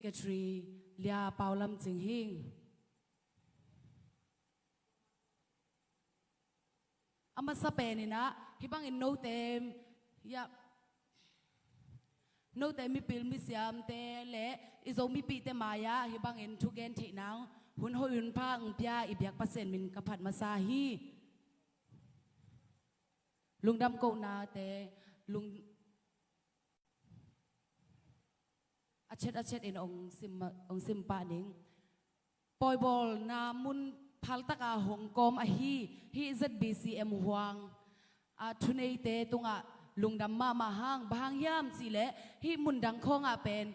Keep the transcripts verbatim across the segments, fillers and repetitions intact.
Secretary Lia Pau Lam Cing hi. A masa pen in ah hih bangin note, ya, note mipil misiamte le i Zomipihte mai-ah hih bangin thugen theih nang hun hoih hun pha hong pia i biak Pasian min ka phat masa hi. Lungdam kohnate lung a chet a chet in hong sim, hong sim pah ning. Pawibawlna mun phaltaka hong kawm ahi hih Z B C M huang a thuneite tungah lungdam mahmah hang. Bang hang hiam cihleh hih mundang khawngah pen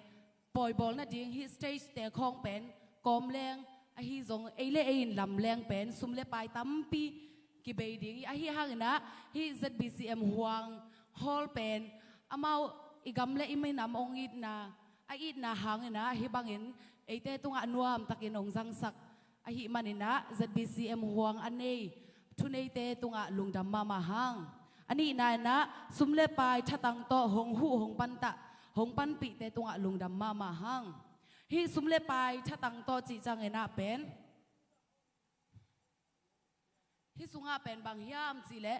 pawibawl nading hih stage te khawng pen kawm leng ahi zong ei le ei in lam leng pen sum le pai tampi kibei ding hi. Ahi hangin ah hih Z B C M huang hall pen amau i gam le i minam hong itna, a itna hangin ah hih bangin eite tungah nuamtakin hong zangsak ahih manin ah Z B C M huang a nei thuneite tungah lungdam mahmah hang. A nihna in ah sum le pai thatang tawh hong huh hong pantah hong panpihte tungah lungdam mahmah hang. Hih sum le pai thatang tawh cih ciangin ah pen hih sungah pen bang hiam cihleh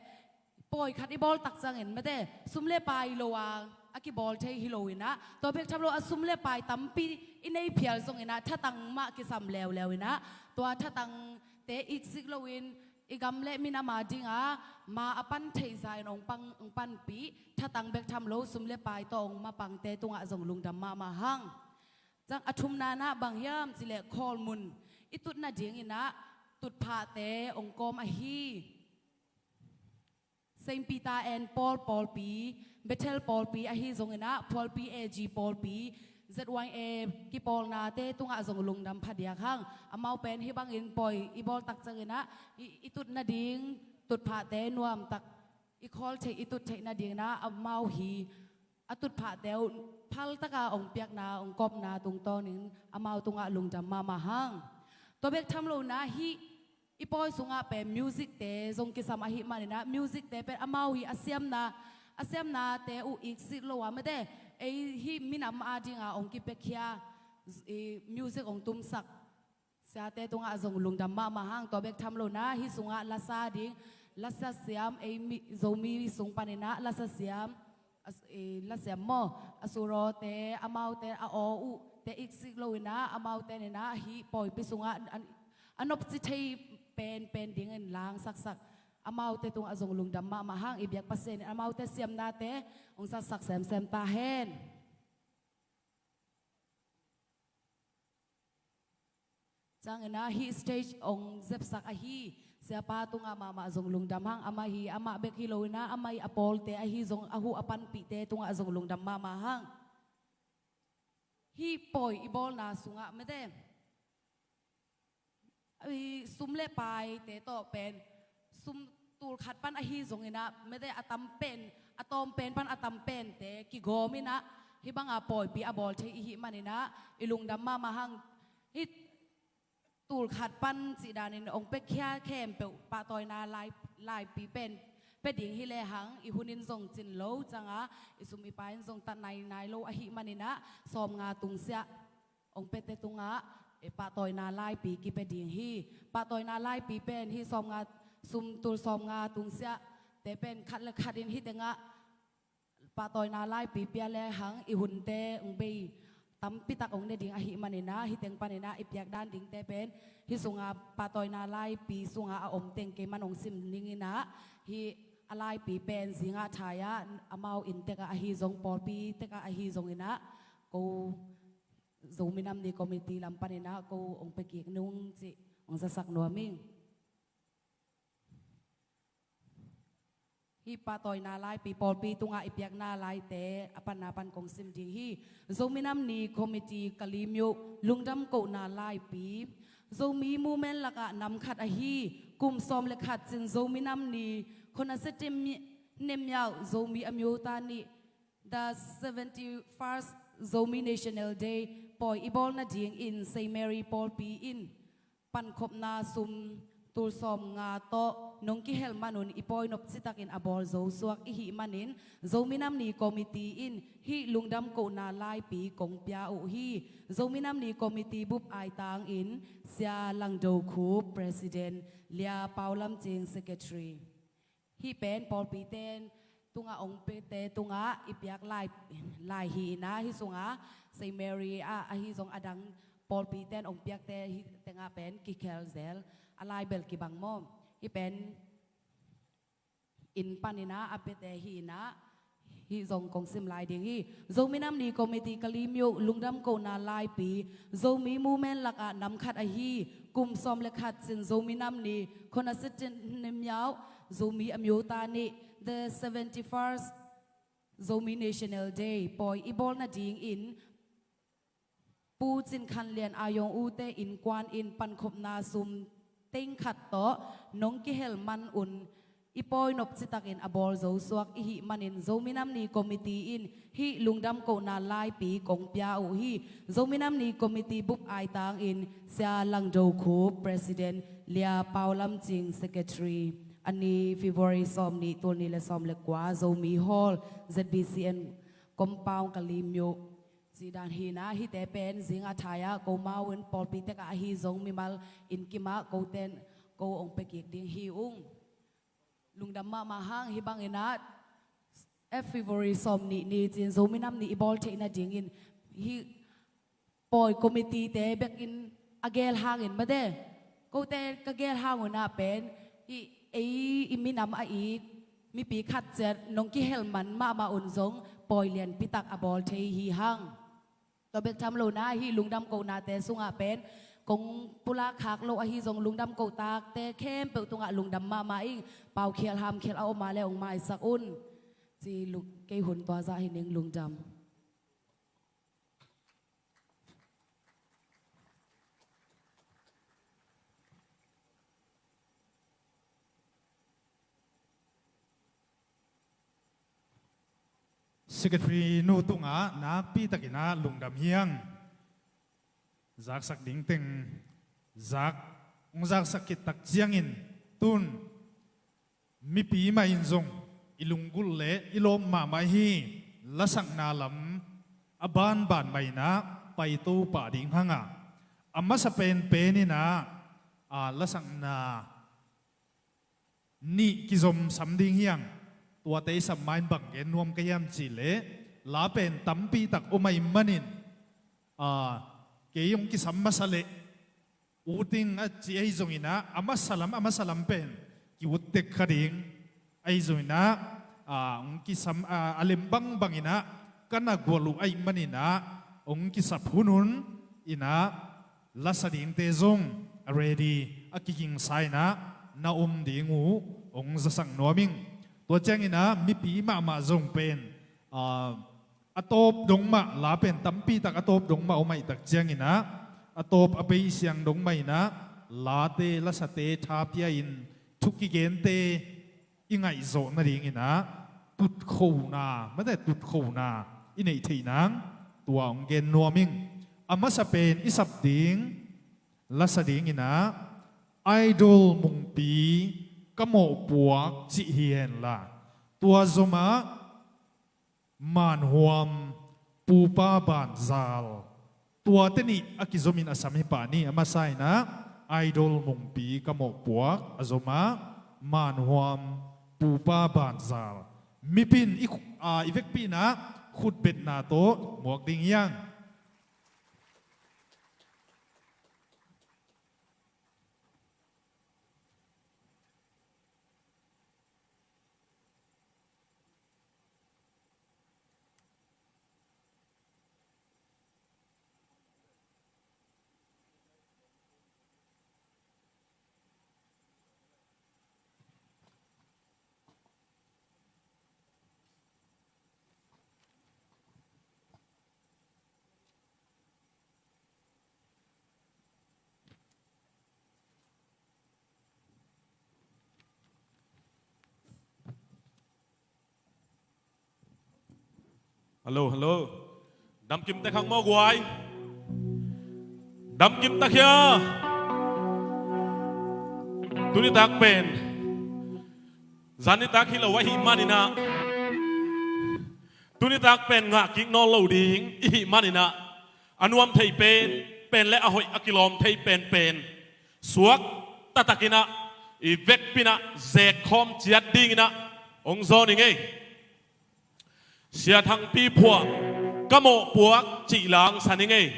pawi khat i bawl tak ciangin mate sum le pai lo a a kibawl thei hi lo in ah, tua bek tham lo a sum le pai tampi i nei phial zongin ah thatang mah kisam leuleu in ah tua thatangte iksik loin i gam le minam a dinga ma a pan theihza in hong pang, hong panpih thatang bek tham lo sum le pai tawh hong mapangte tungah zong lungdam mahmah hang. Ciang a thumna in ah bang hiam cihleh khawlmun i tut nadingin ah tutphahte hong kawm ahi. Saint Peter and Paul pawlpi, Bethel pawlpi ahi zongin ah pawlpi A G pawlpi, Z Y A kipawlnate tungah zong lungdam phadiak hang. Amau pen hih bangin pawi i bawl tak ciangin ah i, i tut nading tutphahte nuamtak i khawl theih i tut theih nadingin ah amau hi a tutphahte uh phaltaka hong piakna hong kawmna tungtawnin amau tungah lungdam mahmah hang. Tua bek tham lo in ah hih i pawi sungah pen musicte zong kisam ahih manin ah musicte pen amau hi a siamna, a siamnate uh iksik lo a mate ei hih minam a dinga hong kipiakhia music hong tumsak siate tungah zong lungdam mahmah hang. Tua bek tham lo in ah hih sungah lasa ding, lasa siam, ei mi, Zomi sung panin ah lasa siam, a s-, eh, lasa siam maw, a surawte, amaute, a aw uhte iksik lo in ah amaute in ah hih pawipi sungah a, a nopci thei penpen dingin langsaksak amaute tungah zong lungdam mahmah hang. I biak Pasian in amaute siamnate hong zatsak semsem ta hen. Ciangin ah hih stage hong zepsak ahi siapa tungah mahmah zong lungdam hang. Amah hi, amah bek hi lo in ah amah hi a pawlte ahi zong a huh a panpihte tungah zong lungdam mahmah hang. Hih pawi i bawlna sungah mate i sum le paite tawh pen sum tul khat pan ahi zongin ah mate a tam pen, a tawm pen pan a tam pente kigawm in ah hih banga pawipi a bawl thei i hih manin ah i lungdam mahmah hang. Hih tul khat pan cih danin hong piakhia khempeuh pahtawina lai, laipi pen pia ding hi lehang i hun in zong cin lo cianga i sum i pai in zong tat nainai lo ahih manin ah sawmnga tungsiah hong piate tungah, eh, pahtawina laipi kipia ding hi. Pahtawina laipi pen hih sawmnga, sum tul sawmnga tungsiahte pen khat le khat in hih tengah pahtawina laipi pia lehang i hunte hong bei tampitak hong ne ding ahih manin ah hih teng panin ah i piak dan dingte pen hih sunga pahtawina laipi sunga a om teng keiman hong sim ning in ah hih a laipi pen zingah thai-ah amau inn tekah ahi zong pawlpi tekah ahi zongin ah ko Zomi Nam Ni Committee lam panin ah ko hong pia kik nung cih hong zasak nuam ing. Hih pahtawina laipi pawlpi tungah i piakna laite a panna pan kong sim ding hi. Zomi Nam Ni Committee Kalaymyo lungdam kohna laipi. Zomi movement lakah nam khat ahi kum sawm le khat cin Zomi Nam Ni Khonase Tem Nemyau Zomi Amyotha Ni The seventy-first Zomi National Day pawi i bawl nadingin Saint Mary pawlpi in pankhopna sum tul sawmnga tawh nong kihel manun i pawi nop citakin a bawl zo suak i hih manin, Zomi Nam Ni Committee in hih lungdam kohna laipi kong pia uh hi. Zomi Nam Ni Committee bup aitangin Sia Lang Do Khup, President, Lia Pau Lam Cing, Secretary. Hih pen pawlpite tungah ong piakte tungah i piak lai, lai hi inah, hih sungah Saint Mary ah, ahi zong adang pawlpite ong piakte hih tengah pen kikhel zel, a lai bel kibang maw. Hih pen inn pan inah a piate hi inah, hih zong kong sim lai ding hi. Zomi Nam Ni Committee Kalimyo lungdam kohna laipi, Zomi movement lakah nam khat ahi, kum sawm le khat cin Zomi Nam Ni, khona sitin nimyau, Zomi a myota nih, the seventy-first Zomi National Day pawi i bawl nadingin Pu Cin Khan Lian Ayong Ute innkuan in pankhopna sum teng khat tawh nong kihel manun i pawi nop citakin a bawl zo suak i hih manin, Zomi Nam Ni Committee in hih lungdam kohna laipi kong pia uh hi. Zomi Nam Ni Committee bup aitangin Sia Lang Do Khup, President, Lia Pau Lam Cing, Secretary. A ni February sawm nih, tul nih le sawm le kua, Zomi Hall, Z B C N Compound, Kalimyo. Ci dan hi inah, hihte pen zing a thai-ah ko mau in pawlpi tekah ahi zong mimal inn kimah ko ten ko ong pia kik ding hi ung. Lungdam mahmah hang. Hih bang inah, February sawm nih ni cin Zomi Nam Ni i bawl theih nadingin hih pawi committee te bekin a geel hangin mate, kote ka geel hang un ah pen hih ei i minam a it mipi khat ciat nong kihel man mahmah un zong pawi lianpi tak a bawl thei hi hang. Tua bek tham lo inah, hih lungdam kohnate sungah pen kong pulak khak lo ahi zong lungdam kohtakte khempeuh tungah lungdam mahmah ing. Paukhial hamkhial a om a le ong maisak un. Ci lu-, kei hun tua zah hi ning. Lungdam. Secretary nu tungah nakpi takin ah lungdam hi hang. Zaksak ding teng zak, hong zaksak khit tak ciangin tun mipi mah in zong i lunggulh le i lawp mahmah hi. Lasakna lam a banban mah in ah paito pah ding hang a, a masa penpen in ah, a, lasakna nih kizomsam ding hi hang. Tuate i sap ma-in bang gen nuam ka hiam cih leh, la pen tampi tak om ahih manin, a, kei hong kisam masa leh ut ing a ci ahi zongin ah, a masa lam, a masa lam pen ki-ut tek kha ding. Ahi zongin ah, a, hong kisam, a, a lem bangbang in ah ka na gual uh ahih manin ah, hong kisap hun hun in ah, lasa dingte zong a ready, a kigingsa in ah na om ding uh hong zasak nuam ing. Tua ciangin ah mipi mahmah zong pen, a, a tawp dong mah, la pen tampi tak a tawp dong mah om ahih tak ciangin ah, a tawp a bei siang dong mah in ah, late, lasate tha pia-in thu kigente i ngaihzawh nadingin ah tutkhona, mate, tutkhona i neih theih nang, tua hong gen nuam ing. A masa pen i sap ding lasa dingin ah Idol Mungpi Ka Mawhpuak cih hi henla, tua zom ah Manhuam Pupa Banzal, tuate nih a kizomin a sam hi pah ni. A masa in ah Idol Mungpi Ka Mawhpuak, a zom ah Manhuam Pupa Banzal. Mipi in i khu-, a, i vekpi in ah khutbetna tawh muak ding hi hang. Hello, hello. Damkim tek hang maw guai. Damkim tek hia. Tuni tak pen zan nitak hi lo ahih manin ah, tuni tak pen ngah kik nawn lo ding i hih manin ah, a nuam thei pen pen le a hoih a kilawm thei pen pen suak taktakin ah, i vekpi in ah zek khawm ciat dingin ah hong zawn ing ei. Sia Thangpi Phuah, Ka Mawhpuak cih la hong san ing ei.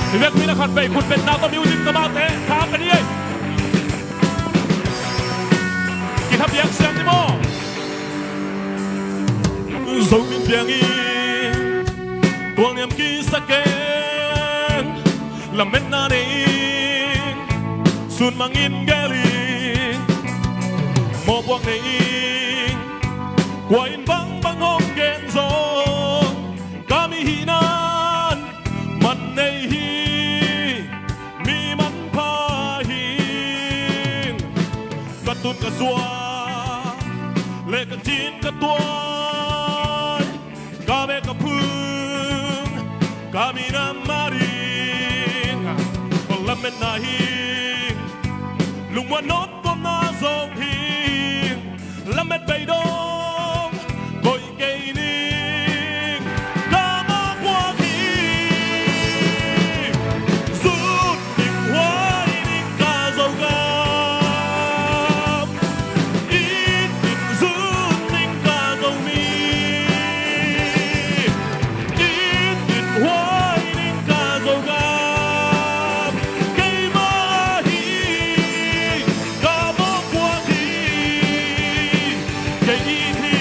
I vekpi in ah khatvei khut beng na tawh music tawh mah teh tha ka ni ei. Kithapiak siam ni maw? Zo min piang in tualniam kisa keng, lametna nei ing, sun mangin gel ing, mawhpuak nei ing, kua in bangbang hong gen zong, ka mi hihnan man nei hi, mi manpha hi ing. Ka tun ka zuak le ka cin ka tuai, ka beh ka phung, ka minam ading, ka lametna hi ing. Lungmuan noptuamna zong hi ing. Lamet bei dong koih kei ning, ka mawhpuak hi. Zun ning, huai ning ka Zogam. It in zun ning ka Zomi. It in huai ning ka Zogam. Keimah ahi, ka mawhpuak hi. Kei it hi.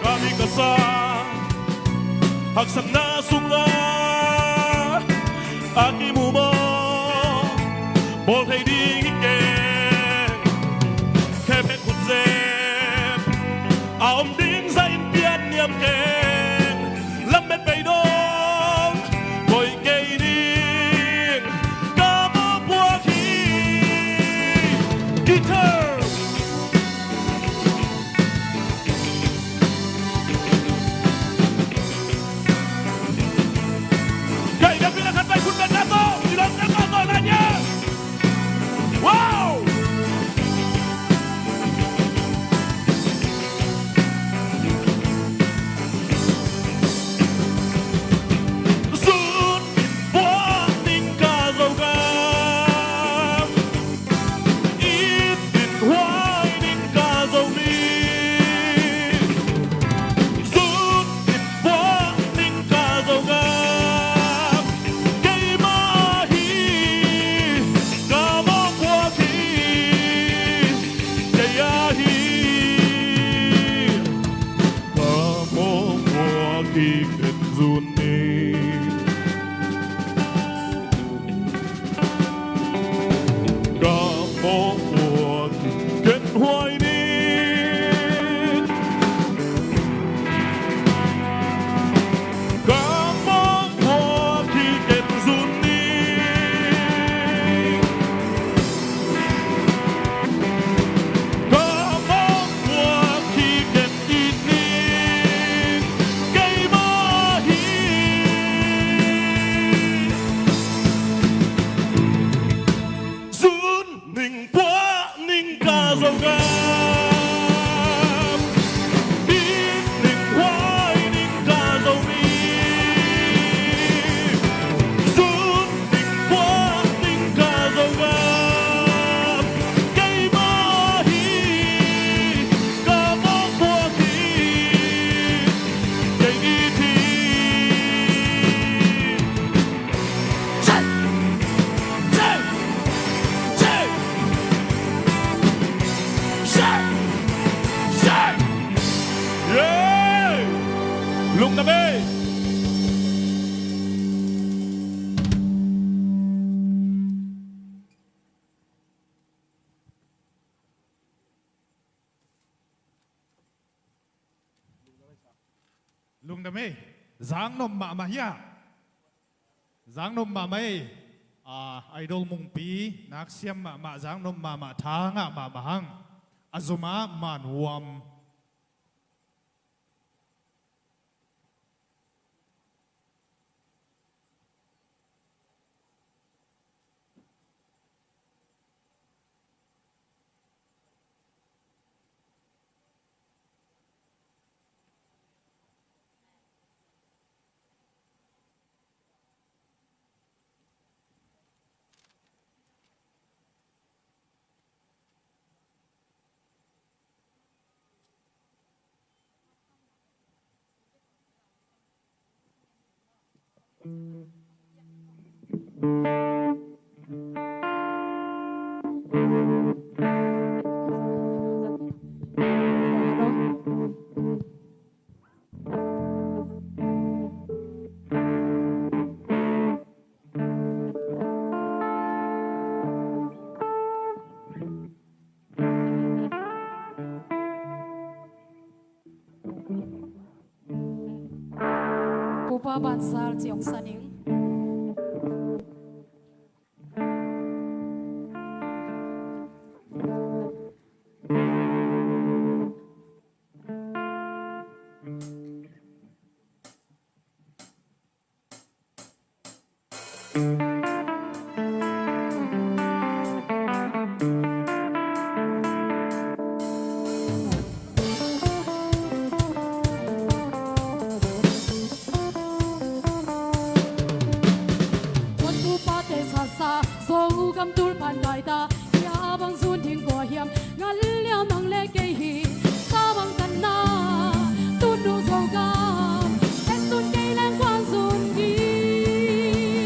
Ka mi ka sa haksatna sungah a kimu maw, bawl thei ding hi keng. Khe phet khut zep a om ding zah in pian niam keng. Lamet bei dong koih kei ning, ka mawhpuak hi. Guitar. Kei na pina khat pai khut beng na tawh, i lawm na tawh, tawh na nia. Wow! Zun in puak ning ka Zogam. It in huai ning ka Zomi. Zun in puak ning ka Zogam. Keimah ahi, ka mawhpuak hi. Kei ahi, ka mawhpuak hi ken zun ning. Ka mawhpuak hi ken huai ning. Ka mawhpuak hi ken zun ning. Ka mawhpuak hi ken it ning. Keimah hi. Zun ning, puak ning ka Zogam. It ning, huai ning ka Zomi. Zun ning, puak ning ka Zogam. Keimah hi, ka mawhpuak hi. Kei it hi. Lungdam ei. Lungdam ei. Zak nuam mahmah hia? Zak nuam mahmah ei. A, Idol Mungpi, nak siam mahmah, zak nuam mahmah, tha ngah mahmah hang. A zom ah man huam. Pupa Bansal ciong saning. Zogam tulpan kaita, hia bang zun ding kua hiam? Ngal liam ang le kei hi, sa bang kanna, tunu Zogam, et zun kei leng kuan zun ding.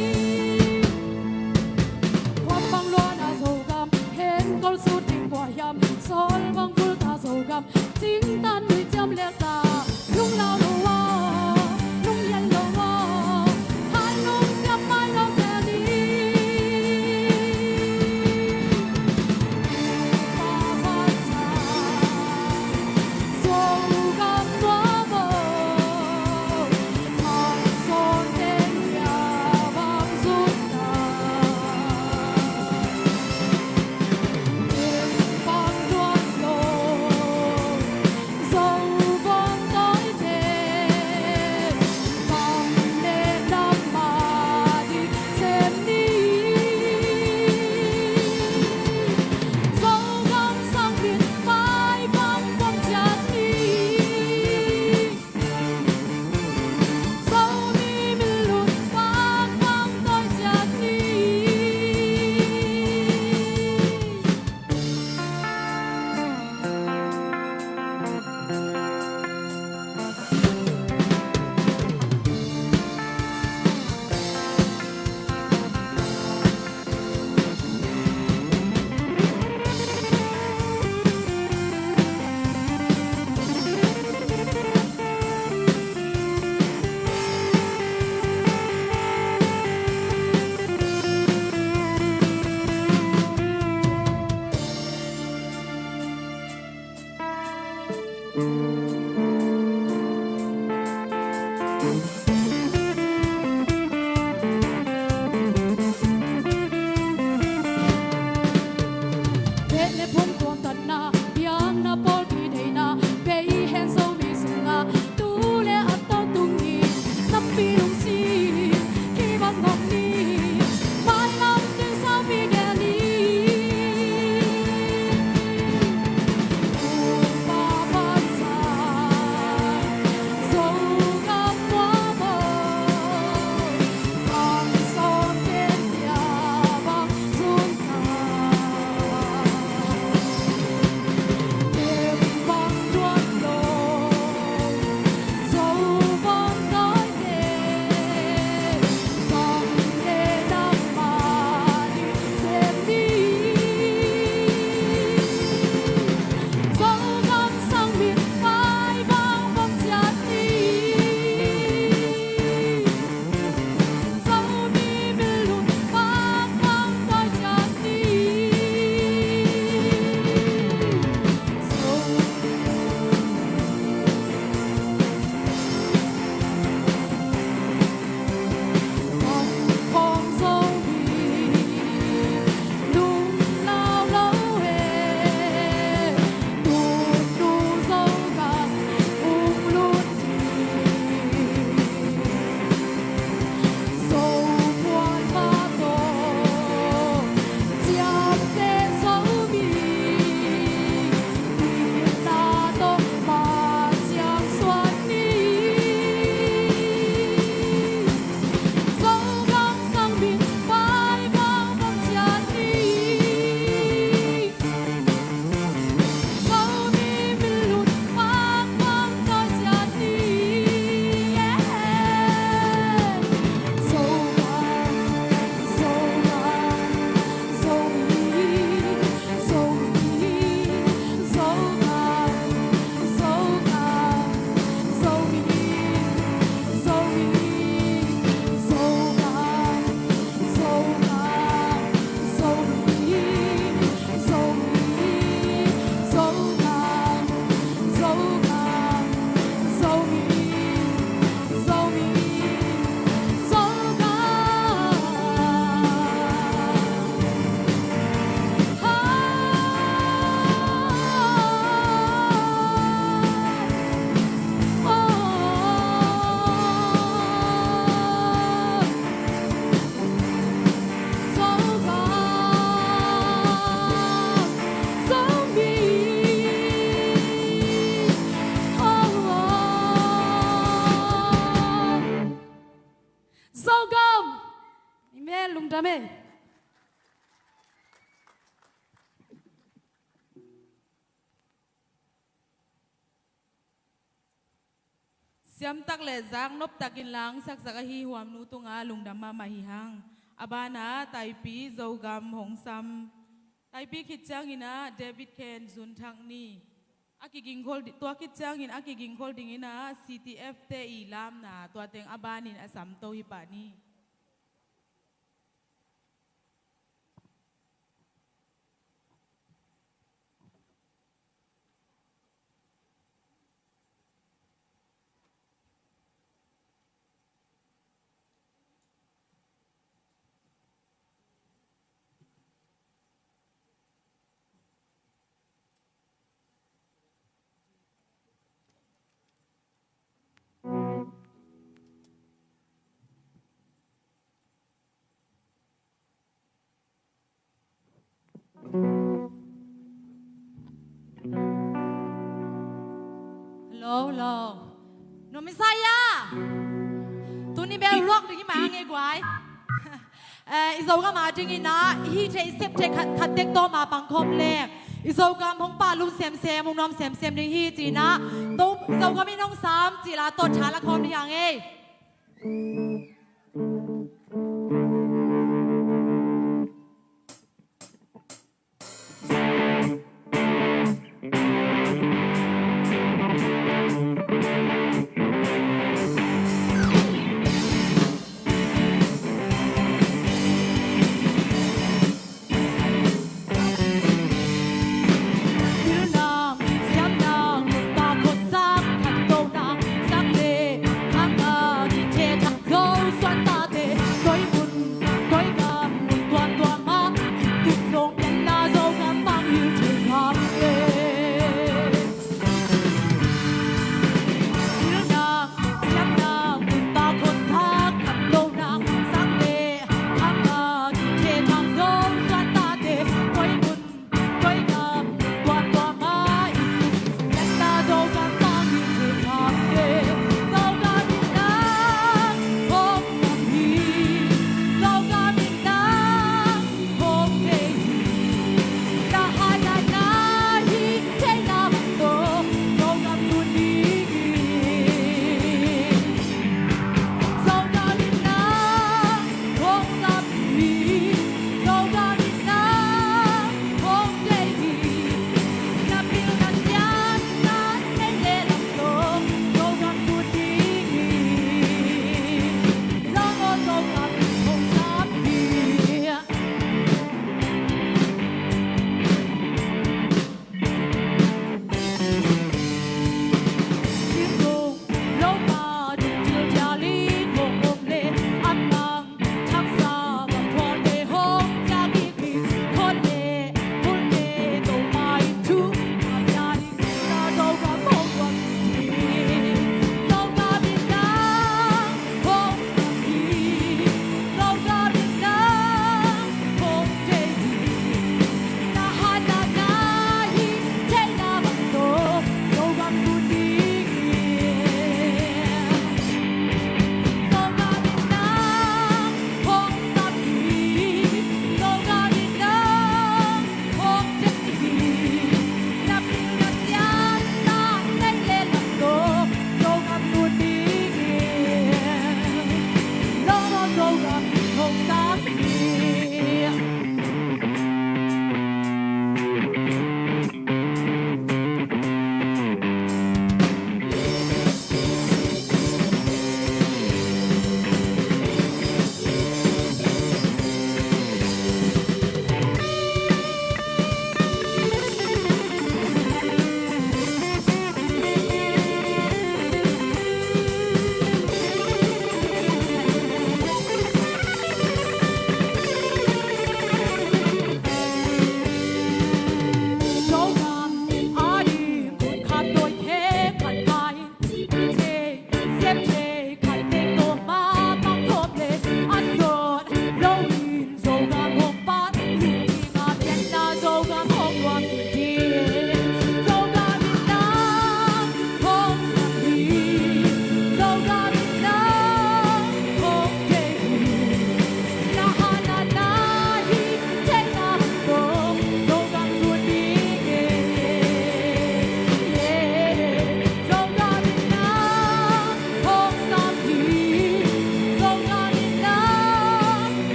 Huam bang luana Zogam, hen kol zun ding kua hiam? Sol bang kulta Zogam, cingtan nui ciam lek ta, lunglau lo aw, lunghial lo aw, hai lungciam mai lo zel ni. Papa sa, Zogam tua bo, mai son teng ya bang zun ta. Beh le phung tuamtatna, biakna pawlpi deihna, bei hen Zomi sungah, tu le a tawh tung hi, nampi lungsim, kibang ngawk ni, mailam ding saupi gel ni. Upa Vansa, Dam e. Siamtak le zaknop takin langsaksak ahi Huamnu tungah lungdam mahmah hi hang. A banah Taipi Zogam hong sam. Taipi khit ciangin ah David Ken zunthak ni. A kigingkhol di-, tua khit ciangin a kigingkhol dingin ah C T F te i lamna tua teng a banin a samto hi pah ni. Hello, hello. Nong Messiah. Tuni bel rock ding hi mah hang e guai. Eh, i Zogam a dingin ah, i hih theih sep theih khat, khat tek tawm a pangkhawm leng. I Zogam hong pah lum semsem, hong nuam semsem ding hi ci-in ah. To, i Zogam in hong sam cih la tawh tha la khawm ding hi hang e.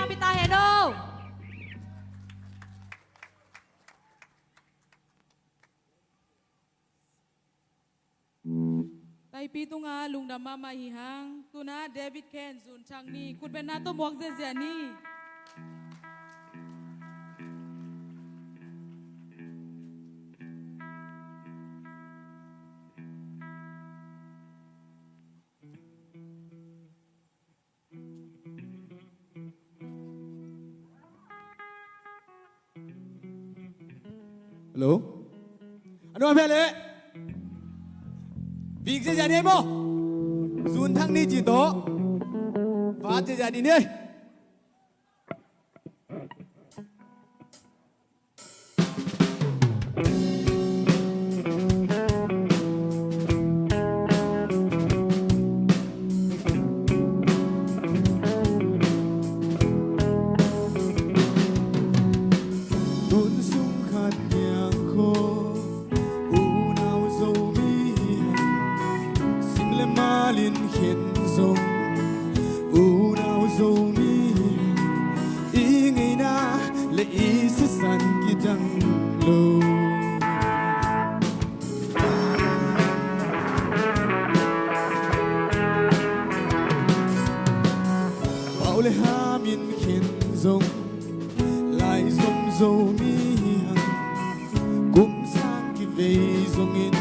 Pi ta hen o. Taipi tungah lungdam mahmah hi hang. Tuna David Ken Zun Thang ni khutbetna tawh muak ziazia ni. Hello. A nuam hia leh. Vik ziazia ni ei maw. Zun Thang ni ci tawh. Vat ziazia ni ei. Hun sung khat niang khawng unau Zomi, sim le mal in khen zong unau Zomi, i ngeina le i sisan kidang lo. Pau le ham in khen zong, lai zong Zomi hi hang. Kum sang kivei zongin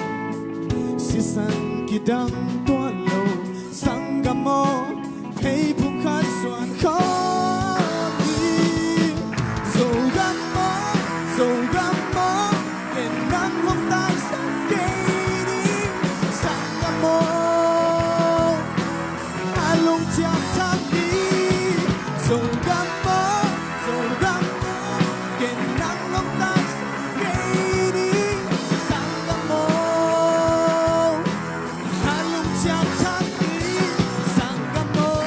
sisan kidang tuan lo. Sanggam aw, thei phung khat suan khawm ni. Zogam aw, Zogam aw, ken nang hong taisan kei ni. Sanggam aw, a lungciam thak ni. Zogam aw, Zogam aw, ken nang hong taisan kei ni. Sanggam aw, a lungciam thak ni. Sanggam aw.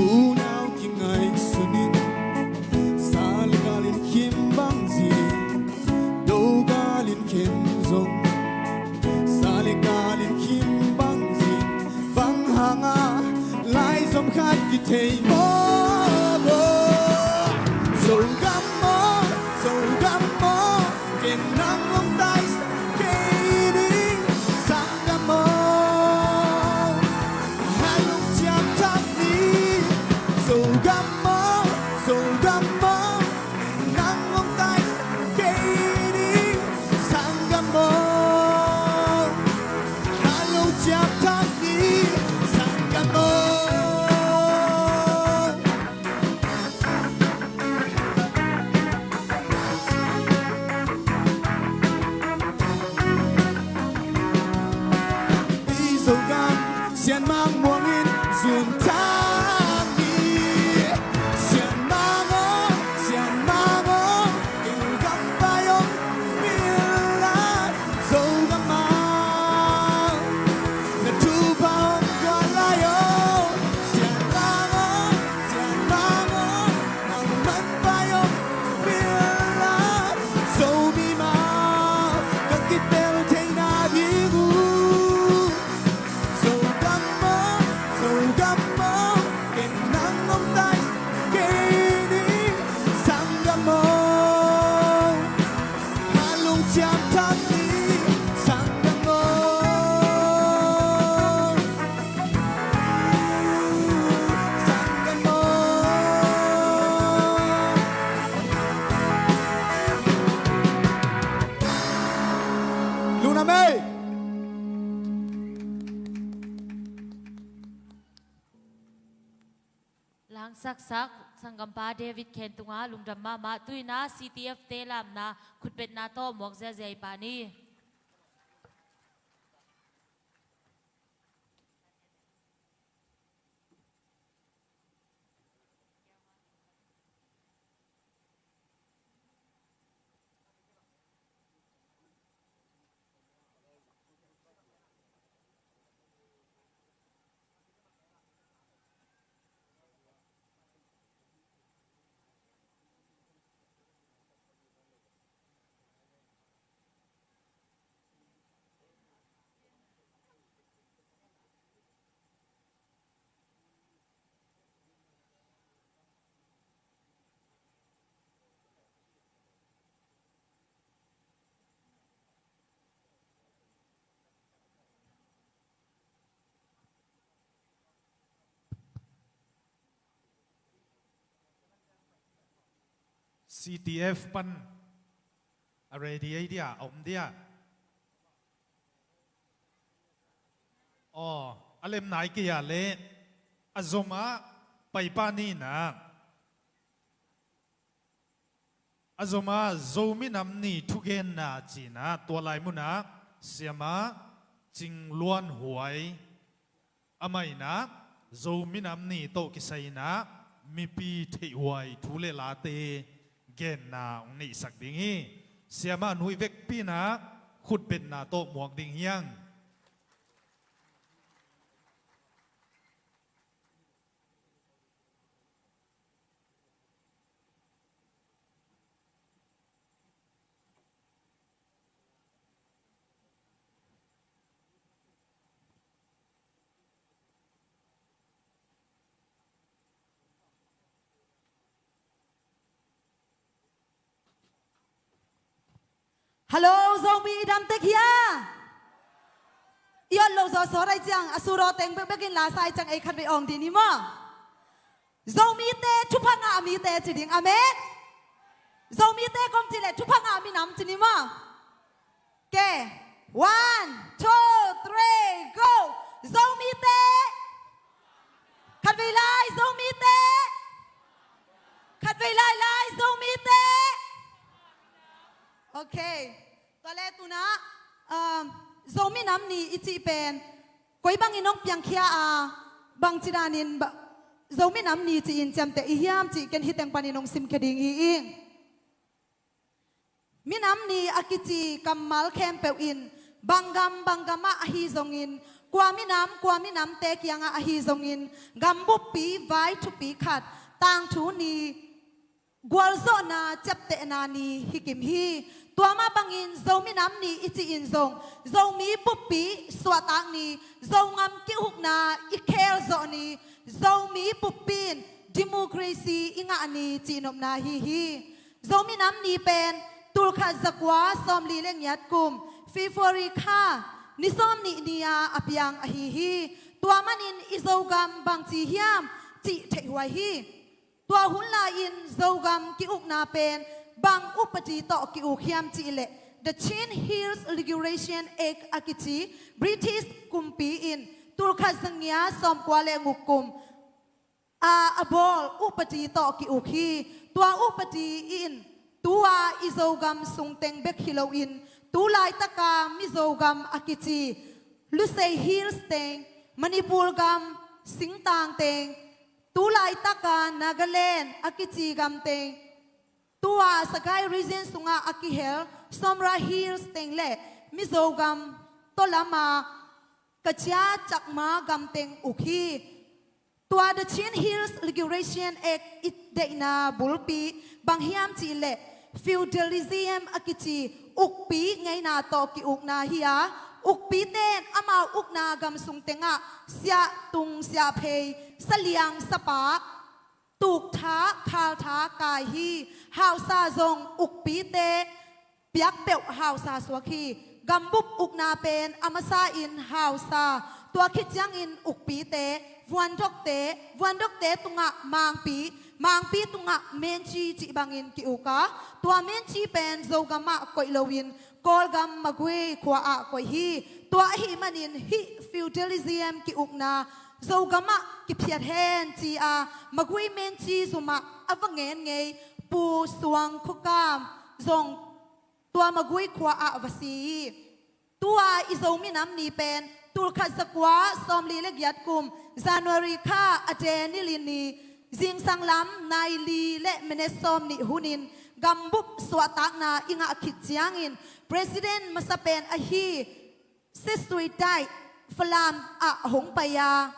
Unau kingaihsun in, sa le gal in kim bang zin, do gal in kim zong, sa le gal in kim bang zin, bang hanga lai zom khat kithei maw. Zogam aw, Zogam aw, ken nang hong taisan kei ni. Sanggam aw, a lungciam thak ni. Zogam aw, Zogam aw, nang hong taisan kei ni. Sanggam aw, a lungciam thak ni. Sanggam aw. I Zogam, Sianmang muang in zun thak ni. Sianmang aw, Sianmang aw, Zogam pai hong pil lai. Zogam ah na thupha hong guan lai aw. Sianmang aw, Sianmang aw, nang manpha hong pil lai. Zomi mah ka kitel theihna ding uh. Zogam aw, Zogam aw, ken nang hong taisan kei ni. Sanggam aw, a lungciam thak ni. Sanggam aw, Sanggam aw. Lungdam ei. Langsaksak sanggampa David Khen tungah lungdam mahmah. Tu-in ah C T F te lamna khutbetna tawh muak ziazia i pah ni. C T F pan a ready ei dia, a om dia. Aw, a lem nai kei a leh a zom ah pai pah ni in ah, a zom ah Zomi Nam Ni thugenna ci-in ah tua lai munah Siamah Cing Luan Huai, amah in ah Zomi Nam Ni tawh kisai in ah mipi theihhuai thu le late genna hong neihsak ding hi. Siamah nu i vekpi in ah khutbetna tawh muak ding hi hang. Hallo, Zomi i dam tek hia? I ot lo zaw sawt ahih ciang a suraw teng bekbek in la sa ahih ciang ei khatvei awng ding ni maw? Zomite thupha ngah mite ci ding, amen. Zomite kong cih leh thupha ngah minam ci ni maw? Ke, one, two, three, go. Zomite. Khatvei lai, Zomite. Khatvei lai lai, Zomite. Ok. Tua leh tu-in ah, um, Zomi Nam Ni i cih pen koi bangin hong piangkhia a, bangci danin ba-, Zomi Nam Ni ci-in ciamteh i hiam cih ken hih teng panin hong simkhia ding hi ing. Minam ni a kici kammal khempeuh in bang gam bang gam ah ahi zongin, kua minam kua minamte kiangah ahi zongin, gam buppi vai thupi khat, tangthu ni, gualzawhna ciaptehna ni hi kim hi. Tua mah bangin Zomi Nam Ni i cih in zong Zomi buppi suahtak ni, Zogam ki-ukna i khelzawh ni, Zomi buppi in democracy i ngah ni cihnopna hi hi. Zomi Nam Ni pen tulkhat zakua sawmli le ngiat kum February kha ni sawmnih ni-a a piang ahi hi. Tua manin i Zogam bangci hiam cih theihhuai hi. Tua hun lai-in Zogam ki-ukna pen bang upadi tawh ki-uk hiam cih leh, The Chin Hills Regulation Act a kici British kumpi in tulkhat zangia sawmkua le guk kum a, a bawl upadi tawh ki-uk hi. Tua upadi in tu-a i Zogam sungteng bek hi loin, tu laitaka Mizo gam a kici Lusei Hills teng, Manipur gam singtang teng, tu laitaka Nagaland a kici gam teng, tu-a Sagaing Region sungah a kihel Somdal Hills teng le Mizo gam tawlama Kachia Chakma gam teng uk hi. Tua The Chin Hills Regulation Act i deihna bulpi bang hiam cih leh, feudalism a kici ukpi ngeina tawh ki-ukna hi-a, ukpite in amau ukna gam sung tengah siahtung siahphei, saliang sapak, tuktha khaltha kai hi. Hausa zong ukpite piak peuh hausa suak hi. Gambup ukna pen a masa-in hausa, tua khit ciangin ukpite, vuandokte, vuandokte tungah mangpi, mangpi tungah menci cih bangin ki-uk a, tua menci pen Zogam ah koih loin Kawlgam Magway khua ah koih hi. Tua ahih manin hih feudalism ki-ukna Zogam ah kiphiat hen ci-a Magway menci zum ah a va ngen ngei Pu Suang Khua Kam zong tua Magway khua ah va si hi. Tu-a i Zomi Nam Ni pen tulkhat zakua sawmli le giat kum January kha a de ni li ni, zingsang lam nai li le minute sawmnih hunin gambup suahtakna i ngah khit ciangin President masa pen ahi Sisui Dai Falam ah hong pai a,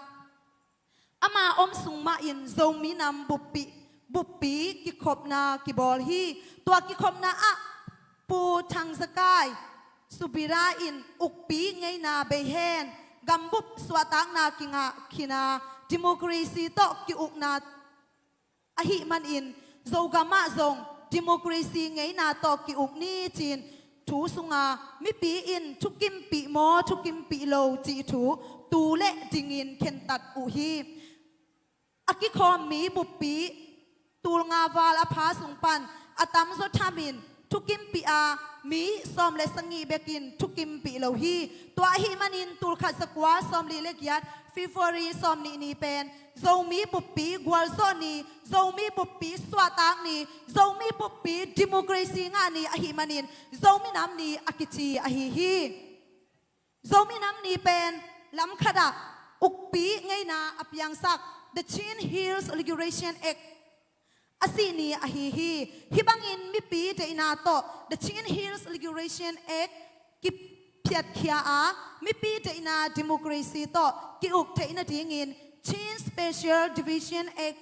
ama om sung mahin Zomi nam buppi, buppi kikhopna kibawl hi. Tua kikhopna ah Pu Thang Za Kai Subira in ukpi ngeina bei hen, gambup suahtakna kingah khin a, democracy tawh ki-ukna ahih manin Zogam ah zong democracy ngeina tawh ki-uk ni ci-in thu sunga mipi in thukimpih maw thukimpih lo cih thu tu le dingin khentat uh hi. A kikhawm mi buppi tulnga val a pha sung pan a tamzaw thamin thukimpih a, mi sawm le sagih bekin thukimpih lo hi. Tua ahih manin tulkhat zakua sawmli le giat February sawmnih ni pen Zomi buppi gualzawh ni, Zomi buppi suahtak ni, Zomi buppi democracy ngah ni ahih manin Zomi Nam Ni a kici ahi hi. Zomi Nam Ni pen lamkhatah ukpi ngeina a piangsak The Chin Hills Regulation Act a sih ni ahi hi. Hih bangin mipi deihna tawh The Chin Hills Regulation Act kiphiatkhia a, mipi deihna democracy tawh ki-uk theih nadingin Chin Special Division Act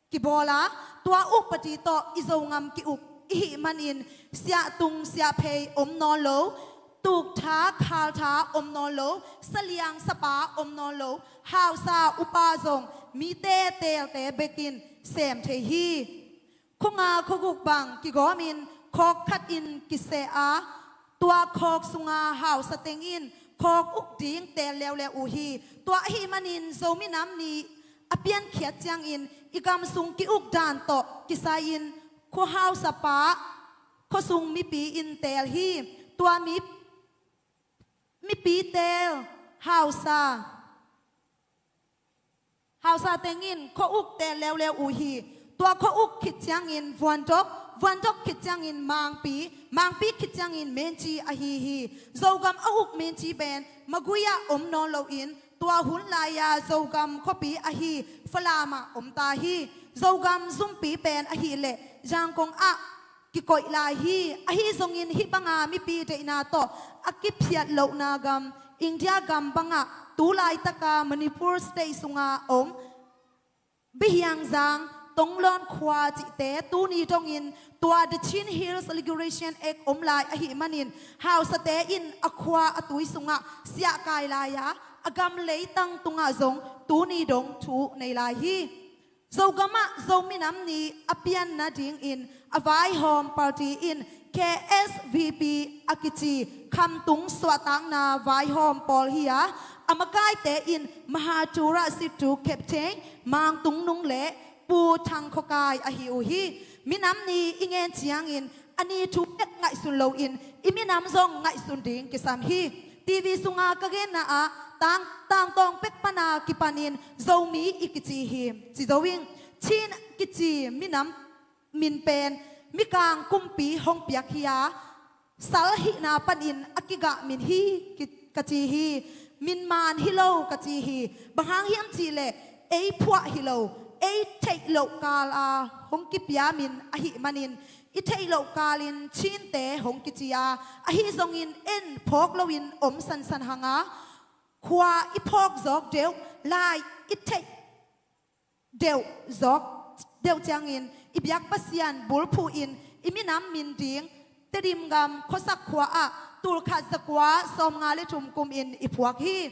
kibawl a, tua ukpati tawh i Zogam ki-uk i hih manin siahtung siahphei om nawn lo, tuktha khaltha om nawn lo, saliang sapa om nawn lo, hausa upa zong mite teelte bekin sem thei hi. Khuanga khuaguk bang kigawmin khawk khatin kiseh a, tua khawk sunga hausa teng in khawk uk ding teel leuleu uh hi. Tua ahih manin Zomi Nam Ni a piankhiat ciangin i gam sung ki-uk dan tawh kisai-in khuahausapa khuasung mipi in teel hi. Tua mi, mipi teel hausa, hausa teng in khua uk teel leuleu uh hi. Tua khua uk khit ciangin vuandok, vuandok khit ciangin mangpi, mangpi khit ciangin menci ahi hi. Zogam a uk menci pen magui-ah om nawn loin tua hun lai-a Zogam khuapi ahi Falam ah om ta hi. Zogam zumpi pen ahih leh Zangkong ah kikoih lai hi. Ahi zongin hih banga mipi deihna tawh a kiphiat lohna gam India gam bangah tu laitaka Manipur state sunga om Bihiangzang, Tonglawn khua cihte tuni dongin tua The Chin Hills Regulation Act om lai ahih manin hausate in a khua a tui sungah siahkai lai-a, a gam leitang tungah zong tuni dong thu nei lai hi. Zogamah Zomi Nam Ni a pian nadingin a vaihawm party in K S V P a kici khamtung suahtakna vaihawm pawl hi a, a makaite in Mahathura Situ Captain Mang Tung Nung le Pu Thang Khua Kai ahi uh hi. Minam ni i ngen ciangin a ni thu bek ngaihsun loin i minam zong ngaihsun ding kisam hi. T V sunga ka genna ah tang, tangtawng pek pana kipanin Zomi i kici hi. Ci zo ing, Chin kici minam min pen Mikang kumpi hong piak hi a, sal hihna panin a kigah min hi ki-, ka ci hi. Min man hi lo ka ci hi. Bang hang hiam cihleh ei phuah hi lo, ei theih loh kal a hong kipia min ahih manin i theih loh kalin Chinte hong kici a, ahi zongin en phawk loin om sansan hang a, khua i phawk zawk deuh, lai i theih deuh zawk deuh ciangin i biak Pasian bulphuh in i minam min ding Tedim gam Khuasak khua ah tulkhat zakua sawmnga le thum kumin i phuak hi.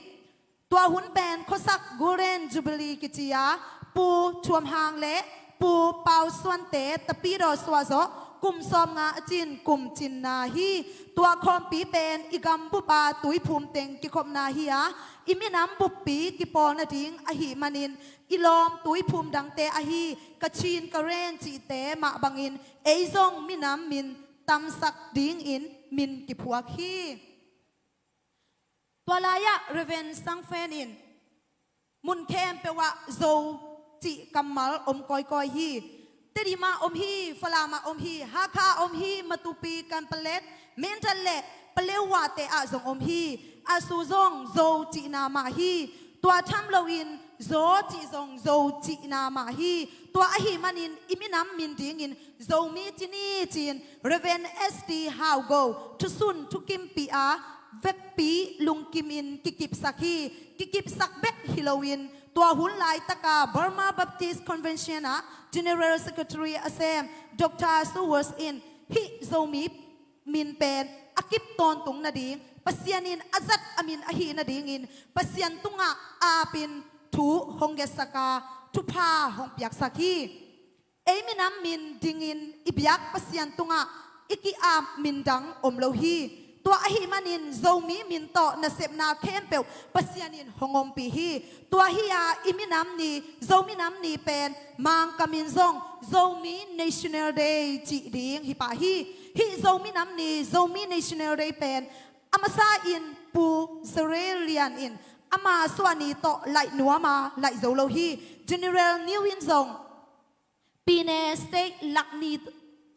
Tua hun pen Khuasak Golden Jubilee kici a, Pu Thuam Hang le Pu Pau Suante tapidaw suahzawh kum sawmnga a cin kum cinna hi. Tua khawmpi pen i gam bupa tuiphum teng kikhopna hi a, i minam buppi kipawl nading ahih manin i lawm tuiphum dangte ahi Kachin Karen cihte mah bangin ei zong minam min tamsak dingin min kiphuak hi. Tua lai-ah Reverend Sang Fen in mun khempeuh ah Zo cih kammal om kawikawi hi. Tedim ah om hi, Falam ah om hi, Hakha ah om hi, Matupi, Kanpalet, Mindat le Paletwa te ah zong om hi. A su zong Zo cihna mah hi. Tua tham loin Zaw cih zong Zo cihna mah hi. Tua ahih manin i minam min dingin Zomi ci ni ci-in Reverend S T Hau Go thusun thukimpih a vekpi lungkimin kikipsak hi. Kikipsak bek hi loin tua hun laitaka Burma Baptist Convention ah General Secretary a sem Doctor Seward in hih Zomi min pen a kip tawntung nading, Pasian in a zat a min ahih nadingin Pasian tungah apin thu hong getsak a, thupha hong piaksak hi. Ei minam min dingin i biak Pasian tungah i ki-ap min dang om lo hi. Tua ahih manin Zomi min tawh nasepna khempeuh Pasian in hong ompih hi. Tua hi-a i minam ni, Zomi Nam Ni pen Mangkam in zong Zomi National Day cih ding hi pah hi. Hih Zomi Nam Ni, Zomi National Day pen a masa in Pu Zarel Lian in ama suah ni tawh laih nuam a, laih zo lo hi. General New in zong Pyine State lak ni,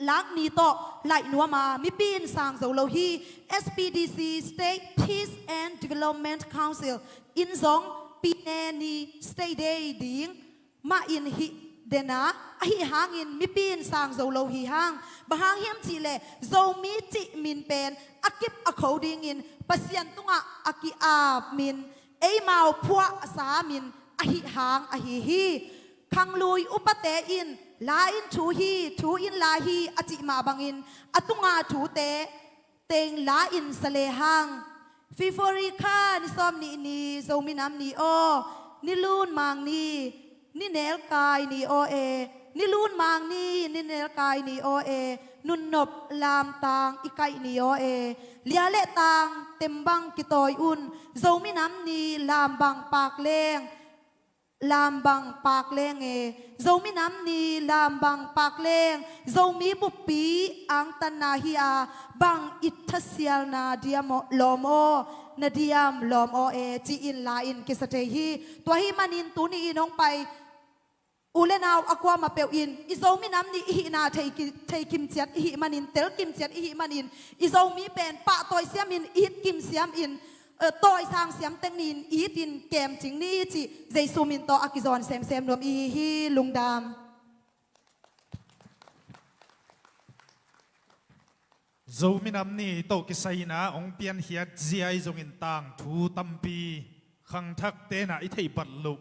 lak ni tawh laih nuam a, mipi in sang zo lo hi. S P D C, State Peace and Development Council in zong Pyine ni, State Day ding mah in hih den a, ahi hangin mipi in sang zo lo hi hang. Bang hang hiam cih leh Zomi cih min pen a kip a kho dingin Pasian tungah a ki-ap min, eimau phuah a sa min ahi hang ahi hi. Khanglui upate in la in thu hi, thu in la hi a cih mah bangin a tunga thute teng la in sa lehang. February kha ni sawm nih ni Zomi Nam Ni aw, ni lun mang ni, ni nelkai ni aw e, ni lun mang ni, ni nelkai ni aw e, nunnop lamtang i kaih ni aw e, lia le tang tembang kitawi un, Zomi Nam Ni lambang pak leng, lambang pak leng e, Zomi Nam Ni lambang pak leng, Zomi buppi angtanna hi-a, bang it thasialna diam aw, lawm aw, na diam lawm aw e, ci-in la in kisa thei hi. Tua hih manin tuni in hong pai u le nau a kuamah peuh in i Zomi Nam Ni i hihna thei ki-, thei kimciat i hih manin, tel kimciat i hih manin, i Zomi pen pahtawi siamin, i it kim siamin, eh, tawisang siam teng ni-in i it in kemcing ni cih Jesu min tawh a kizawn semsem nuam i hi hi. Lungdam. Zomi Nam Ni tawh kisai-in ah hong piankhiat zia ahi zongin tangthu tampi khangthakte in ah i theih bat loh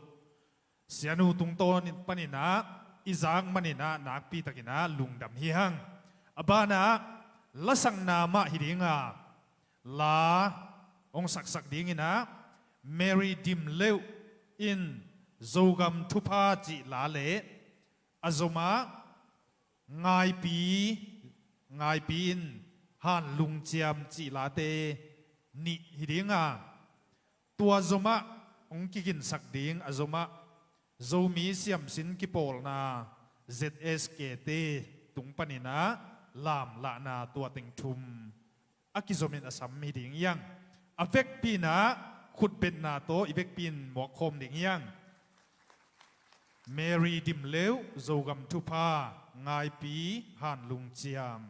sianu tungtawn panin ah i zak manin ah nakpi takin ah lungdam hi hang. A banah lasakna mah hi ding a, la hong saksak dingin ah Mary Dim Leuh in Zogam Thupha cih la le a zomah Ngaipi, Ngaipi in Han Lungciam cih late nih hi ding a, tua zomah hong kiginsak ding a zomah Zomi Siamsin Kipawlna Z S K te tung panin ah lamlahna tua teng thum a kizomin a sam hi ding hi hang. A vekpi in ah khutbetna tawh i vekpi in muakkhawm ding hi hang. Mary Dim Leuh, Zogam Thupha, Ngaipi, Han Lungciam.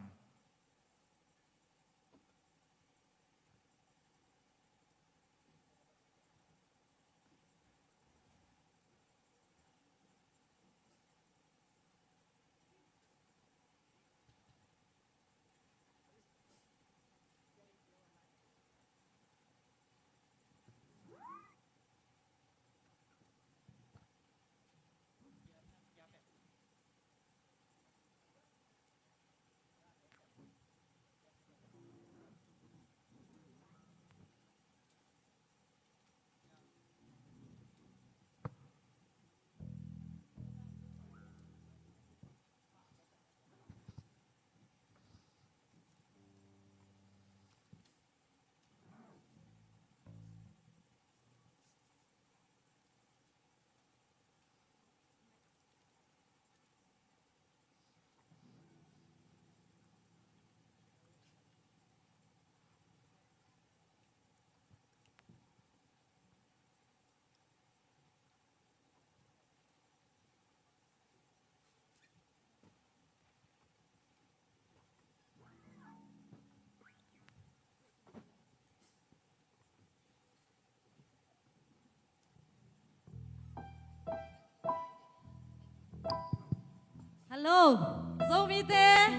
Hello, Zomite,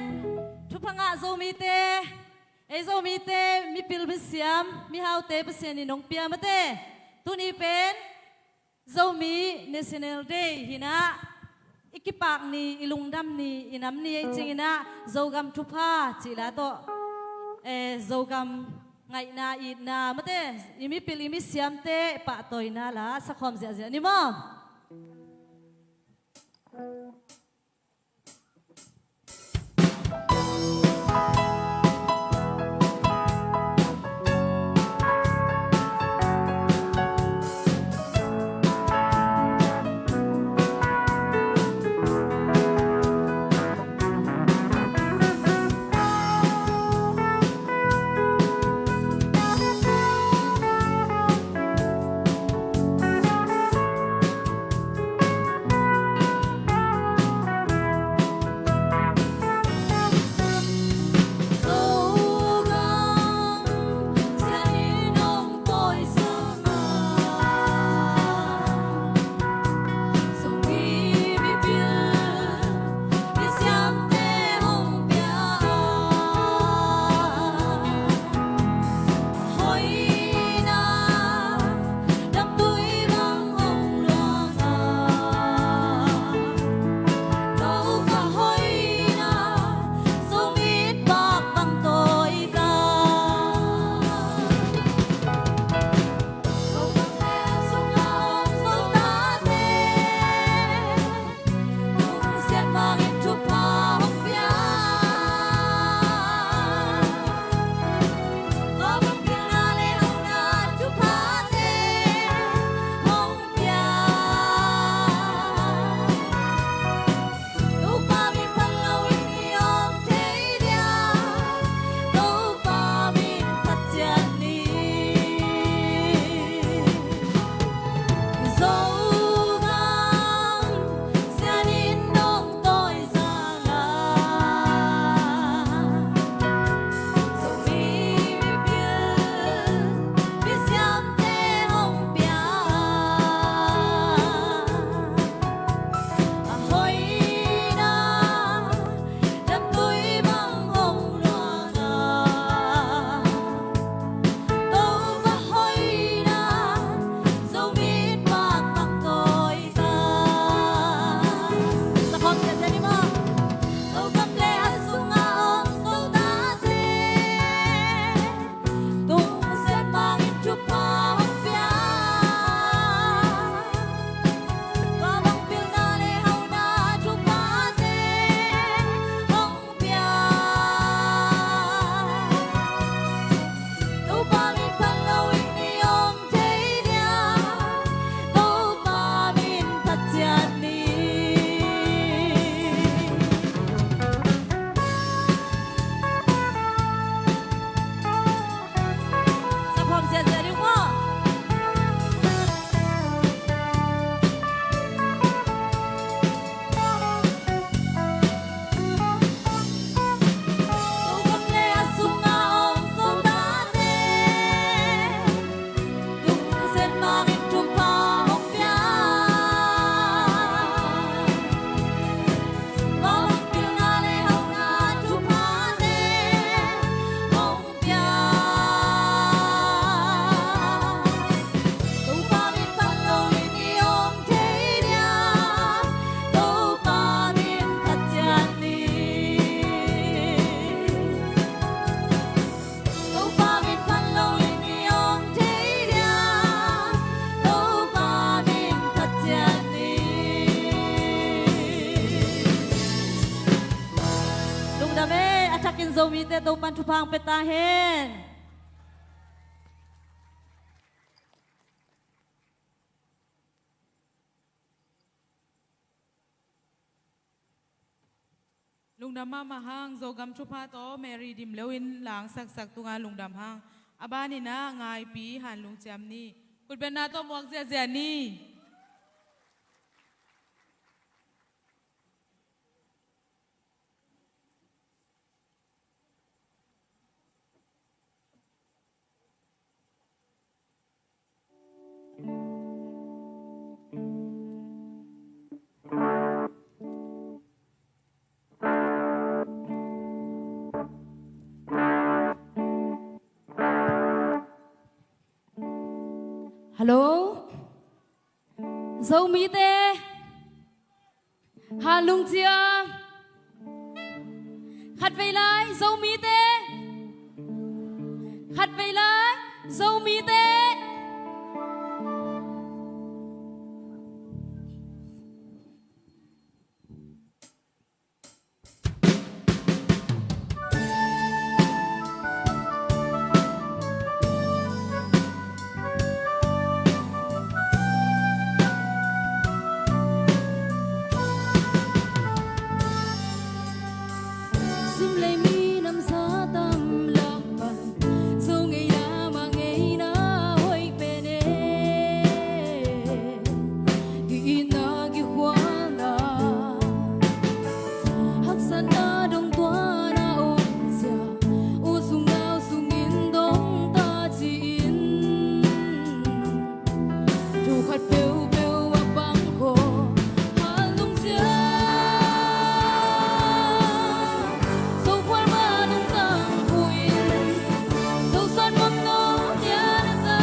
thupha ngah Zomite, ei Zomite, mipil misiam, mihaute Pasian in hong pia mate. Tuni pen Zomi National Day hi-in ah, i kipak ni, i lungdam ni, i nam ni ahih ciangin ah, Zogam Thupha cih la tawh, eh, Zogam ngaihna, itna mate, i mipil, i misiamte pahtawina la sakhawm ziahziah ni maw? tang pia ta hen. Lungdam mahmah hang, Zogam thupha tawh Mary Dimleu in la hong saksak tungah lungdam hang. A banin ah Ngaipi Hanlung Ciam ni. Khutbetna tawh muak ziahziah ni. Hallo. Zomite. Hanlung Ciam. Khatvei lai, Zomite. Khatvei lai, Zomite. Simlei minam za tam lak pan Zo ngeina mah ngeina hoih pen e. Ki-itna kikhualna, haksatna dong tuana om sia, u sung nau sungin dong ta ci-in. Thu khat peuhpeuh a pang khawh Hanlung Ciam. Zo khual mah lungtang phuh in, Zo suan mawk nawk lian a ta,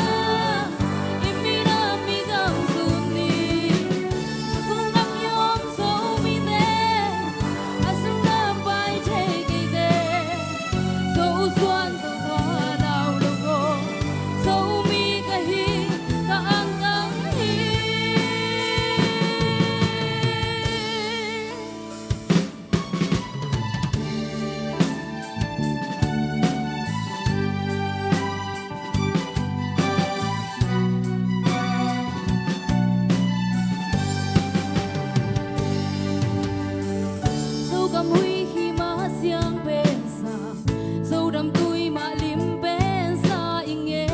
i minam i gam zun ni. Sung gam i om Zomite, a sung gam pai thei keite. Zo suan Zo khual nau lo aw, Zomi ka hi, ka angtang hi. Zogam huih hi mah siang pen sa, Zodam tui mah lim pen sa i nge.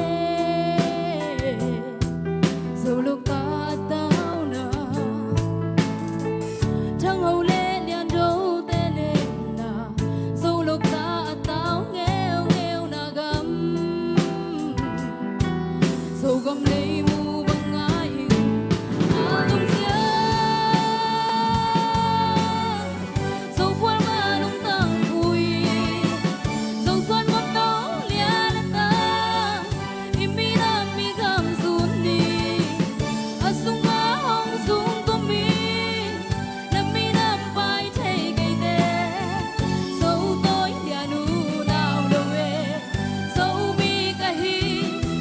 Zo lok ta a tauna, thangho le liandote lenna, Zo lok ta a tau ngeungeu na gam. Zogam lei mu bang ngai in, a lungsia. Zo khual mah lungtang phuh in, Zo suan mawk nawk lian a ta, i minam i gam zun ni. A sungah hong zung kum in, na minam pai thei keite. Zo tawi lian uh nau lo e, Zomi ka hi,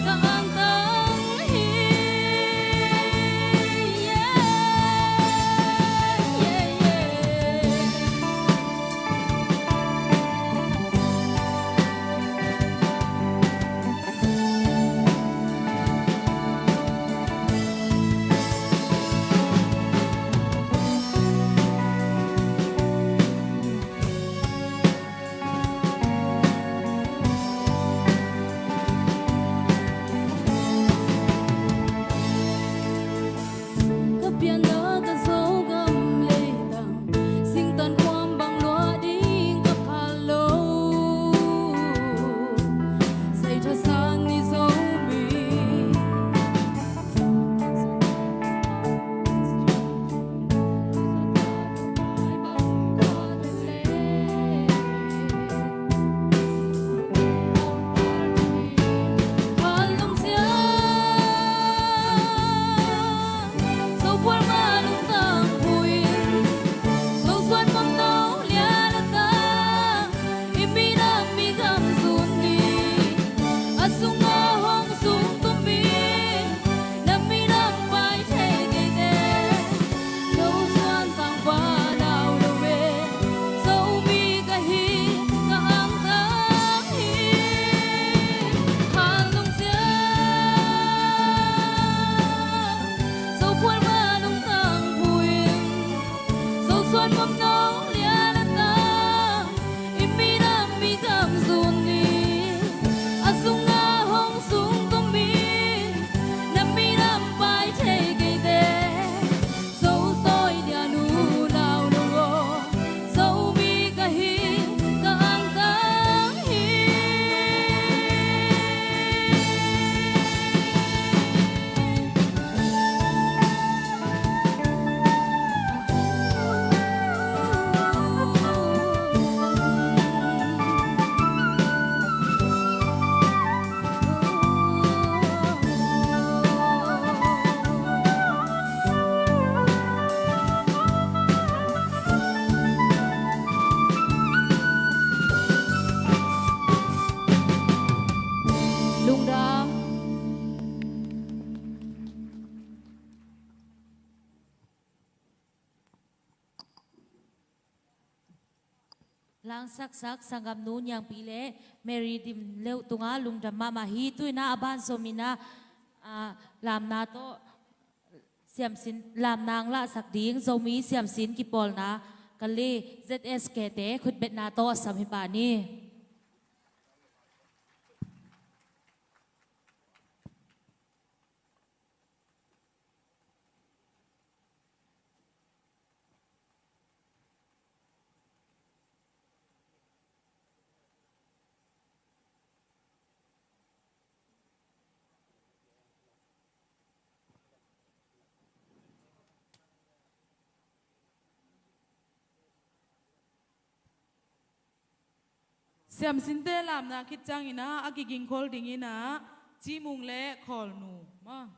ka angtang hi. Langsaksak sanggamnu Niangpi le Mary Dim Leuh tungah lungdam mahmah hi. Tu-in ah a ban zom in ah, ah, lamna tawh siamsin, lamna ang lahsak ding Zomi Siamsin Kipawlna Kale Z S K te khutbetna tawh a sam hi pah ni. Siamsinte lamna khit ciangin ah a kigingkhol dingin ah Cimung le Khawlnu maw.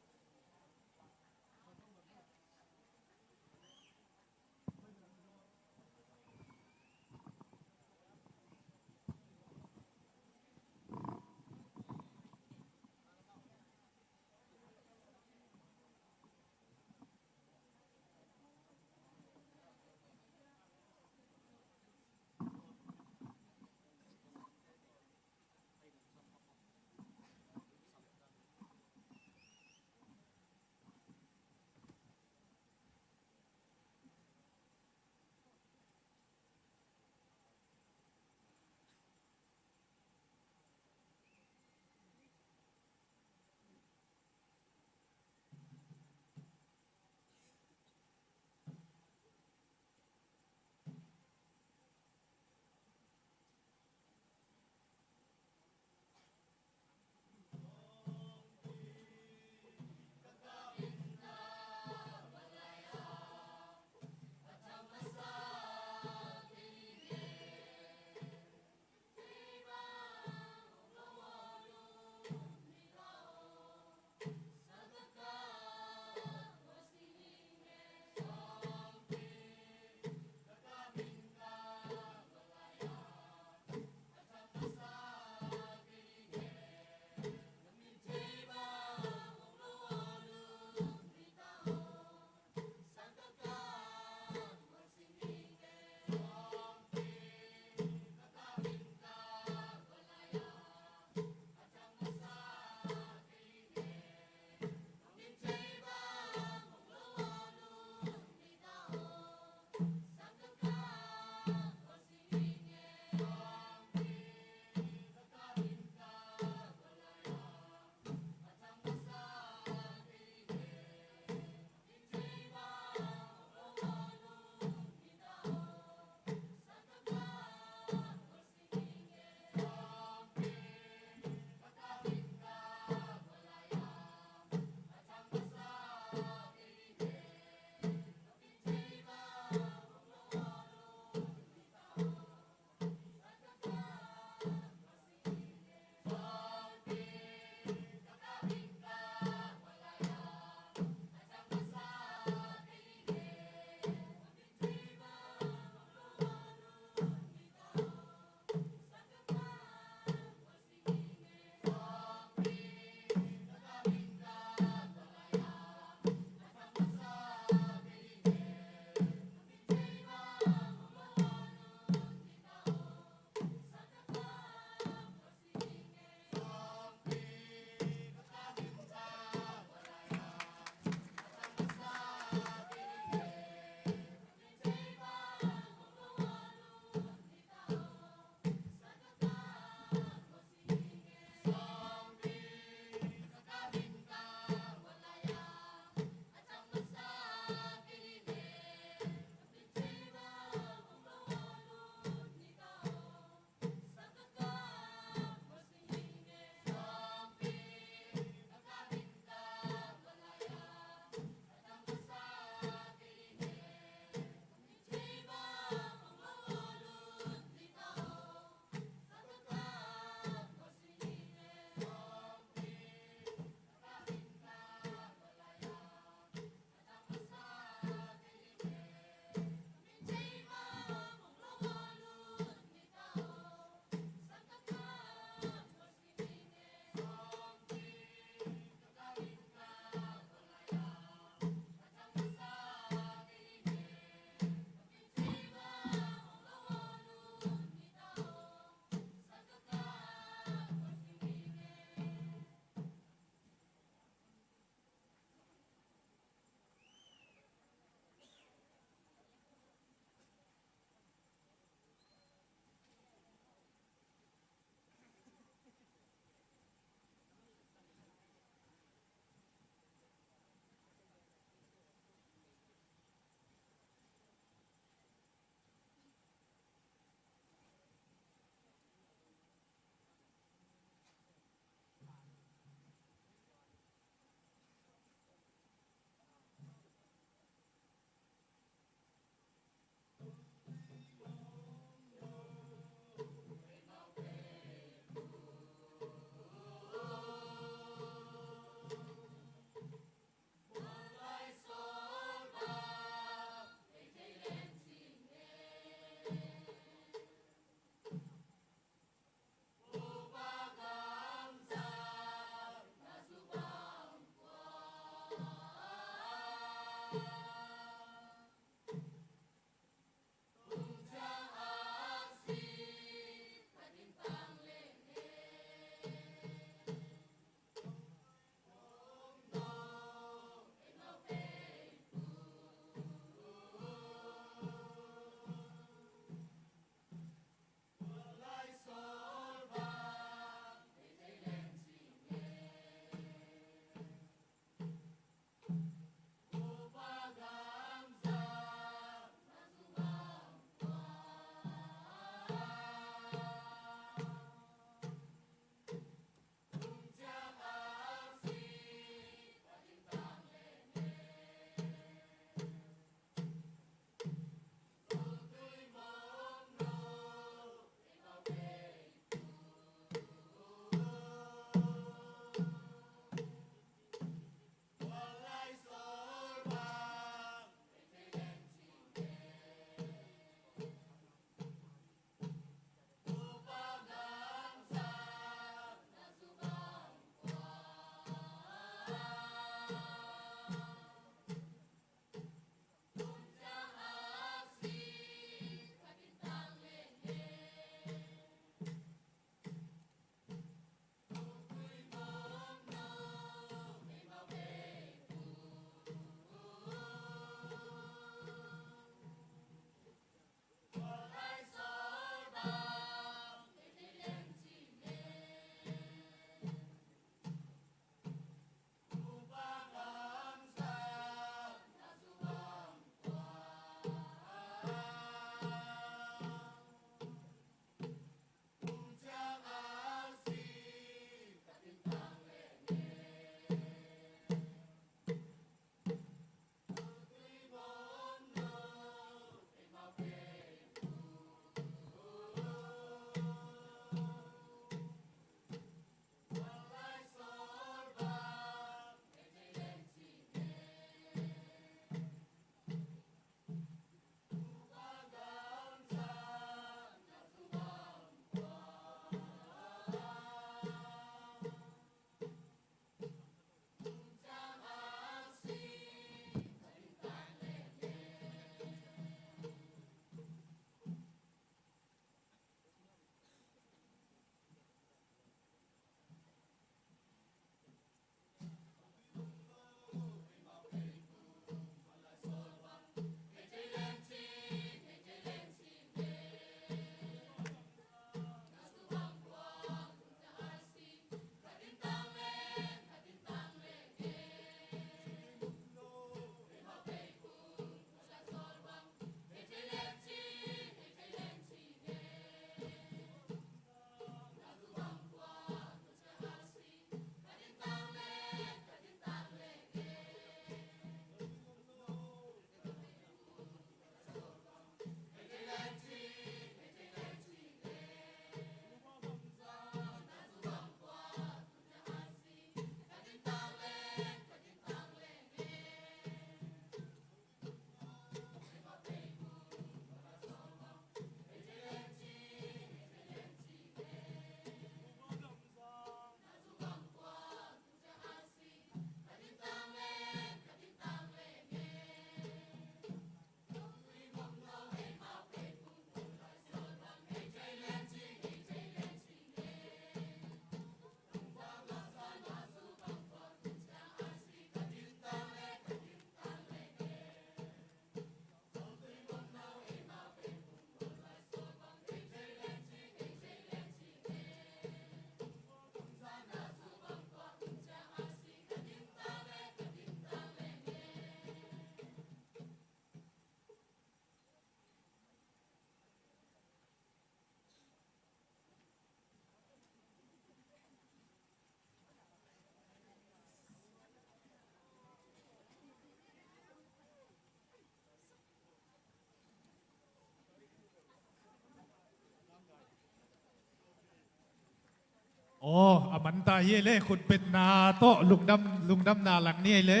Aw, a man ta hi ei le, khutbetna tawh lungdam, lungdamna lang ni ei le.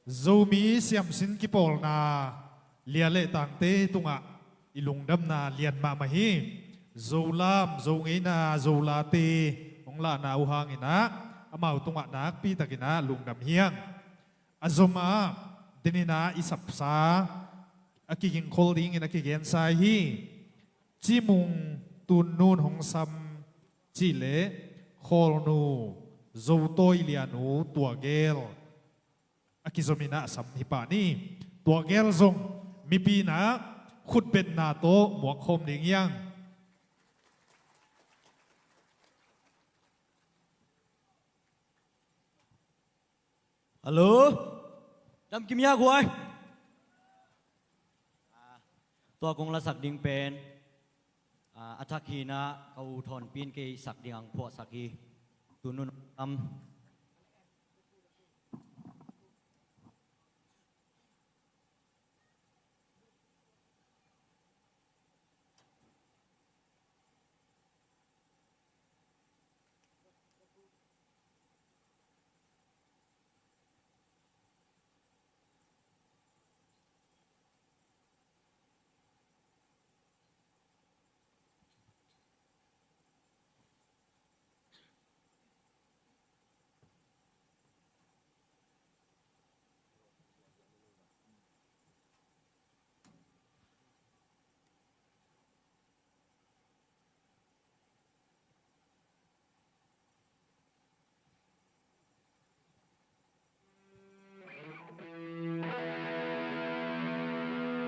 Zomi siamsin kipawlna lia le tangte tungah i lungdamna lian mahmah hi. Zolam, Zo ngeina, Zo late hong lahna uh hangin ah amau tungah nakpi takin ah lungdam hi hang. A zom ah denin ah i sapsa a kigingkhol dingin a kigensa hi. Cimung Tunnun hong sam cih leh Khawlnu Zotawi Lianu Tuagel a kizomin ah a sam hi pah ni. Tuagel zong mipi in ah khutbetna tawh muak khawm ding hi hang. Hallo? Dam kim ya guai. Ah, tua kong lasak ding pen, ah, a thak hi in ah ka u Thawnpi in kei sak ding ang phuahsak hi. Tunun am.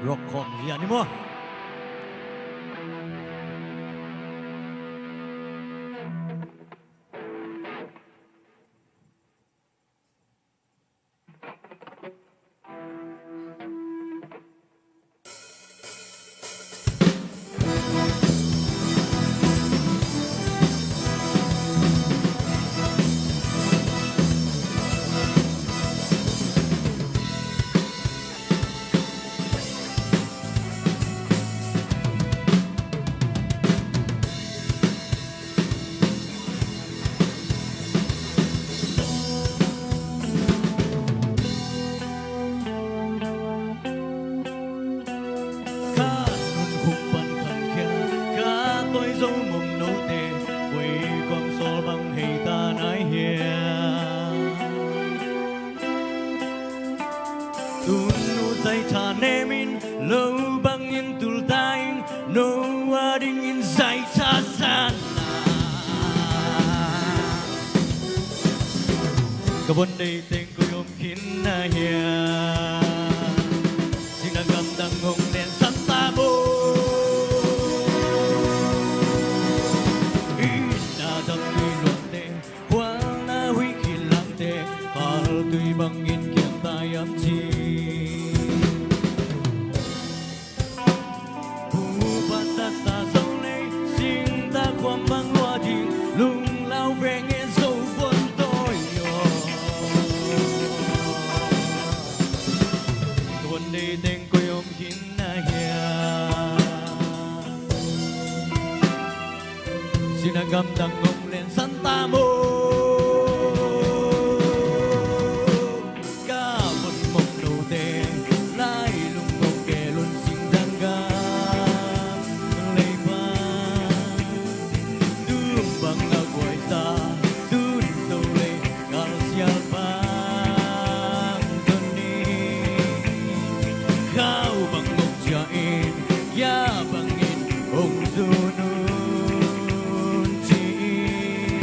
Rock khawm lian ni maw. Ka nunkhum pan khangkhia, ka tawi zo mong note, koi kong sawl bang hei ta nai hiam? Tun nu zai tha nemin lo bangin tul ta ing, no a dingin zai tha zan. Ka von dei teng koi om khin na hiam? Singna gamdang hong len san ta bo. Inn a dam tui luangte, khualna huih khit langte, kal tui bangin kiam ta hiam ci. Bupa sasa Zolei, singtang khuam bang lua ding, lunglau veng e Zo von tawi aw. Ka von dei teng koi om khin na hiam? Singna gamdang hong len san ta maw. Ka von mong note, lai lung mong ke lun singdang gam lei pan. Tum bang a guai sa, tun Zolei kal sial pan. Tun ni khau bang mong cia in, ya bangin hong zun un ci in.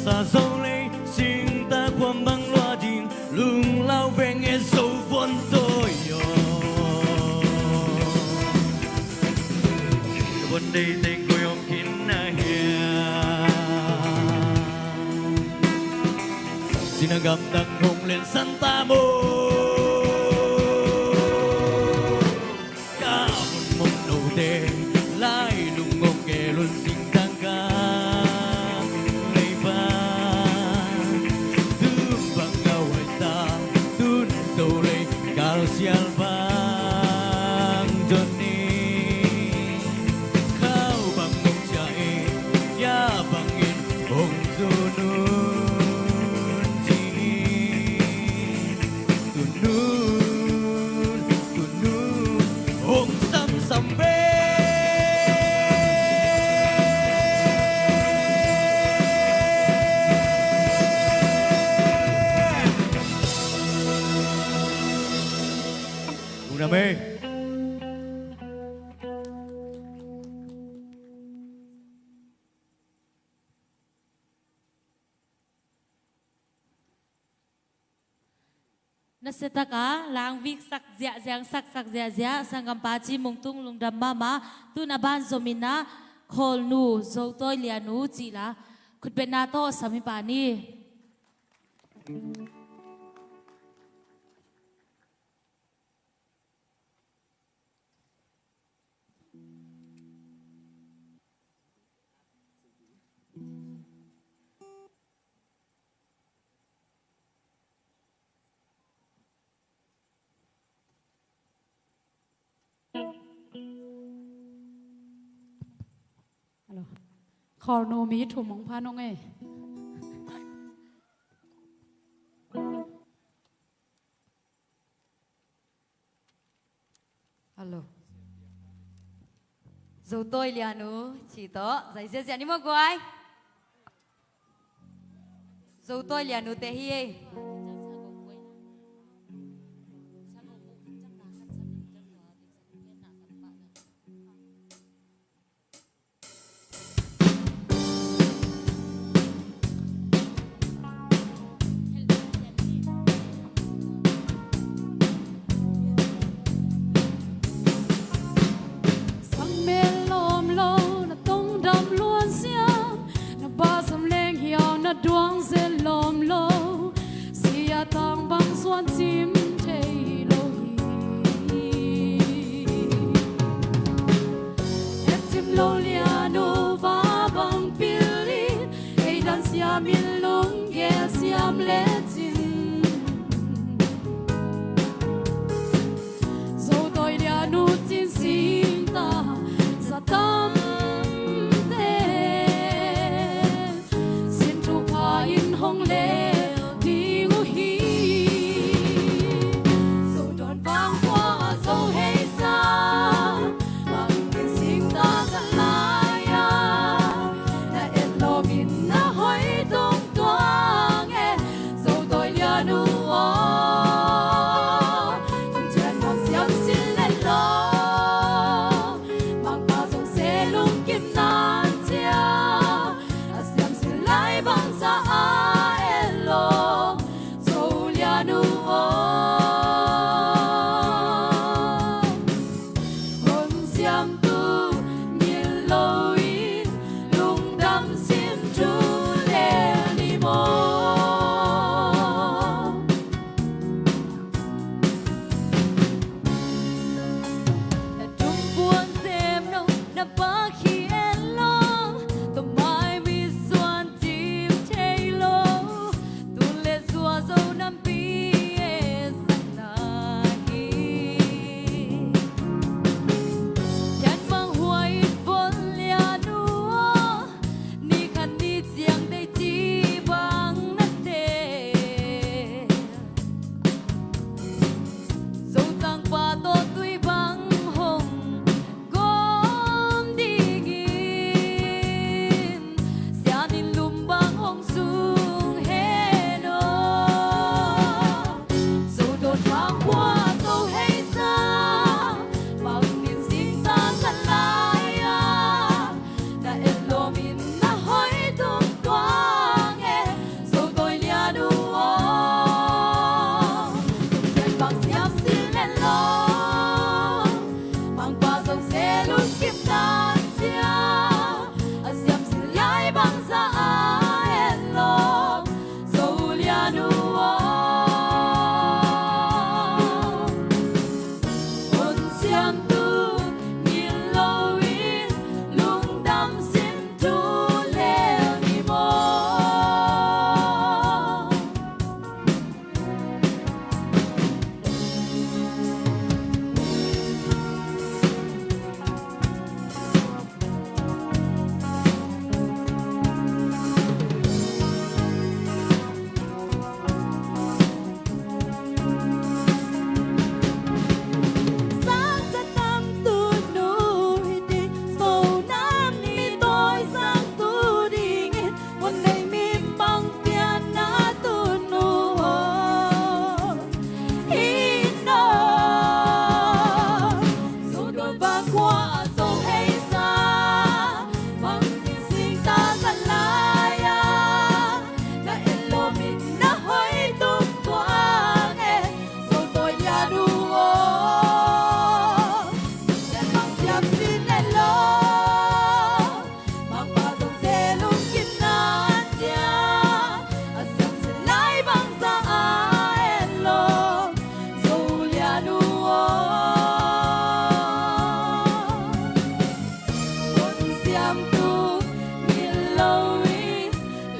Sa Zo lei singta khuam bang lua ding, lunglau veng e Zo vuan tawi aw. Vuan dei teng koi om khin na hia. Sina gamdang hong lensan ta maw. Ka mun mun note lai lungong ke lun sing tangka lei ba. Tun bang ngau ai sa tun zo lei kal sial bang Johnny. Khau bang mong cia e ya bangin hong zunun ci. Tunun, tunun hong samsam ve. Uname. Nasiatak a langvik sak ziahziah, sak sak ziahziah sanggampa Ci Mung Tung lungdam mahmah. Tun a ban zomin ah Khawlnu Zo Tawi Lianu cih la khutbetna tawh sam hi pah ni. Hello. Khawlnu mi thum hong pha nong ei. Hello. Zo Tawi Lianu cih tawh zai ziahziah ni maw guai. Zo Tawi Lianu te hi ei. Sang mel lawm lo, na tong dam luan siam, na ba sam leng hiau, na duang zel lawm lo. Sia tang bang suan cim thei lo hi. Hep cim lo Lianu va bang pil in, ei dan siam in lunggel siam lecin. Zo Tawi Lianu cin singta za tam te sin thupha in hong lel ding uh hi. Zo dawn vang khua a zo hei sa, bang in singta za lai a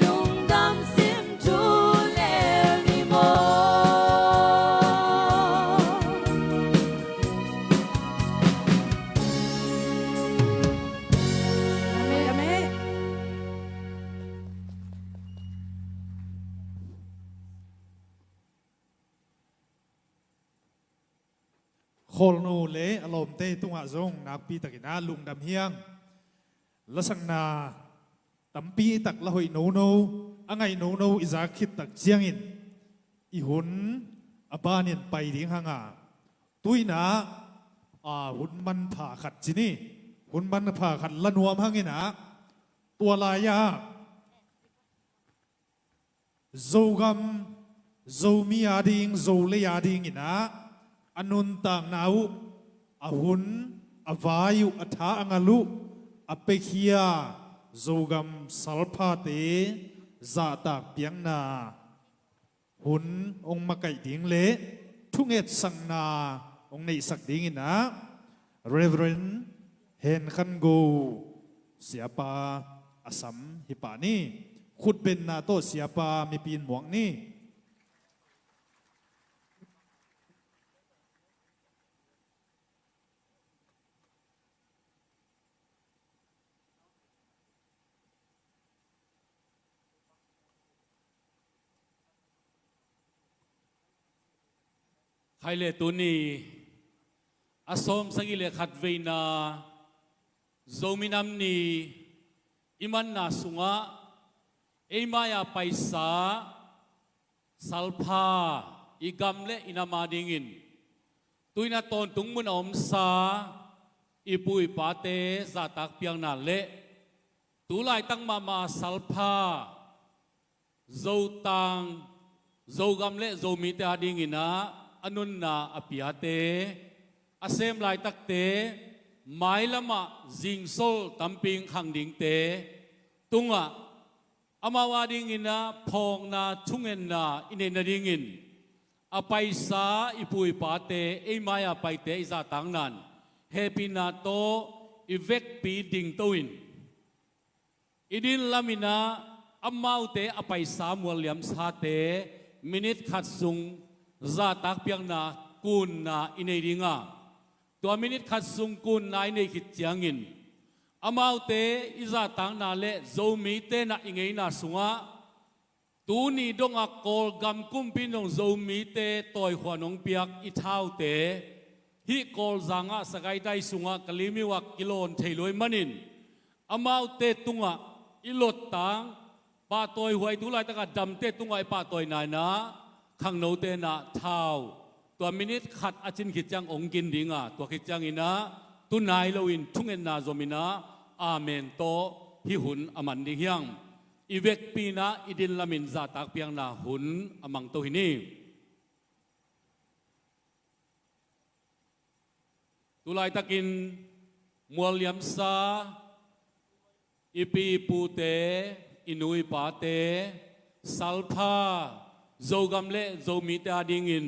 Lungdam sim thu lel ni maw. Amen. Amen. Khawlnu le a lawmte tungah zong nakpi takin ah lungdam hi hang. Lasakna tampi tak la hoih nono, a ngaih nono i zak khit tak ciangin i hun a banin pai ding hang a, tu-in ah, a, hun manpha khat ci ni, hun manpha khat la nuam hangin ah, tua lai-ah Zogam, Zomi ading, Zolei adingin ah a nuntakna uh, a hun, a vai uh, a tha a ngal uh a piakhia Zogam salphate zahtak piakna hun hong makaih ding le thungetsakna hong neihsak dingin ah Reverend Hen Khan Go Siapa a sam hi pah ni. Khutbenna tawh Siapa mipi in muak ni. Khai le tuni a sawmsagih le khat veina Zomi Nam Ni i manna sungah ei mai-a paisa salpha i gam le i nam adingin tu-in a tawntung mun a omsa i pu i pate zahtak piakna le tu laitak mahmah a salpha Zotang, Zogam le Zomite adingin ah a nunna a piate, a sem laitakte, mailamah zingsol tampi khang dingte tungah amau adingin ah phawkna thungetna i neih nadingin a paisa i pu i pate ei mai-a paite i zahtakna in hehpihna tawh i vekpi dingto in i din lamin ah amaute a paisa mualliamsate minit khat sung zahtak piakna kunna i nei ding a, tua minit khat sung kunna i neih khit ciangin amaute i zahtakna le Zomite na i ngeina sungah tuni dongah Kawlgam kumpi in dong Zomite tawikhua in hong piak i thaute hih Kawlzang ah Sagaing dai sungah Kalemyo ah kilawn thei lo ahih manin amaute tungah i lottang, pahtawihuai tu laitakah damte tungah i pahtawi na in ah khangnote in ah thau tua minit khat a cin khit ciang hong gin ding a, tua khit ciangin ah tu nai loin thungetna zom in ah amen tawh hih hun a man ding hi hang. I vekpi in ah i din lamin zahtak piakna hun a mangto hi ni. Tu laitakin mualliamsa i pi i pute, i nu i pate, salpha, Zogam le Zomite adingin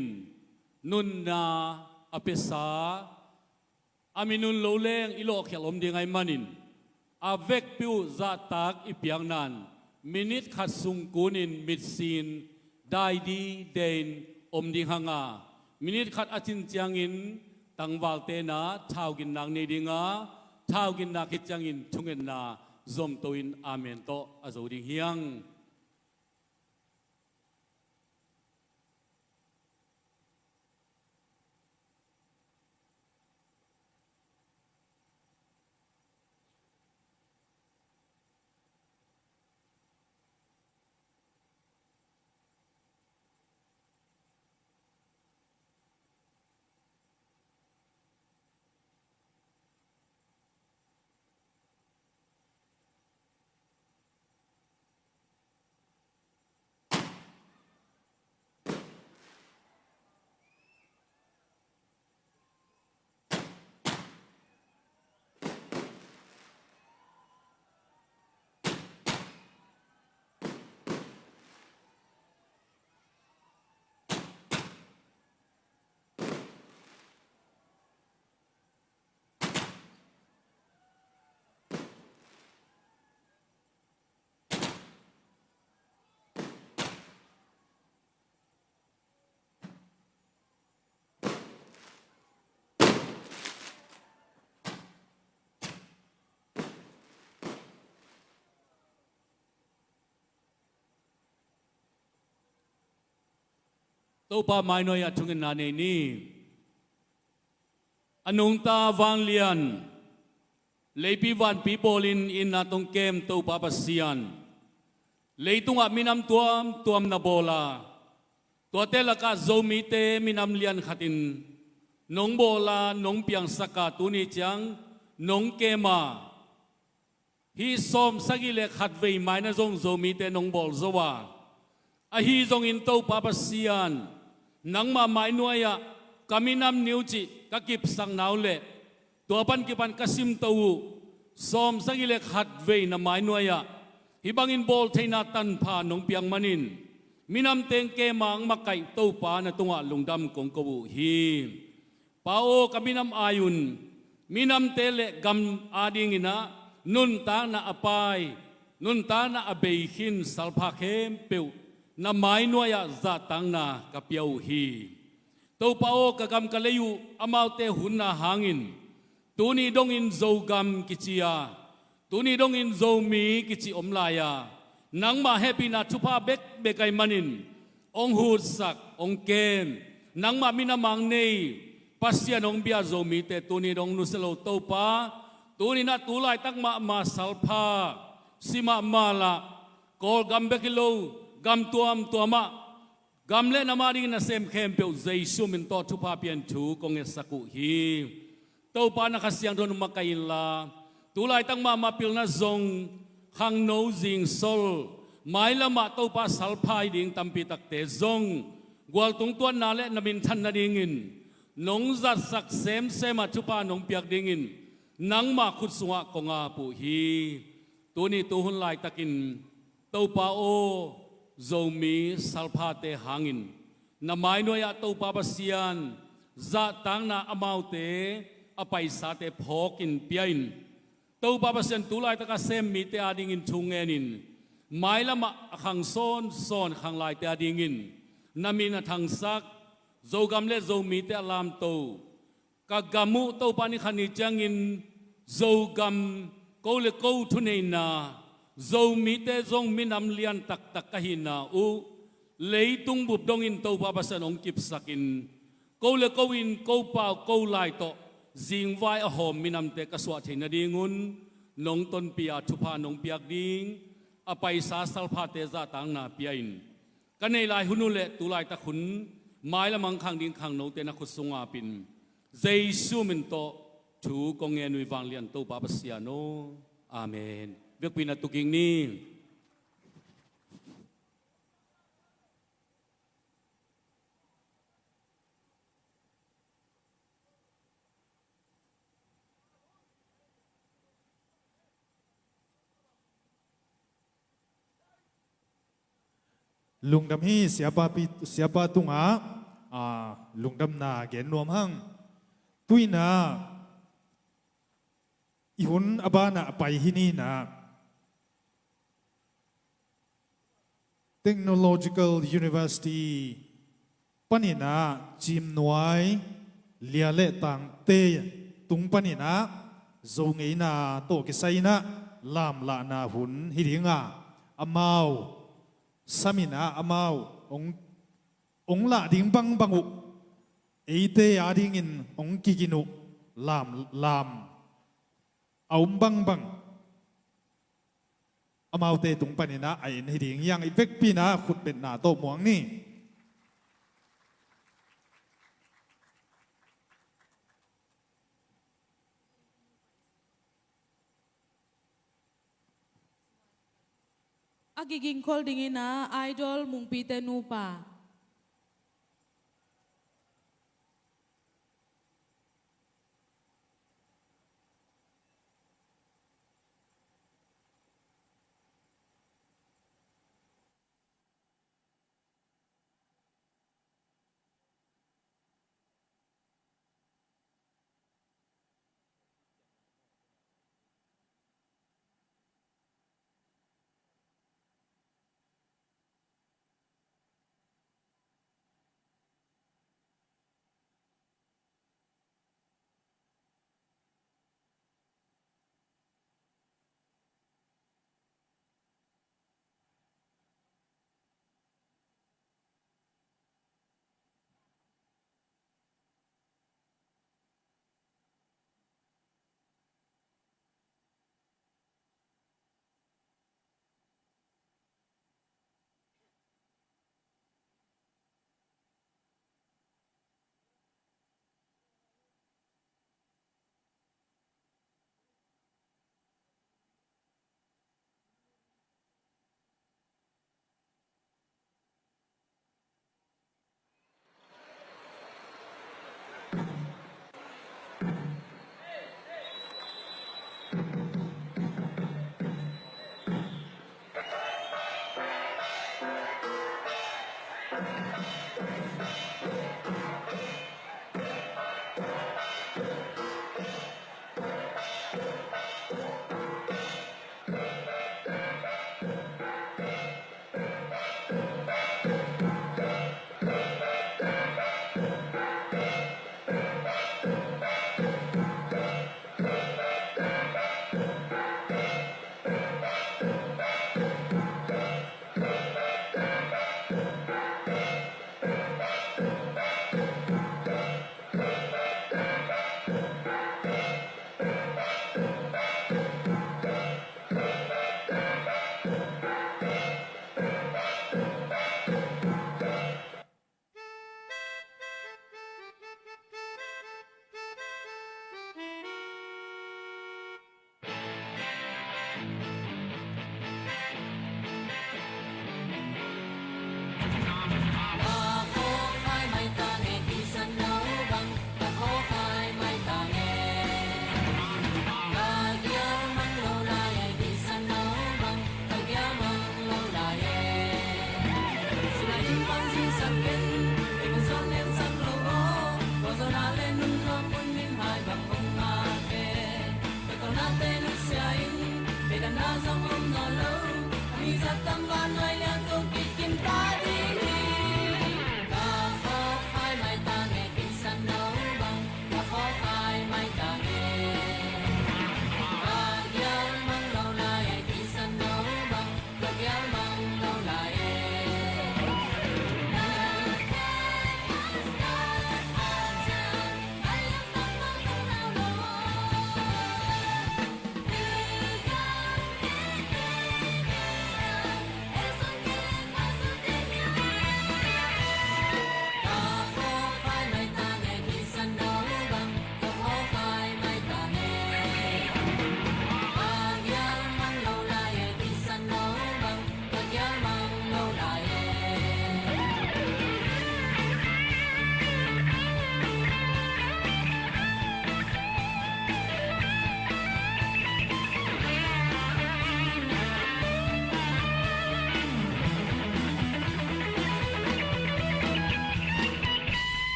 nunna a piasa, a mi nun lo leng i lawhkhialh om ding ahih manin a vekpi uh zahtak i piakna in minit khat sung kunin mitsin dai dide in om ding hang a, minit khat a cin ciangin tangvalte in ah thauginna nei ding a, thauginna khit ciangin thungetna zomto in amen tawh a zo ding hi hang. Topa mainuai-ah thungetna nei ni. A nungta vanglian, leipi vanpi bawlin itna tawh hong kem Topa Pasian, leitungah minam tuamtuam na bawl a, tuate lakah Zomite minam lian khatin nong bawl a, nong piangsak a, tuni ciang nong kem a, hih sawmsagih le khatvei mai-in ah zong Zomite nong bawl zo a, ahi zongin Topa Pasian, nangmah mainuai-ah ka minam ni uh cih ka kipsakna uh leh tua pan kipan ka simto uh sawmsagih le khatvei na mainuai-ah hih bangin bawl theihna tanpha nong piak manin, minamte hong kem a hong makaih Topa na tungah lungdam kong ko uh hi. Pa aw, ka minam ai un, minamte le gam adingin ah nuntakna a pai, nuntakna a bei khin salpha khempeuh na mainuai-ah zahtakna ka pia uh hi. Topa aw, ka gam ka lei uh amaute hunna hangin tuni dongin Zogam kici a, tuni dongin Zomi kici om lai a, nangmah hehpihna thupha bekbek ahih manin hong hutsak, hong kem, nangmah minam a hong nei, Pasian hong bia Zomite tuni dong nusia lo Topa, tuni-in ah tu laitak mahmah salpha, si mahmah lah, Kawlgam bek hi lo, gam tuamtuamah, gam le nam adingin nasem khempeuh Jesu min tawh thupha pian thu kong ngetsak uh hi. Topa, na Kha Siangtho hong makaih inla, tu laitak mahmah pilna zong, khangno zingsol, mailamah Topa salpha hi ding tampi takte zong gualtung tuanna le na minthan nadingin nong zatsak semsem a thupha nong piak dingin nangmah khut sungah kong ap uh hi. Tuni tuhun laitakin Topa aw, Zomi salphate hangin na mainuai-ah Topa Pasian, zahtakna amaute a paisate phawkin pia in. Topa Pasian, tu laitak a sem mite adingin thu ngenin, mailamah a khang sawnsawn khanglaite adingin na min a thangsak, Zogam le Zomite a lamto, ka gam uh Topa, ni khat ni ciangin Zogam, ko le ko thuneihna, Zomite zong minam lian taktak ka hihna uh leitung bup dongin Topa Pasian hong kipsakin, ko le ko in ko pau ko lai tawh zingvai a hawm minamte ka suah theih nadingun nong tonpih a, thupha nong piak ding, a paisa salphate zahtakna pia in. Ka neih lai hun uh le tu laitak hun, mailam a hong khang ding khangnote na khut sungah ap in, Jesu min tawh thu kong ngen uh hi, vanglian Topa Pasian aw. Amen. Vekpi-in a tu kik ni. Lungdam hi, siapa pi-, siapa tungah, ah, lungdamna gen nuam hang. Tu-in ah i hun a banah a pai hi ni-in ah, Technological University panin ah Ciimnuai, Lia le Tangte tung panin ah Zo ngeina tawh kisai-in ah lamlahna hun hi ding a, amau sam in ah amau hong, hong lah ding bangbang uh, eite adingin hong kigin uh, lam, lam a om bangbang amaute tung panin ah a en hi ding hi hang. I vekpi-in ah khutbetna tawh muang ni. A kigingkhol dingin ah Idol Mungpite nupa.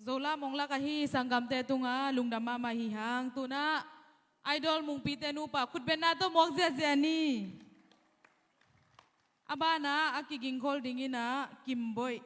Zolam hong lak ahi sanggamte tungah lungdam mahmah hi hang. Tunah Idol Mungpite nupa khutbetna tawh muak ziahziah ni. A banah a kigingkhol dingin ah Kimboih.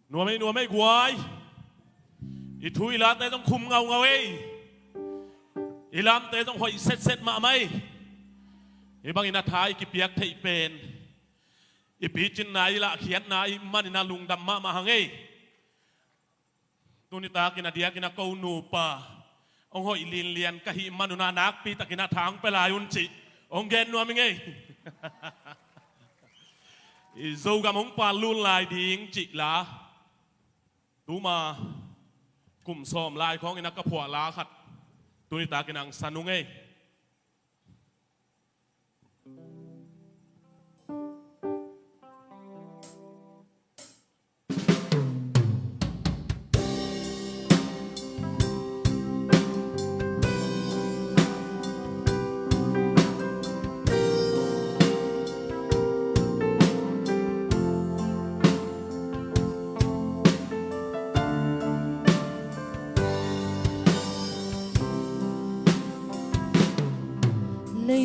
Nuam ei, nuam ei guai. I thu i late zong khum ngaungau ei. I lamte zong hoih setset mahmah ei. Hih bangin a tha i kipiak theih pen i picinna, i lahkhiatna ahih manin a lungdam mahmah hang ei. Tuni takin a diakin a ko nupa hong hoih linlian ka hih manun a nakpitakin a tha hong pia lai un cih hong gen nuam ing ei. I Zogam hong palut lai ding cih la, tuma kum sawm lai khawngin a ka phuah la khat tuni takin a hong san ung ei.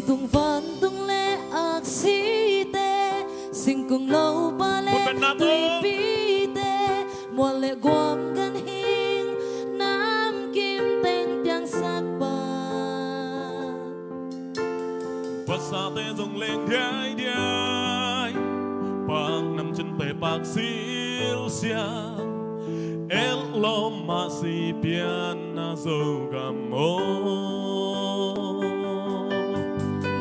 Tung vantung le aksite, singkung lopa le tuipite, mual le guam ganhing namkim teng piangsak pa. Vasate zong leng diaidiai, pak namcinte pak silsia, el lom mah si pianna Zogam aw.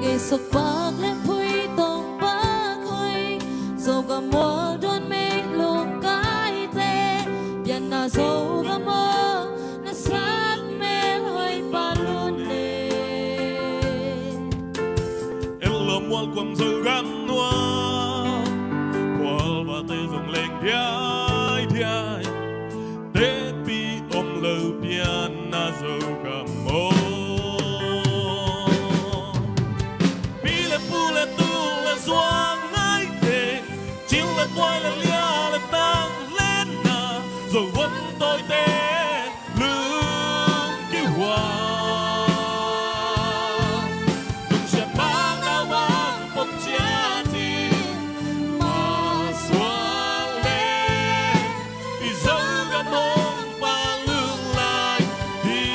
Ngeisok pak le phuitong pak hoi, Zogam mual duan meilung kaite, pianna Zogam aw, na sak melhoi pa lune. El lom mual guam Zogam nuam, phual vate zong leng diaidiai, tepi om lo pianna Zogam aw. Pi le pu le tu le zuang ngaite, cil le tuai le lia le tang lenna, Zo vuan tawite lungkihuan. Lungsiat bang na bang pom ciat hi, masual le i Zogam hong pa lung lai hi.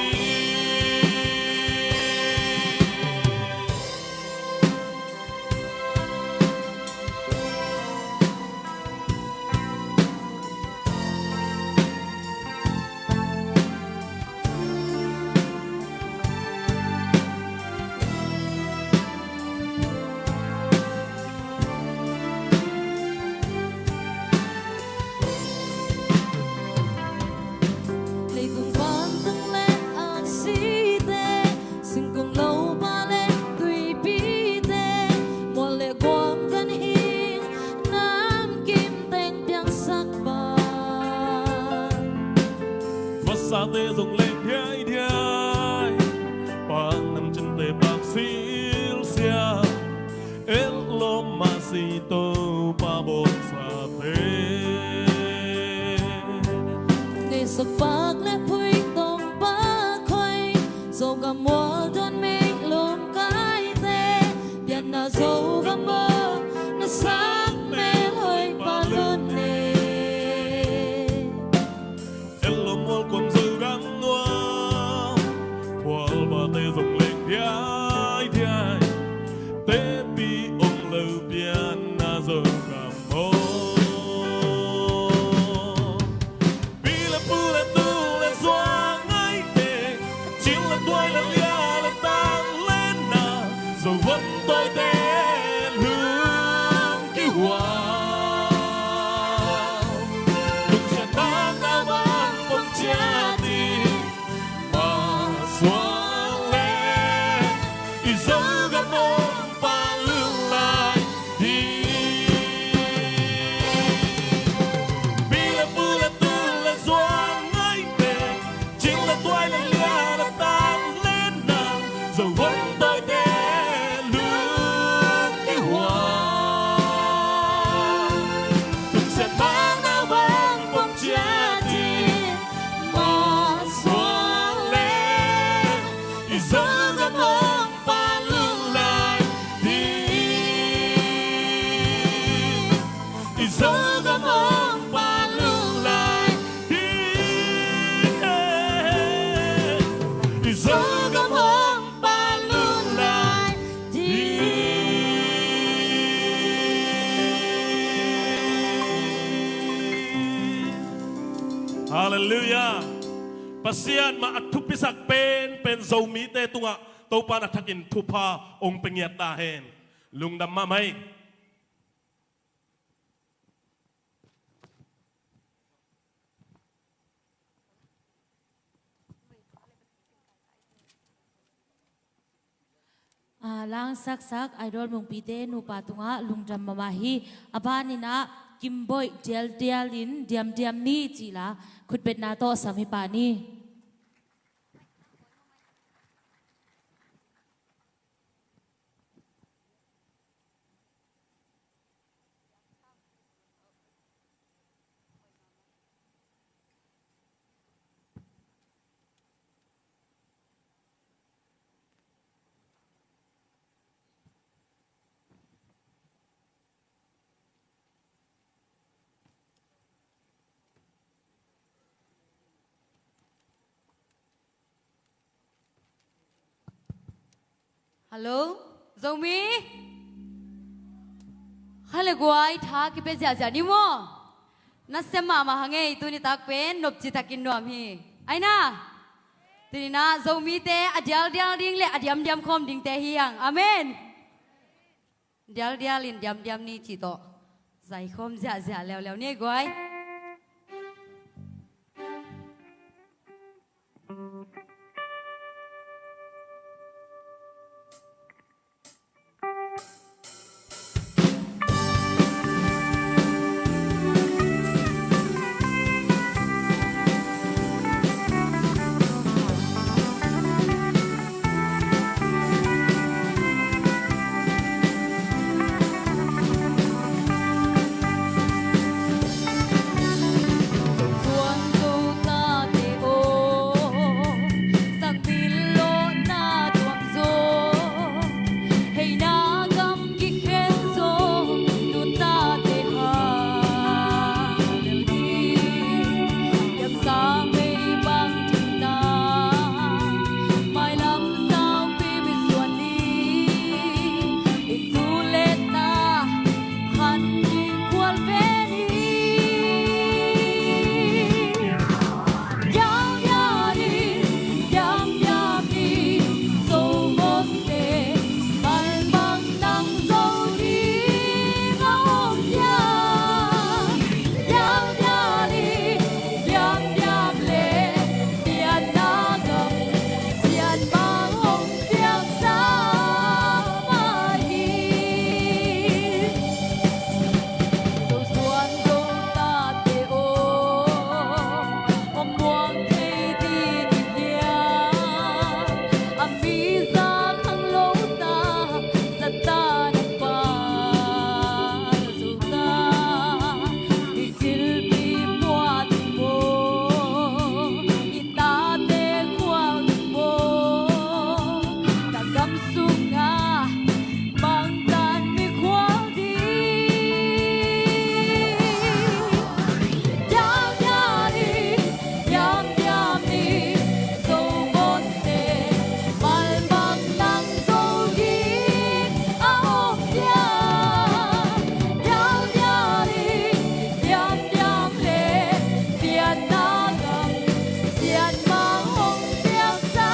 Leitung vantung le aksite, singkung lopa le tuipite, mual le guam ganhing namkim teng piangsak pa. Vasate zong leng diaidiai, pak namcinte pak silsia, el lom mah si Topa bawlsate. Ngeisok pak le phuitong pak hoi, Zogam mual duan meilung kaite, pianna Zogam aw, na sak melhoi pa lune. El lom mual guam Zogam nuam, phual vate zong leng diaidiai, tepi om lo pianna Zogam aw. Pi le pu le tu le zuang ngaite, cil le tuai le lia le tang lenna, Zo vuan tawite lungkihuan. Lungsiat bang na bang pom ciat hi, masual le i Zogam hong pa lung lai hi. Pi le pu le tu le zuang ngaite, cil le tuai le lia le tang lenna, Zo vuan tawite lungkihuan. Lungsiat bang na bang pom ciat hi, masual le i Zogam hong pa lung lai hi. I Zogam hong pa lung lai hi. I Zogam hong pa lung lai hi. Halleluiah. Pasian mah a thupisak penpen Zomite tungah Topa in a thakin thupha hong pia ngiat ta hen. Lungdam mahmah hi. A, langsaksak Idol Mungpite nupa tungah lungdam mahmah hi. A banin ah Kimboih dialdial in Diamdiam ni cih la khutbetna tawh sam hi pah ni. Hello, Zomi. Kha le guai, tha kipia ziahziah ni maw. Nasem mahmah hang ei, tuni tak pen nopci takin nuam hi. Aina. Tuni na Zomite a dialdial ding le a diamdiam khawm dingte hi hang. Amen. Dialdial in diamdiam ni cih tawh zai khawm ziahziah leuleu ni guai. Suan zo tate aw, sakbil lawhna tuam zaw, heina gamgi khen zaw, nutate hang lel hi. Piangsang mei bang thimna, mailam saupi misuan ni, i tu le ta khan ding khual ve ni. Diamdiam ni, diamdiam ni, zo mawkte, malmang nang zo ding a om hiam? Diamdiam ni, diamdiam le, pianna gam, sianmang hong piaksa mah hi. Zosuan Zotate aw, hong muang thei ding hi hiam? A mi za khang lo ta, Satan a pa zo ta, i thilpi puah ding maw, i tate khual ding maw, na gam sungah bangtan mi khual ding. Diamdiam ni, diamdiam ni, Zogawlte, malmang nang zo ding a om hiam? Diamdiam ni, diamdiam le, pianna gam, sianmang hong piaksa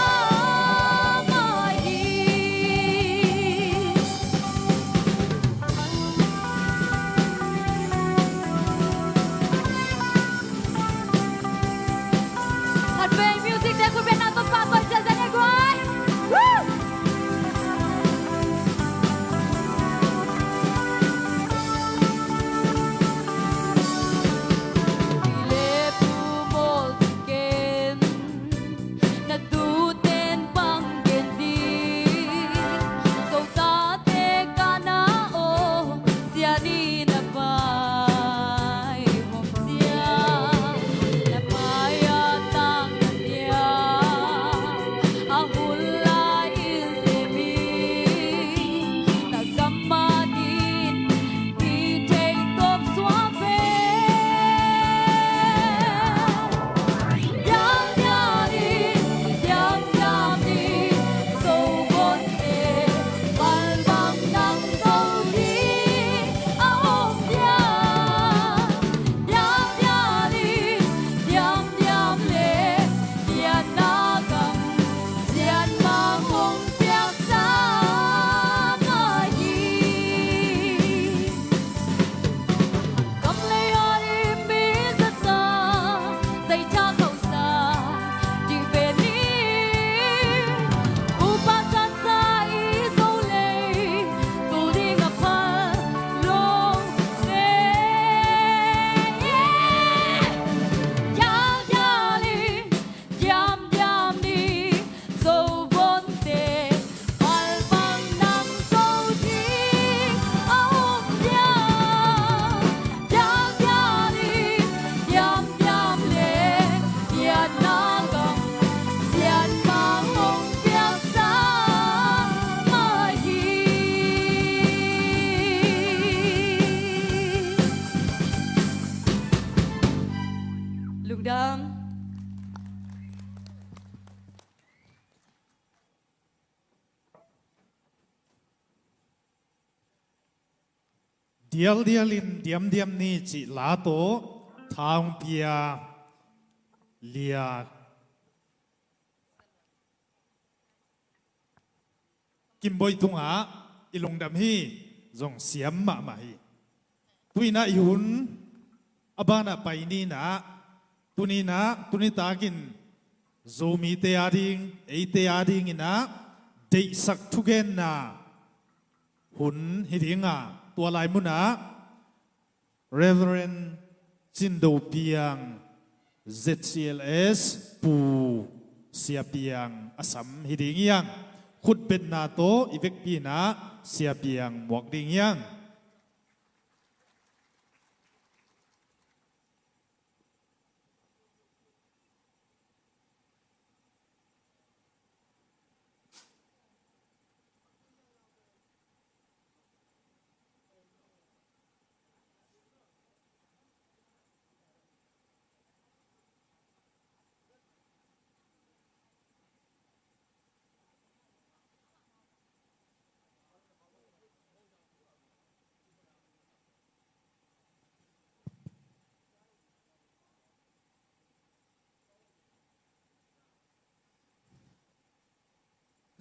mah hi. Khatvei music te khut beng na tawh pahtawi ziahziah ni guai. Woo! Pi le pu mawl ken, na tute'n bang gen ding? Zo tate kana aw, Sian in na vaihawm ciang, na mai-a tang na niam, a hun lai in sem in, na gam manin hih thei tawp suak ve. Diamdiam ni, diamdiam ni, Zogawlte, malmang nang zo ding a om hiam? Diamdiam ni, diamdiam le, pianna gam, sianmang hong piaksa mah hi. Gam lei a ding mi zat a, zai thak hausa ding ve ni. Upa zat sa i Zo lei, tul ding a phal lo ve. Yeah! Diamdiam ni, diamdiam ni, Zogawlte, malmang nang zo ding a om hiam? Diamdiam ni, diamdiam le, pianna gam, sianmang hong piaksa mah hi. Lungdam. Dialdial in diamdiam ni cih la tawh tha hong pia Lia Kim Bawi tungah i lungdam hi. Zong siam mahmah hi. Tu-in ah i hun a banah pai ni-in ah, tuni-in ah, tuni takin Zomite ading, eite adingin ah deihsak thugenna hun hi ding a, tua lai munah Reverend Cin Do Piang, Z C L S, Pu Sia Piang a sam hi ding hi hang. Khutbetna tawh i vekpi-in ah Sia Piang muak ding hi hang.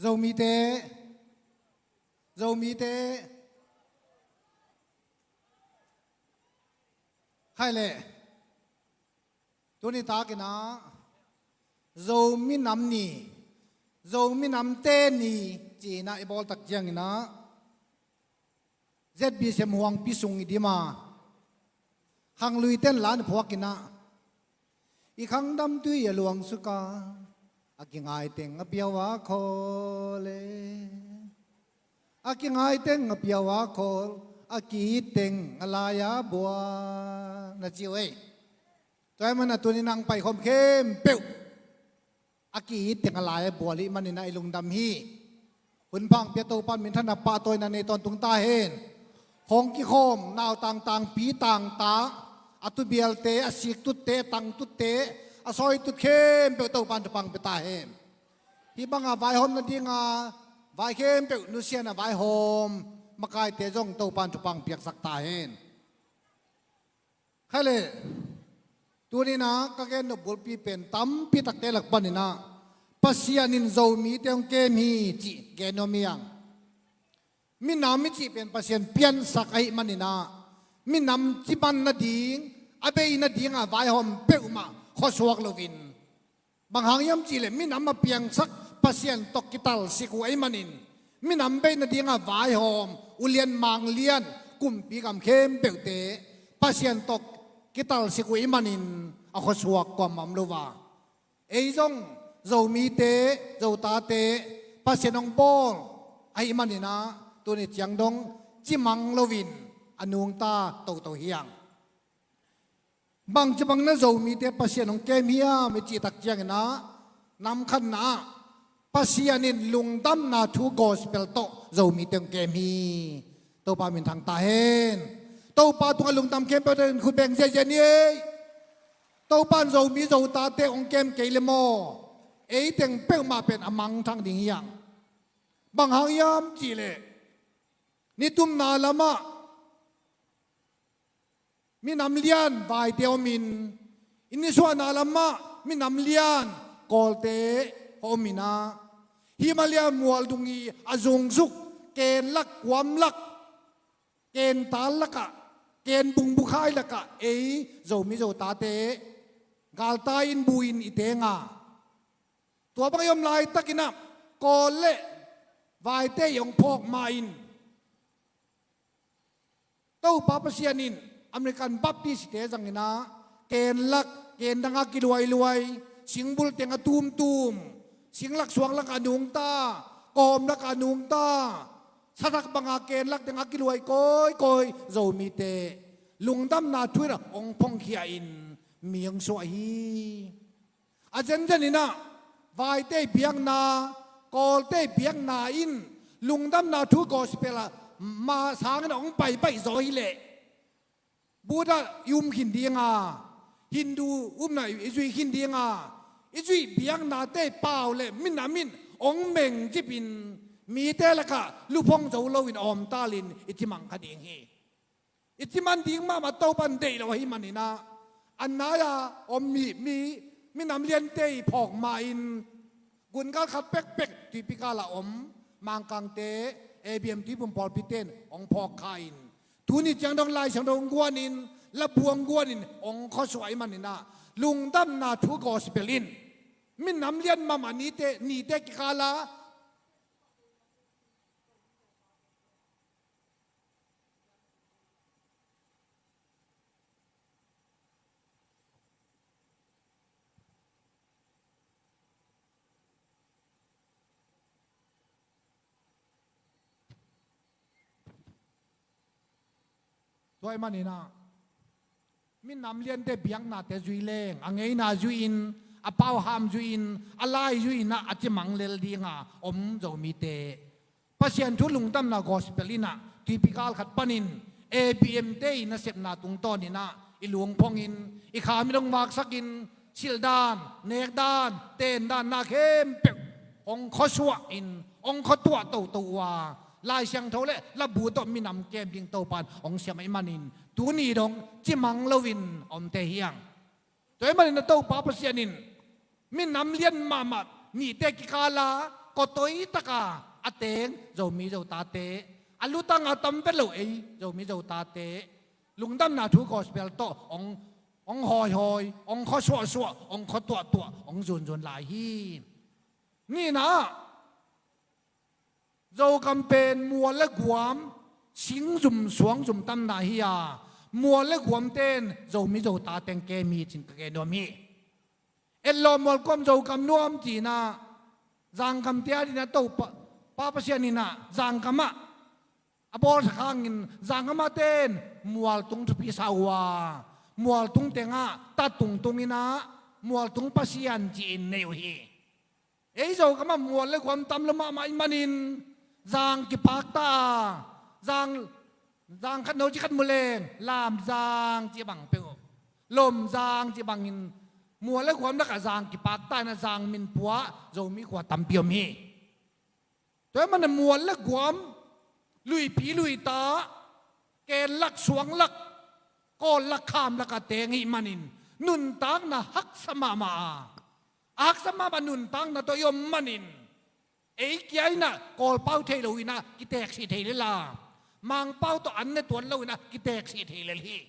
Zomite, Zomite, khai leh, tuni takin ah Zomi Nam Ni, Zomi Namte Ni ci-in ah i bawl tak ciangin ah Z B C M huangpi sung i dim a, khangluite in la na phuakin ah, i khangdam tui a luang suk a, a kingai teng a piau a khawl e, a kingai teng a piau a khawl, a ki-it teng a lai-a bual, na ci uh ei. Tua ahih manin ah tuni-in ah hong paikhawm khempeuh a ki-it teng a lai-a bual ahih manin ah i lungdam hi. Hun pha hong pia Topa'n minthanna pahtawina nei tawntung ta hen. Hong kikhawm nautang tangpi tangta, a tubialte, a siktutte, a tangtutte, a sawitut khempeuh Topa'n thupha hong pia ta hen. Hih banga vaihawm nadinga vai khempeuh nusia-in ah vaihawm makaite zong Topa'n thupha hong piaksak ta hen. Khai leh, tuni-in ah ka gen nop bulpi pen tampi takte lak panin ah Pasian in Zomite hong kem hi cih gen nuam hi hang. Minam i cih pen Pasian piansak ahih manin ah, minam ciman nading, a bei nadingah vaihawm peuhmah khuasuak loin, bang hang hiam cih leh minam a piangsak Pasian tawh kitalsik uh ahih manin, minam bei nadingah vaihawm, ulian manglian, kumpi gam khempeuhte Pasian tawh kitalsik uh ahih manin a khuasuak kuamah om lo a. Ei zong Zomite, Zotate, Pasian hong bawl ahih manin ah, tuni ciang dong cimang loin a nungta toto hi hang. Bangci bangin ah Zomite Pasian hong kem hiam i cih tak ciangin ah, nam khatna ah Pasian in lungdamna thu gospel tawh Zomite hong kem hi. Topa minthang ta hen. Topa tungah lungdam khempeuhte in khut beng ziahziah ni ei. Topa in Zomi Zotate hong kem kei le maw, ei teng peuhmah pen a mangthang ding hi hang. Bang hang hiam cih leh, nitumna lamah minam lian vaite om in, i nisuahna lamah minam lian Kawlte om in ah, hih mah lian mual dung i a zungzuk, kenlak, kuamlak, kental lakah, kenbung bukhai lakah ei Zomi Zotate galtai in bu in i teng a, tua bang i om laitakin ah Kawl le Vaite i hong phawk ma in, Topa Pasian in American Baptist-te zangin ah, kenlak, kendang a kiluailuai, singbul teng a tumtum, singlak suanglak a nungta, kawmlak a nungta, sathak banga kenlak teng a kiluai kawikawi Zomite lungdamna thu in ah hong phongkhia in mi hong suah hi. A zenzen in ah, Vaite biakna, Kawlte biakna in lungdamna thu gospel a ma sangin ah hong paipaih zaw hi leh, Buddha i um khin ding a, Hindu upna i zuih khin ding a, i zuih biaknate pau le minam in hong mengcip in mite lakah luphong zo loin awmtalin i cimang kha ding hi. I ciman ding mahmah Topan deih lo ahih manin ah, a nai-a om mi, mi, minam liante i phawk ma-in, gungal khat pekpek tuipi kal a om Mangkangte, A B M Tuiphum pawlpite in hong phawk kha-in, tuni ciang dong Lai Siangtho hong guanin, labu hong guanin hong khuasuah ahih manin ah, lungdamna thu gospel in minam lian mahmah nite, nite kikal a Tua ahih manin ah, minam liante biaknate zui leng, a ngeina zui-in, a pauham zui-in, a lai zui-in ah, a cimang lel dinga om Zomite, Pasian thu lungdamna gospel in ah, tuipi kal khat panin A B M te i nasepna tungtawnin ah, i lungphongin, i kha mi dong vaksakin, silh dan, nek dan, ten dan na khempeuh hong khuasuah in, hong khuatuah toto uh a, Lai Siangtho le labu tawh minam kem ding Topan hong siam ahih manin, tuni dong cimang loin omte hi hang. Tua ahih manin ah Topa Pasian in minam lian mahmah nite kikal a, kawtoi taka a teng Zomi Zotate, a lutang a tam vet lo ei Zomi Zotate, lungdamna thu gospel tawh hong, hong hawihawi, hong khuasuahsuah, hong khuatuahtuah, hong zunzun lai hi. Nihna ah, Zogam pen mual le guam, singzum suangzum tamna hi a, mual le guamte in Zomi Zota teng kem hi ci-in ka gen nuam hi. Etlawm mual guam Zogam nuam ci-in ah, Zangkam te a dingin ah Topa, Pa Pasian in ah Zangkam ah a bawlsak hangin, Zangkam ah te in mualtung thupi sa uh a, mualtung tengah ta tungtung in ah, mualtung pasian ci-in nei uh hi. Ei Zogam ah mual le guam tam lo mahmah ahih manin, zang kipakta a, zang, zang khat no ci khat mu leng, Lamzang ci bang peuh, Lomzang ci bangin, mual le guam lakah zang kipakta in ah zang min pua Zomi khua tampi om hi. Tua ahih manin mual le guam, luipi luita, kenlak suanglak, kawllak khamlak a teng ahih manin, nuntakna haksa mahmah a, a haksa mahmah nuntakna tawh i om manin, ei kia in ah Kawlpau thei lo in ah kiteeksih thei lel a, Mangpau tawh an ne tuan lo in ah kiteeksih thei lel hi.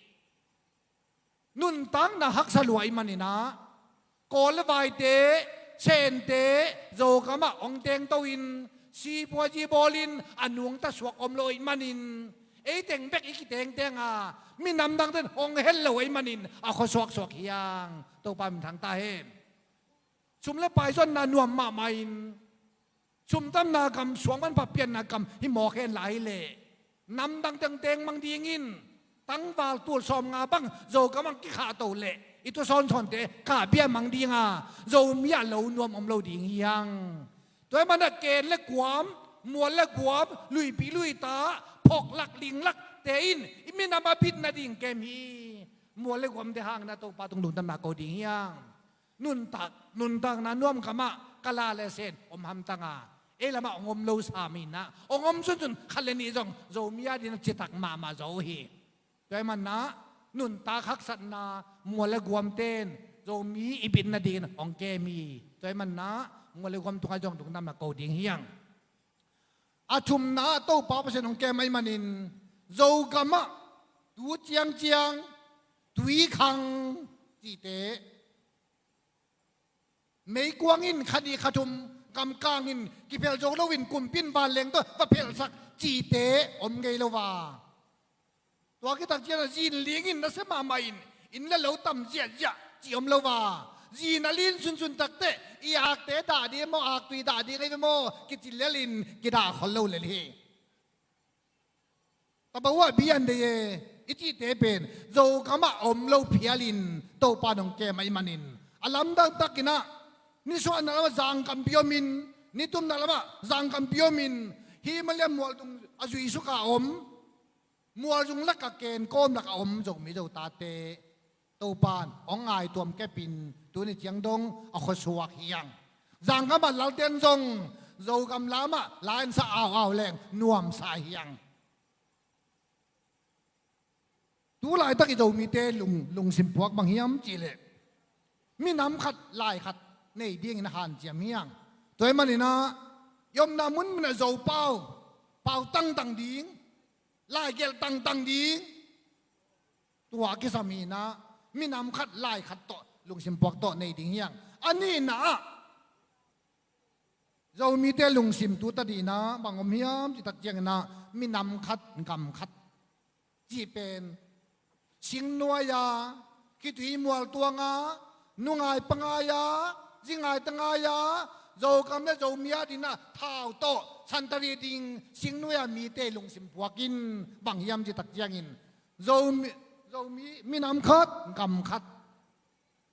Nuntakna haksa lua ahih manin ah, Kawl le Vaite, Sente, Zogam ah hong tengto in, sipuazi bawlin a nungta suak om lo ahih manin, ei teng bek i kitengteng a, minam dangte in hong hel lo ahih manin a khuasuaksuak hi hang. Topa minthang ta hen. Sum le pai zonna nuam mahmah in, sumtamna gam, suang manpha pianna gam hi mawk hen lai leh, namdang tengteng mang dingin, tangval tul sawmnga bang Zogam ah kikhahto leh, i tu sawnsawnte kahbia mang dinga, Zomi ah lo nuam om lo ding hi hang. Tua ahih manin ah ken le guam, mual le guam, luipi luita, phoklak linglakte in i minam a bit nading kem hi. Mual le guamte hangin ah Topa tung lungdamna ko ding hi hang. Nuntak, nuntakna nuam kamah ka la le sen om hamtang a, ei lamah hong om lo sam in ah, hong om sunsun khat le nih zong Zomi a dingin a citak mahmah zaw uh hi. Tua ahih manin ah, nuntak haksatna mual le guamte in Zomi i bit nadingin hong kem hi. Tua ahih manin ah, mual le guam tungah zong lungdamna ko ding hi hang. A thumna ah Topa Pasian hong kem ahih manin, Zogam ah tu ciangciang, tuikhang cihte, meikuang in kha nih kha thum gamkang in kiphel zo loin kumpi in vanleng tawh va phelhsak cihte om ngei lo a, tua khit tak ciangin ah zin ling in nasia mahmah in, inn le lo tam ziahziah cih om lo a, zin a lin sunsun takteh i akte dah ding maw, aktui dah ding ei ve maw, kicin lel in kidah khol lo lel hi. Tabawa bian dei e, i cihte pen Zogam ah om lo phial in Topa in hong kem ahih manin, a lamdang takin ah, nisuahna lamah zangkampi om in, nitumna lamah zangkampi om in, hih malian mualtung a zuisuk a om, mualzung lakah kenkawm lakah om Zomi Zotate, Topa in hong ngaituam kepin tuni ciang dong a khuasuak hi hang. Zangkam ah lalten zong Zogam lamah la-in sa auau leng nuamsa hi hang. Tu laitak i Zomite lung, lungsim puak bang hiam cihleh, minam khat lai khat nei dingin a hanciam hi hang. Tua ahih manin ah i omna munmun ah Zo pau, pau tangtang ding, lai gelh tangtang ding, tua kisam hi-in ah minam khat lai khat tawh lungsim puak tawh nei ding hi hang. A nihna ah Zomite lungsim tu tadin ah bang om hiam cih tak ciangin ah minam khat gam khat cih pen singnuai-a, khitui mual tuang-a, nungai pangai-a, zingai tangai-a, Zogam le Zomi adingin ah thau tawh santari ding singnuai-a mite lungsim puak in bang hiam cih tak ciangin Zomi, Zomi minam khat gam khat,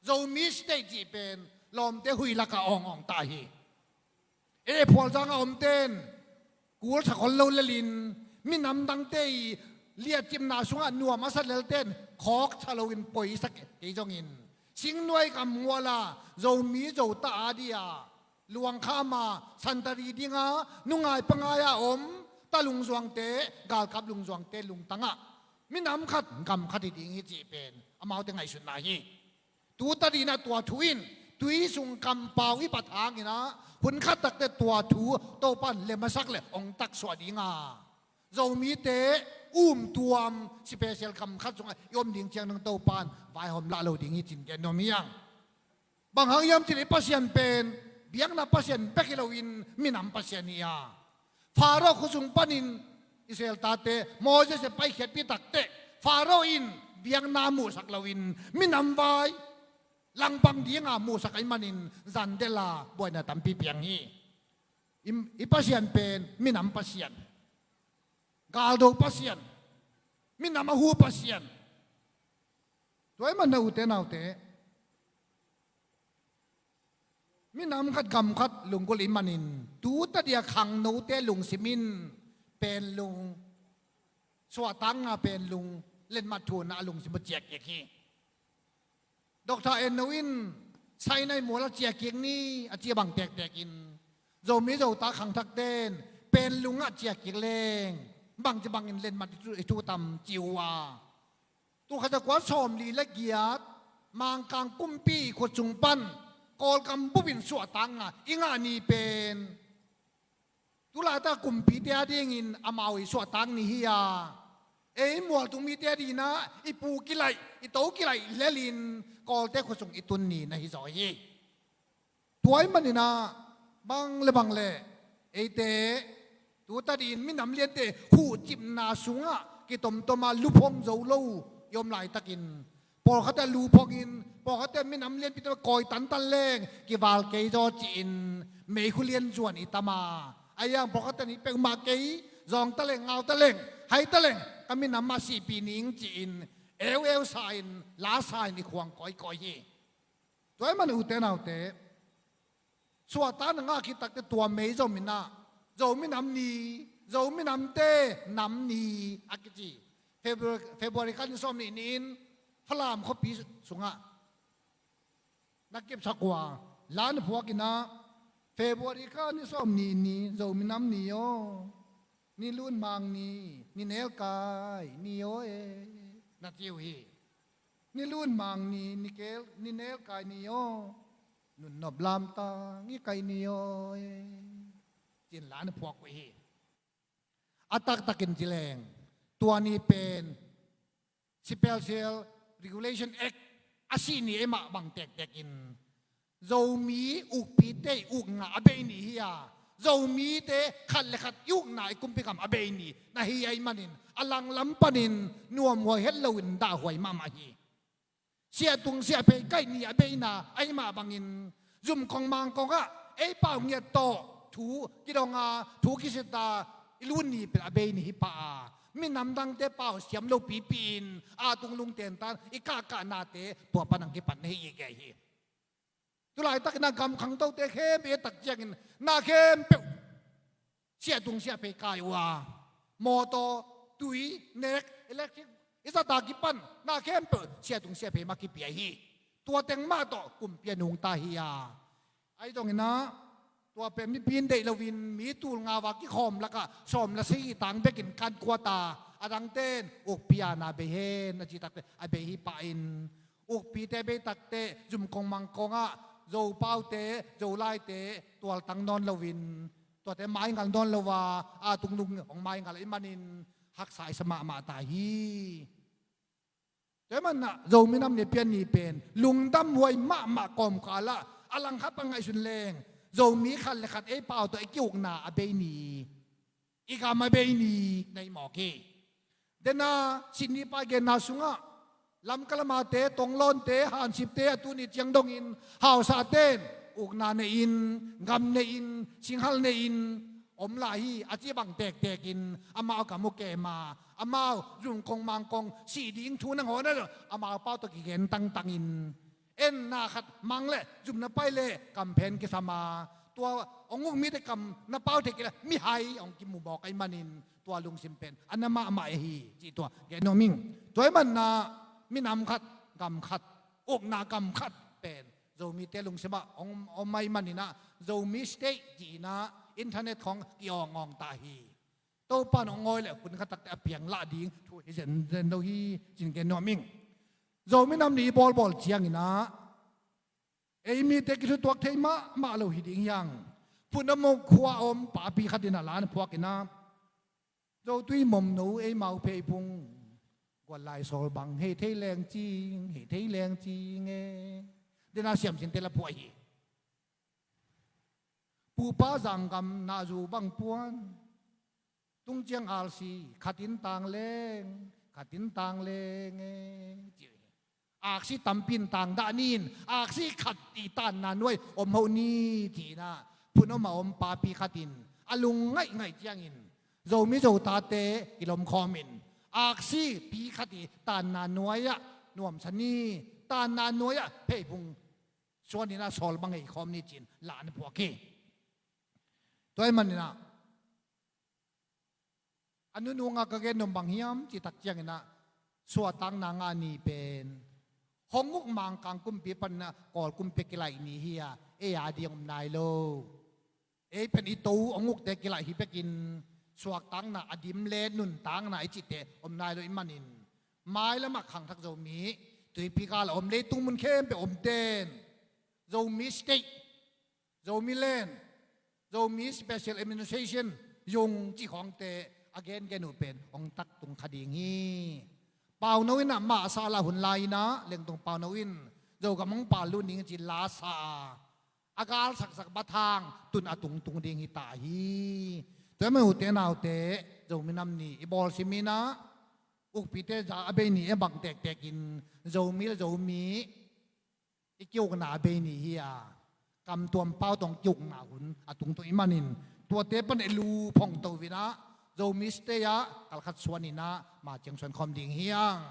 Zomi state cih pen lawmte huih lakah awngawng ta hi. Ei phualzang a omten kul sa khol lo lelin, minam dangte i liatcipna sungah nuam a sa lelten khawk sa loin poi sa kei zongin, singnuai gam mual-a Zomi Zo ta a dia luang kham a santari dinga nungai pangai-a om ta lungzuangte, galkap lungzuangte lungtangah minam khat gam khat hi ding hi cih pen amaute ngaihsutna hi. Tu tadin ah tua thu in tui sung kampau i bat hangin ah hun khat takte tua thu Topa'n lem a sak le hong taksuah ding a, Zomite umtuam special gam khat sungah i om ding ciang dong Topa'n vaihawm lah lo ding hi cih gen nuam hi hang. Bang hang hiam cih leh i Pasian pen biakna Pasian bek hi loin minam Pasian hi a, Faro khua sung panin Israel tate Moses le paikhiatpih takteh Faro in biakna muhsak loin minam vai langbang dinga muhsak ahih manin zandelh a buaina tampi piang hi. I, i Pasian pen minam Pasian, galdo Pasian, minam a hu Pasian. Tua ahih manin ah ute naute, minam khat gam khat lunggulh ahih manin tu tadia khangnote lungsim in Penlung, suahtakna Penlung letmat thu-in ah a lungsim uh ciahkik hi. Doctor Enno in Sinai mual ah ciahkik ni a ci a bang tektek in, Zomi Zota khangthakten Penlung ah ciahkik leng bangci bangin letmat i thu, i thu tam ci uh a. Tul khat za kua sawmli le giat Mangkang kumpi khut sung pan Kawlgam bupin suahtakna i ngah ni pen tu laitak kumpite adingin amau i suahtak ni hi a, ei mualtung mite adingin ah i pu kilaih, i to kilaih lelin Kawlte khut sung i tun ni na hi zaw hi. Tua ahih manin ah bang le bang le eite tu tadin minam liante khuhcipna sungah kitomtom a luphong zo lo i om laitakin, pawlkhatte luphongin, pawlkhatte minam lianpite kawi tantan leng kival kei zaw ci-in meikhu lianzuan i tam a, ahi hang pawlkhatte nih peuhmah kei, zawng taleng, ngau taleng, hai taleng, ka minam mah sihpih ning ci-in eu eu sa-in, la sa-in i khuang kawikawi hi. Tua ahih manin ute naute, suahtakna ngah khit takte tua mei zom in ah Zo minam ni, Zo minamte nam ni a kici. February, February kha ni sawmnih ni-in Falam khuapi sungah na kepsak uh a, la na phuak in ah February kha ni sawmnih ni Zo minam ni aw, ni lunmang ni, ni nelkai ni aw e, na ci uh hi. Ni lunmang ni, ni kel, ni nelkai ni aw, nunnop lamtang i kai ni aw e, ci-in la na phuak uh hi. A taktakin ci leng tua ni pen Special Regulation Act a sih ni ei mah bang tektekin Zomi ukpite i ukna a bei ni hi a, Zomite khat le khat i ukna i kumpi gam a bei ni na hi ahih manin a langlam panin nuamhuai het loin dahhuai mahmah hi. Siahtung siahphei kaih ni a beina ahih mah bangin zumkong mangkongah ei pau ngiat tawh thu kidong a, thu kisit a, i lut ni pen a bei ni hi pah a, minam dangte pau siam lopipi-in a tung lungten tan i kahkahnate tua pan hong kipan na hi i gei hi. Tu laitakin a gam khangtote khempeuh i et tak ciangin na khempeuh siahtung siahphei kai uh a, mawtaw, tui, nek, electric i zat a kipan na khempeuh siahtung siahphei mah kipia hi. Tua teng mah tawh kumpi a nungta hi a, ahi zongin ah tua pen mipi in deih loin mi tul nga va kikhawm lakah sawm la sagih tang bekin kan kuat a, A dangten ukpi a na bei hen a cih takteh a bei hi pah in, ukpite bei takteh Zumkong Mangkong ah Zopaute, Zolaite tualtang nawn loin, tuate maingal nawn lo a, a tungnung hong maingal ahih manin haksa i sa mahmah ta hi. Tua ahih manin ah Zomi Nam Ni a pian ni pen lungdam huai mahmah kawmkal ah a langkhat pan ngaihsun leng Zomi khat le khat ei pau tawh i ki-ukna a bei ni, i gam a bei ni na hi mawk hi. Dena Sydney pa i genna sungah Lamka lamate, Tonglawnte, Hansipte a tuni ciang dongin hausaten ukna nei-in, gam nei-in, singhal nei-in om lai hi a cih bang tektekin amau gam uh kem a, amau Zumkong Mangkong sih ding thu nangawn ah amau pau tawh kigen tangtangin, enna khat mang le zumna pai le kamphen kisam a, tua hong uk mite kam na pau thei kei le mihai hong kimu mawk ahih manin tua lungsim pen a na mahmah hi cih tua gen nuam ing. Tua ahih manin ah minam khat, gam khat, ukna gam khat pen Zomite lungsim ah hong om ahih manin ah Zomi State ci-in ah internet khawng ki-awngawng ta hi. Topa'n hong awi leh hun khat takteh a piang lah ding thu hi zenzen lo hi ci-in gen nuam ing. Zomi Nam Ni i bawlbawl ciangin ah ei mite kithutuak thei mahmah lo hi ding hi hang. Phun a mawk khua a om papi khat in ah la na phuak in ah, Zotui Momno, Eimau Pheiphung, Guallai Sawlbang, hei thei leng cing, hei thei leng cing e. Dena siamsinte la phuah hi. Pupa Zanggam, Nazu Bang Puan, Tungciang Alsi, khatin tang leng, khatin tang leng e, ci hi. Aksi tampi in tang dah ni in, aksi khat i tanna nuai om hoh ni ci-in ah phun om a om papi khat in a lung ngaihngaih ciangin Zomi Zotate kilawmkhawm in aksi pi khat i tanna nuai ah nuamsa ni, tanna nuai ah Pheiphung suan in ah Sawlbang ei khawm ni ci-in la na phuak hi. Tua ahih manin ah a nunung a ka gen nuam bang hiam cih tak ciangin ah suahtakna ngah ni pen hong uk Mangkang kumpi panin ah Kawl kumpi kilaih ni hi a, ei a ding om nai lo. Ei pen i to hong ukte kilaih hi bekin suahtakna a dim le nuntakna i cihte om nai lo ahih manin mailam ah khangthak Zomi tuipi gal a om leitung mun khempeuh omten Zomi State, Zomi Land, Zomi Special Administration, zong cih khawngte a gengen uh pen hong taktung kha ding hi. Pauno in ah mah a sa la hun lai in ah Lengtung Pauno in Zogam hong pal lut ding ci la sa a, a galsaksak bathang tun a tungtung ding hi ta hi. Tua ahih manin ute naute, Zomi Nam Ni i bawl sim in ah ukpite za a bei ni e bang tektekin Zomi le Zomi i ki-ukna a bei ni hi a, kamtuam pau tawh hong ki-ukna hun a tungtung ahih manin tuate pan i lu phong to in ah Zomi State ah kalkhat suan in ah ma ciang suan khawm ding hi hang.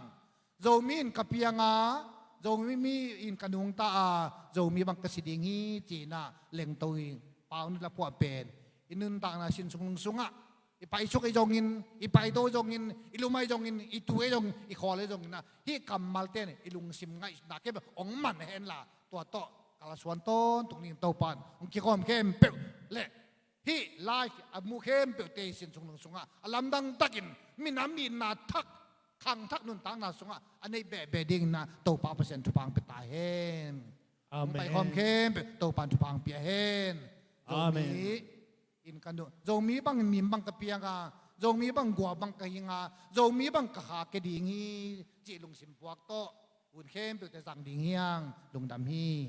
Zomi in ka piang a, Zomi in ka nungta a, Zomi bang ka si ding hi ci-in ah Lengtung Pauno in la phuah pen i nuntakna sin sung sungah i paisuk ahi zongin, i paito ahi zongin, i lum ahi zongin, i tu ahi zongin, i khawl ahi zongin ah hih kammalte in i lungsim ngaihna khempeuh hong man hen la, tua tawh ka la suan tawntung ding Topa'n hong kikhawm khempeuh le hih live a mu khempeuhte i sin sung sungah a lamdang takin minam itna thak, khangthak nuntakna sungah a neih behbeh dingin ah Topa Pasian thupha hong pia ta hen. Hong paikhawm khempeuh Topa'n thupha hong pia hen. Amen. Zomi in ka nu, Zomi bangin mim bang ka piang a, Zomi bang gua bang ka hing a, Zomi bang ka kha kia ding hi cih lungsim puak tawh hun khempeuhte zang ding hi hang. Lungdam hi.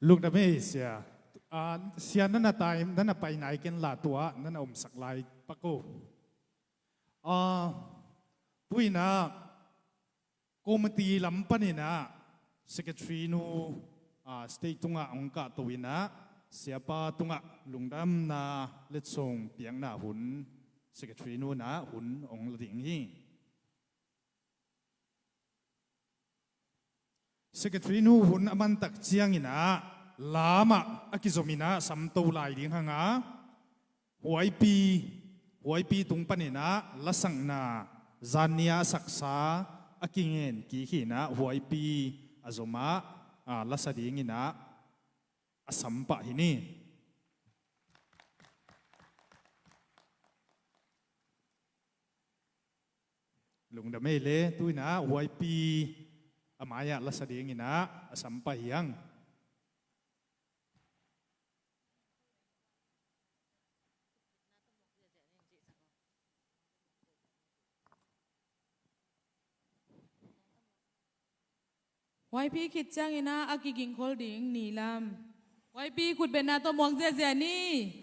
Lungdam hi, Sia. Ah, Sia, na na tai, na na pai nai ken la, tua na na omsak lai pak o. Ah, tu in ah committee lam panin ah secretary nu, ah, stage tungah hong kahto in ah Siapa tungah lungdamna letsong piakna hun secretary nu in ah hun hong la ding hi. Secretary nu hun a man tak ciangin ah lamah a kizom in ah samto lai ding hang a, huaipi, huaipi tung panin ah lasakna, zanni a saksa a kingen kik hi in ah huaipi a zom ah, ah, lasa dingin ah a sam pah hi ni. Lungdam ei le, tu-in ah Y P a mai-ah lasa dingin ah a sam pah hi hang. Y P khit ciangin ah a kigingkhol ding ni lam. Y P khutbetna tawh muak ziahziah ni.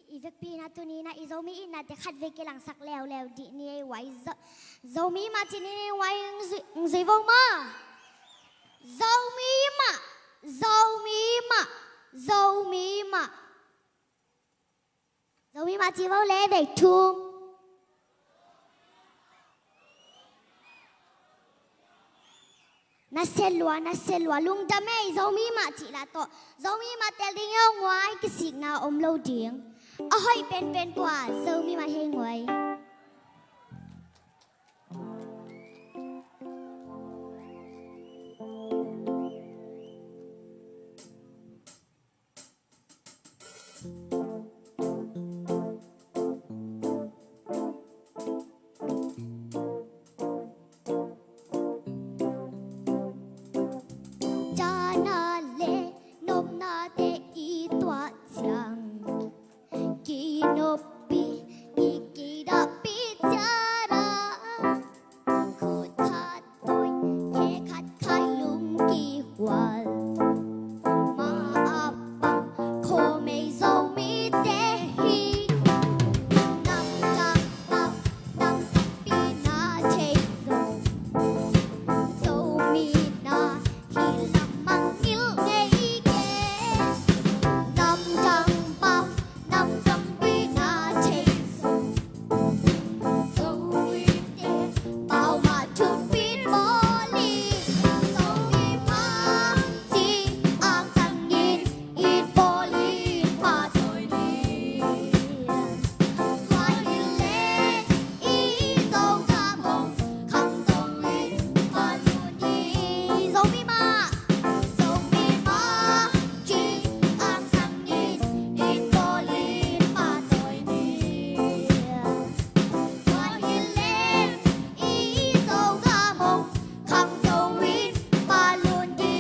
I vekpi-in ah tuni-in ah i Zomi itnate khatvei kilangsak leuleu dih ni ei. Wai Zo-, Zomi mah cih ni ei. Wai ng zui, ng zui vo maw. Zomi mah, Zomi mah, Zomi mah. Zomi mah ci vo le, vei thum. Nasia lua, nasia lua, lungdam ei, Zomi mah cih lah tawh. Zomi mah tel ding ei, nguai, kisikna om lo ding. A hoih penpen pua, Zomi mah hi ei, nguai. Cana le nopnate i tuah ciang, kinoppi, i kidahpih ciat a, khut khat tawi, khe khat khai, lung kihual, ma a pang khawmei Zomite hi. Namdang pau, namdang pi na thei Zo, Zomi na hi lam mangngilh ngei ke. Namdang pau, namdang pi na thei Zo, Zomite pau mah thupi bawl hi. Zomi mah ci, angtangin it bawl in pahtawi ni. Tua hi leh i Zogam hong khangto in pahtawi ni. Zomi mah, Zomi mah ci, angtangin it bawl in pahtawi ni. Tua hi leh i Zogam hong khangto in pahtawi ni.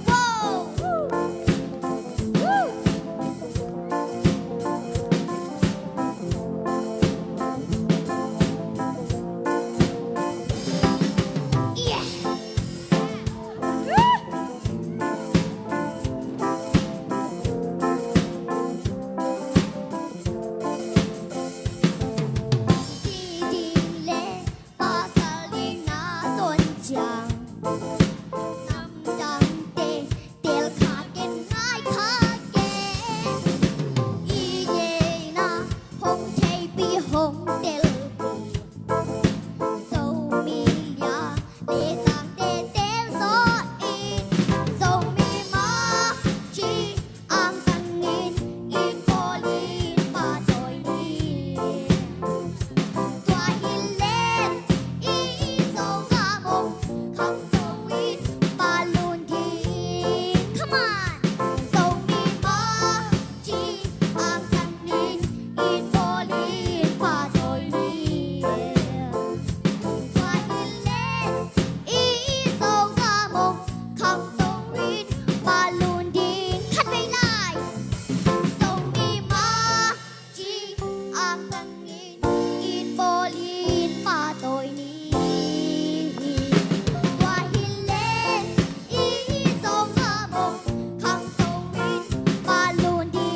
Wow! Pasal ding na suan ciang, namdangte tel kha ken, ngai kha ken. I ngeina hong theipi hong telpi, Zomi a le tangte tel zaw in, Zomi mah ci, angtangin it bawl in pahtawi ni. Tua hi leh i Zogam hong khangto in pahtawi ni. Come on! Zomi mah ci, angtangin it bawl in pahtawi ni. Tua hi leh i Zogam hong khangto in pahtawi ni. Khatvei lai. Zomi mah ci, angtangin it bawl in pahtawi ni. Tua hi leh i Zogam hong khangto in pahtawi ni.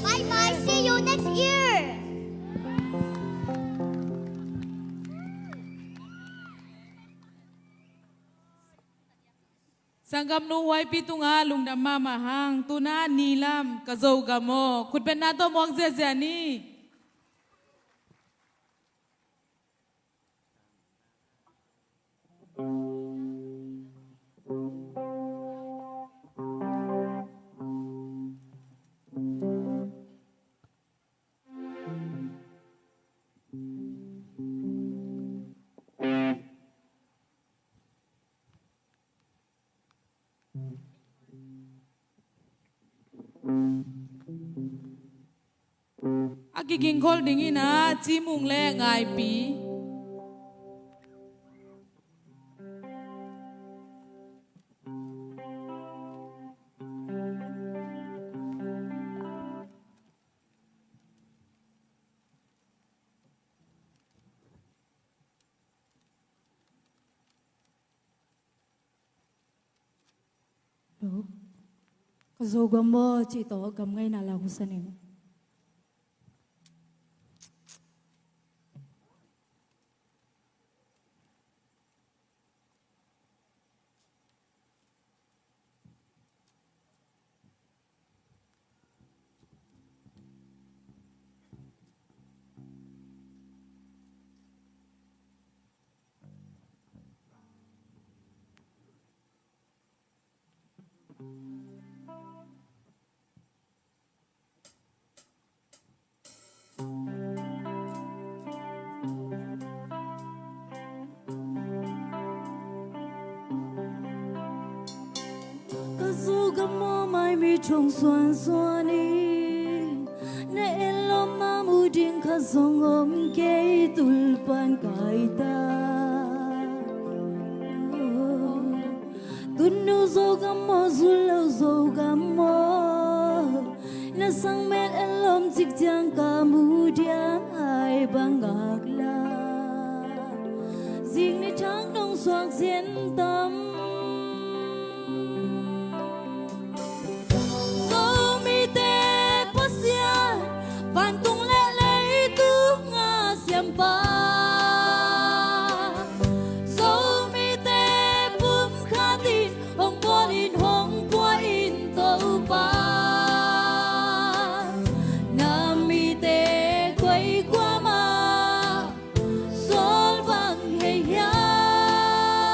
Bye bye, see you next year. Sanggamnu Y P tungah lungdam mahmah hang. Tu-in ah ni lam, ka Zogam aw. Khutbetna tawh muak ziahziah ni. A kigingkhol dingin ah Cimung le Ngaipi. Lo. Ka Zogam maw cih tawh gam ngaihna la husa ning. Ka Zogam maw, mai mi thong suansuan in, na en lawmna mu ding khat zong om kei, tul pan kai ta. Tunu Zogam maw, zul lo Zogam maw, na sang mel en lawm cik ciang ka mu diam ai bang ngak la. Zing ni thang nong suak zen tam. Zomite Pasian, vantung le leitung a siampa. Zomite pumkhat in hong bawl in hong pua in Topa. Na mite koi kuamah sawl bang hei hiam,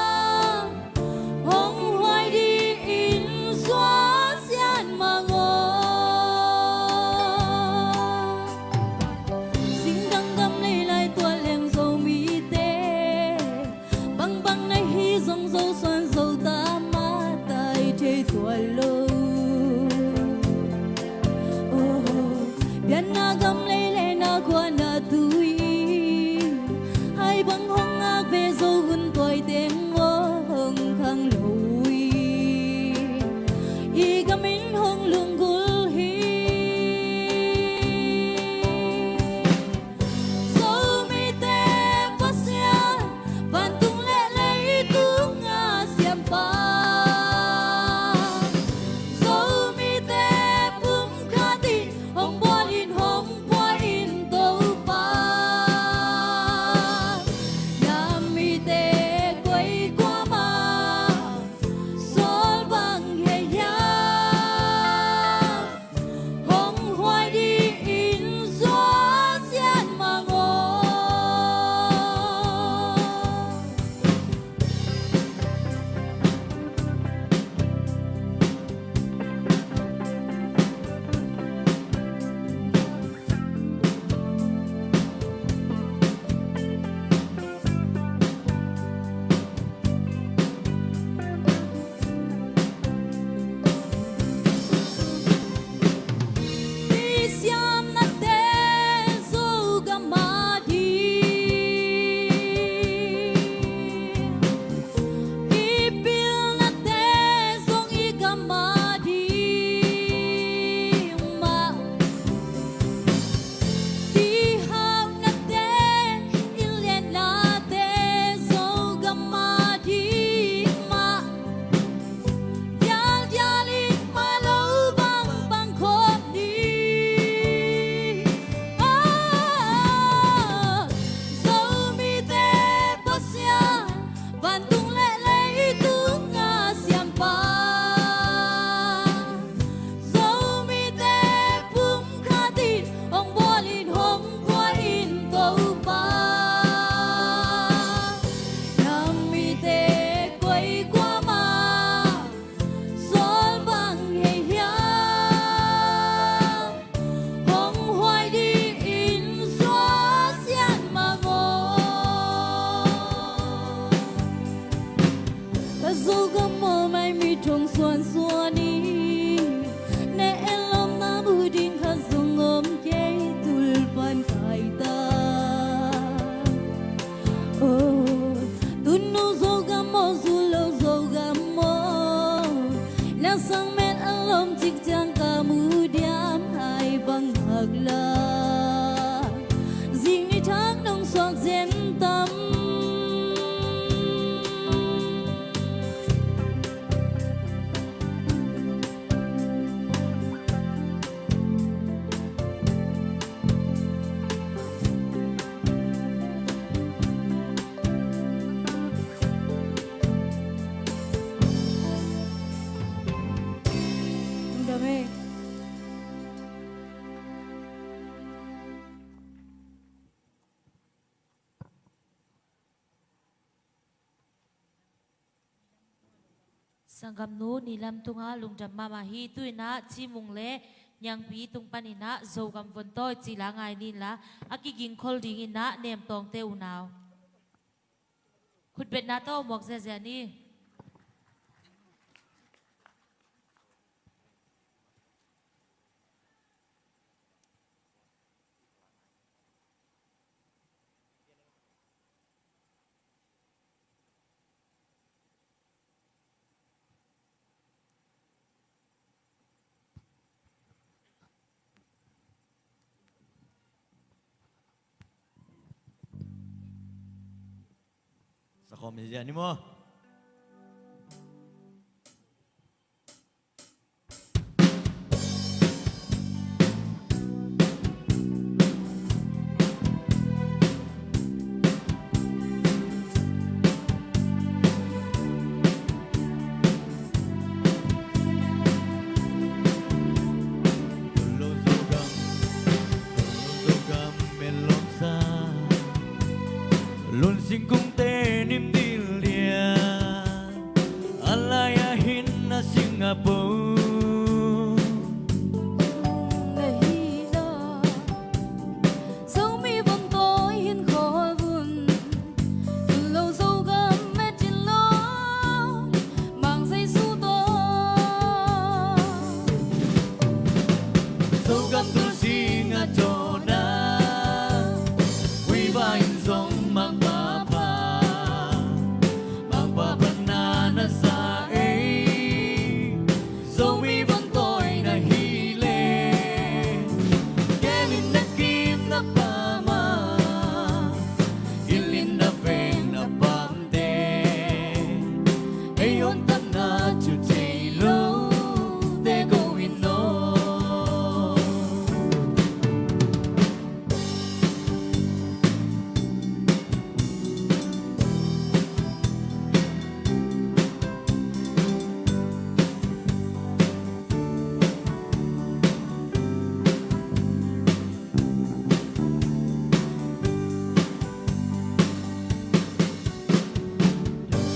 hong huai dingin suah sian mang aw. tam. Lungdam ei. Sanggamnu Nilam tungah lungdam mahmah hi. Tu-in ah Cimung le Niangpi tung panin ah Zogam vontawi cih la ngai ni inla, a kigingkhol dingin ah Nemtawngte unau khutbetna tawh muak ziahziah ni. Sakhawm ziahziah ni maw. Lun singkungte nim dil dia, a lai-ah hin a sing a po. Na hihna Zomi vontawi hin khawl un. Lo Zogam met in lo, Mang Zeisu tawh. Zogam tul sing a tawna, Hui Vai in zong Mangpa pha, Mangpa phatna na sa ei. Zomi vontawi na hi leh, kem in na kim na pam a, hilh in na veng na pamte, ei hontakna thu thei lote ko in aw.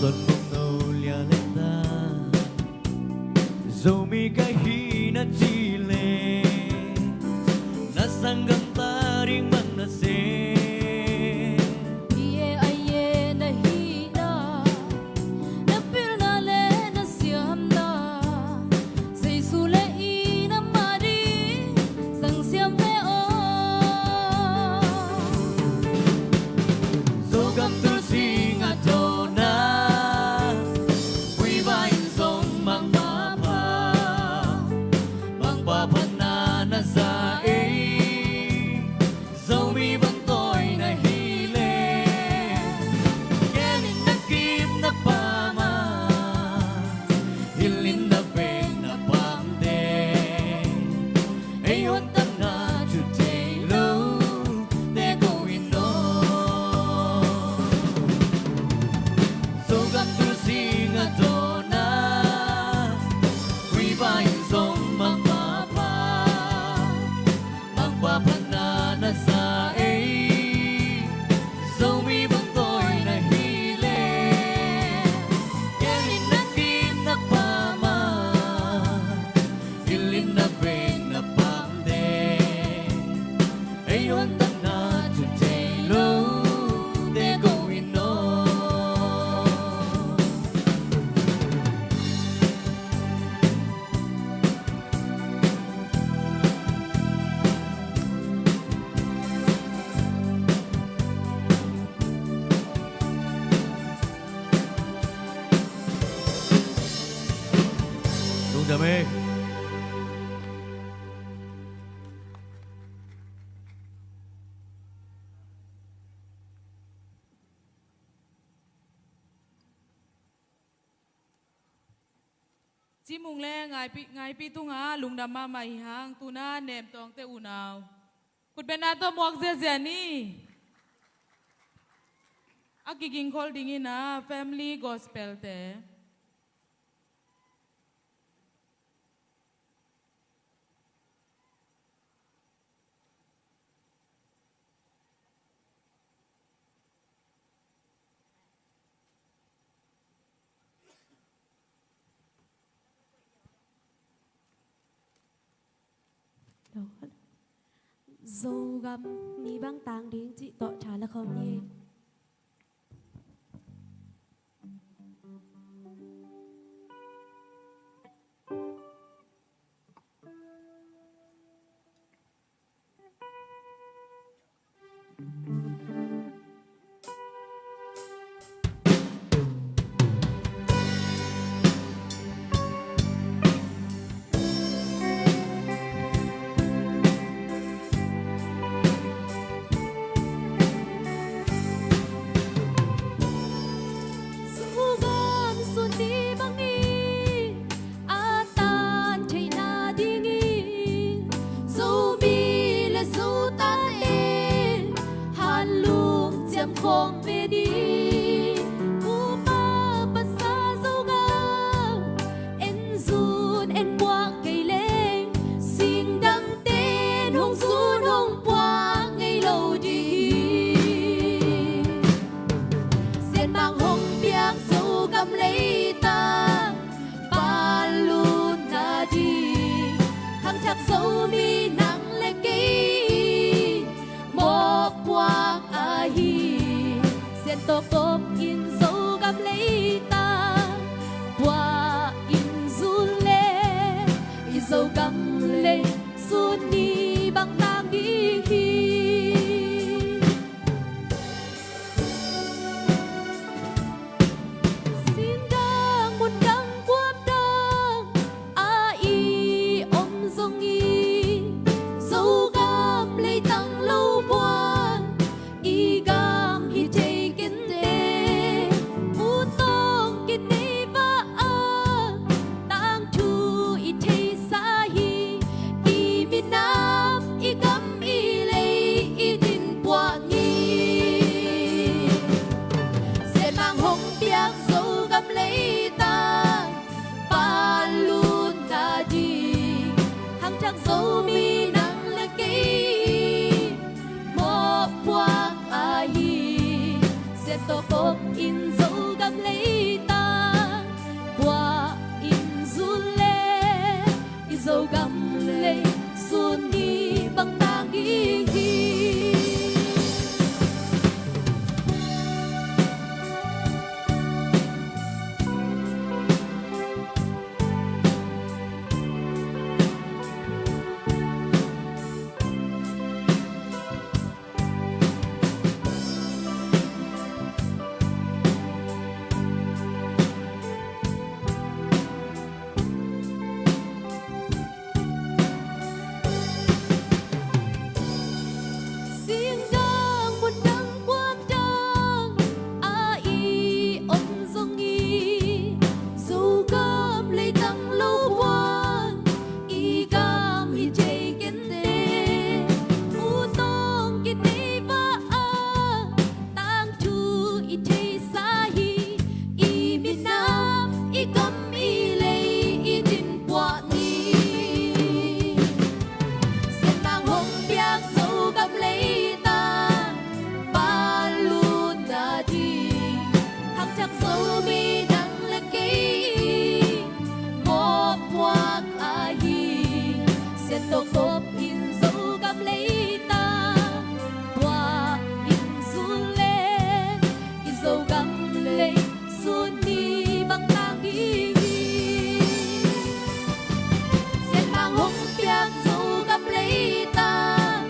Son mong no lia le ta, Zomi ka hi na ci leh, na sanggam ta ding man na se. Ie a ie na hihna, na pilna le na siamna, Zeisu le i na mah ding zang siam ve aw. Zogam tul sing a tawna, Hui Vai in zong Mangpa pha, Mangpa phatna na sa ei. Zomi vontawi na hi leh, kem in na kim na pam a, hilh in na veng na pamte, ei hontakna thu thei lote ko in aw. Zogam tul sing a tawna, Hui Vai in zong Mangpa pha, Mangpa phatna na sa ei. Zomi vontawi na hi leh, kem in na kim na pam a, hilh in na veng na pamte, ei hontakna thu thei lote ko in aw. Lungdam ei. Cimung le Ngaipi, Ngaipi tungah lungdam mahmah hi hang, tuna Nemtawngte unau khutbetna tawh muak ziazia ni. A kigingkhol dingin a family gospel-te. Zogam ni bang tang ding cih tawh tha la khawm ni. Zogam suni bangin a tan theihna dingin Zomi le Zotate hanlung ciam khawng ve ni. Upa pasa Zogam en zun en puak kei leng, singdangten hong zun hong puak ngei lo ding hi. Sianmang hong piak Zogam leitang panlutna ding, khangthak Zomi nang le kei in mawhpuak ahi. Sian tawh kop in Zogam leitang puah in zun le, i Zogam lei sun ni bang tang ding hi. Singdang mundang guamdang a i om zong i, Zogam leitang lo buan i gam hi thei kente. U Tawng Kit Nei Vah a tangthu i theisa hi. I minam, i gam, i lei i dinpuak ni. Sianmang hong piak Zogam leitang panlutna ding, khangthak Zomi nang le kei in mawhpuak ahi. Sian tawh kop in Zogam leitang puah in zun le, i Zogam lei sun ni bang tang ding hi. Singdang mundang guamdang a i om zong i, Zogam leitang lo buan i gam hi thei kente. U Tawng Kit Nei Vah a tangthu i theisa hi. I minam, i gam, i lei i dinpuak ni. Sianmang hong piak Zogam leitang panlutna ding, khangthak Zomi nang le kei in mawhpuak ahi. Sian tawh kop in Zogam leitang puah in zun le, i Zogam lei sun ni bang tang ding hi. Sianmang hong piak Zogam leitang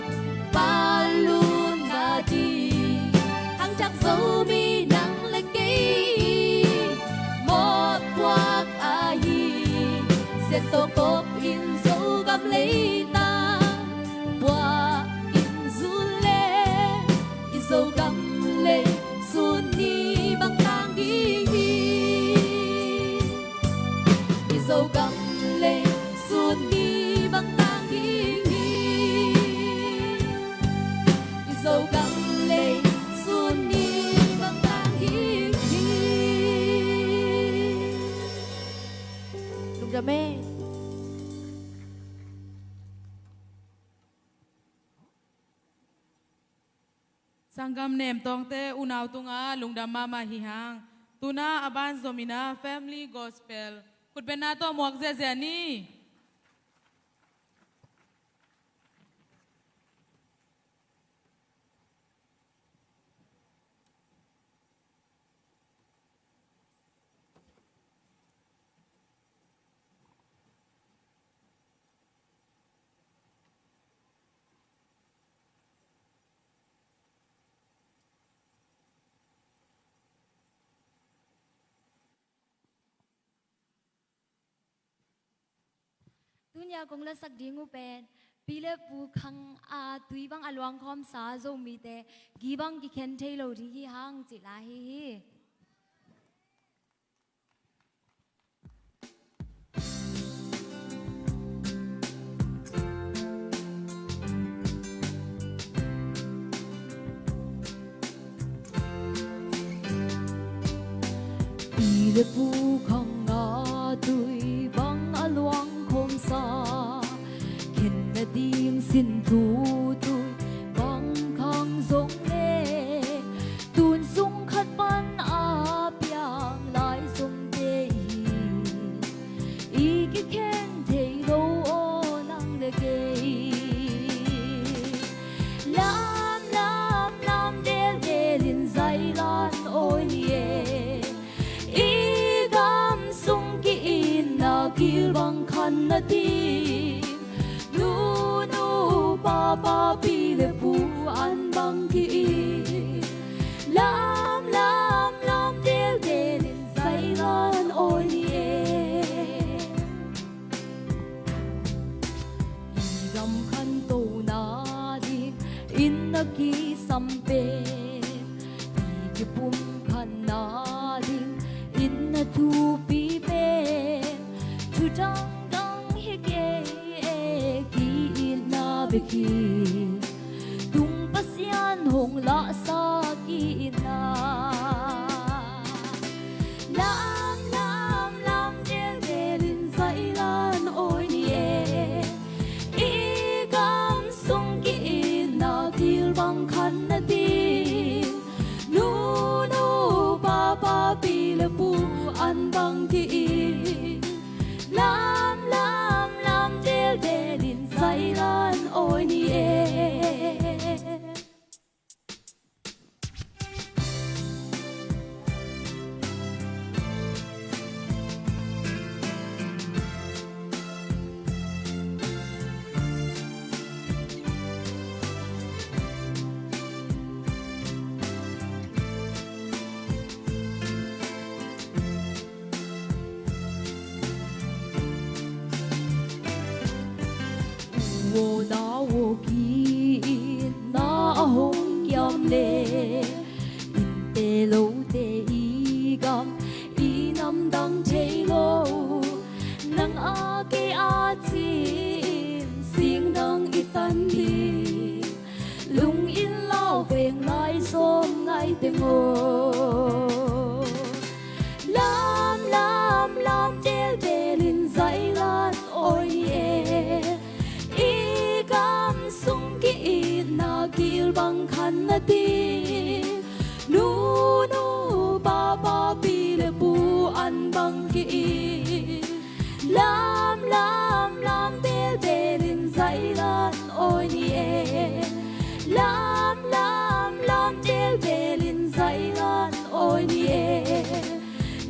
panlutna ding, khangthak Zomi nang le kei in mawhpuak ahi. Sian tawh kop in Zogam leitang puah in zun le, i Zogam lei sun ni bang tang ding hi. I Zogam Gam lei sun ni bang tang hi hi. Lungdam e. Sanggam Nem Tawngte unau tungah lungdam mahmah hi hang. Tuna a ban zom in ah family gospel khutbetna tawh muak ziahziah ni. Tuni-a kong lasak ding uh pen pi le pu khang a tui bang a luangkhawmsa Zomite gih bang kikhen thei lo ding hi hang cih la hi hi. Pi le pu khang a tui bang a luangkhawmsa, khen nading sin thu tui bang khang zong le, tun sung khat pan a piang lai zongte in i kikhen thei lo aw nang le kei. Lam lam lam deldelin zailan awi ni e. I gam sung ki-itna gil bang khan na ding, nunu papa pi le pu an bang ki-it. Lam lam lam deldelin zailan awi ni e. I gam khanto nading inn a kisam pen, i kipumkhat nading inn a thupi pen, thu dangdang hi kei e, ki-itna bek hi. Tung Pasian hong lahsa ki-itna. Lam lam lam deldelin zailan awi ni e. I gam sung ki-itna gil bang khan na ding, nunu papa pi le pu an bang ki-it. Lam lam lam deldelin zailan awi ni e. U aw nau aw ki-itna a hong kiam le, innte lote i gam i namdang thei lo. Nang a kei a ci-in singdang i tan ding, lung in lau veng lai sawm ngai teng aw. Lam lam lam deldelin zailan awi ni e. I gam sung ki-itna gil bang khan na ding, nunu papa pi le pu an bang ki-it. Lam lam lam deldelin zailan awi ni e. Lam lam lam deldelin zailan awi ni e.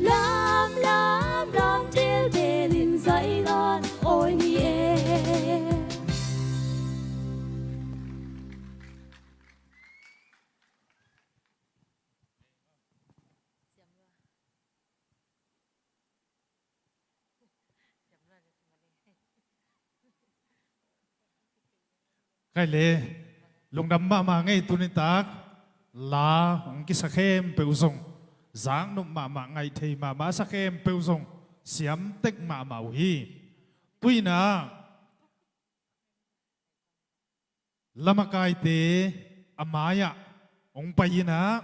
Lam lam lam deldelin zailan awi ni e. Kei le lungdam mahmah ngei. Tuni tak la hong kisa khempeuh zong zaknop mahmah, ngaih thei mahmah, a sa khempeuh zong siam tek mahmah uh hi. Tuinah lamakaite mai-ah hong pai in ah,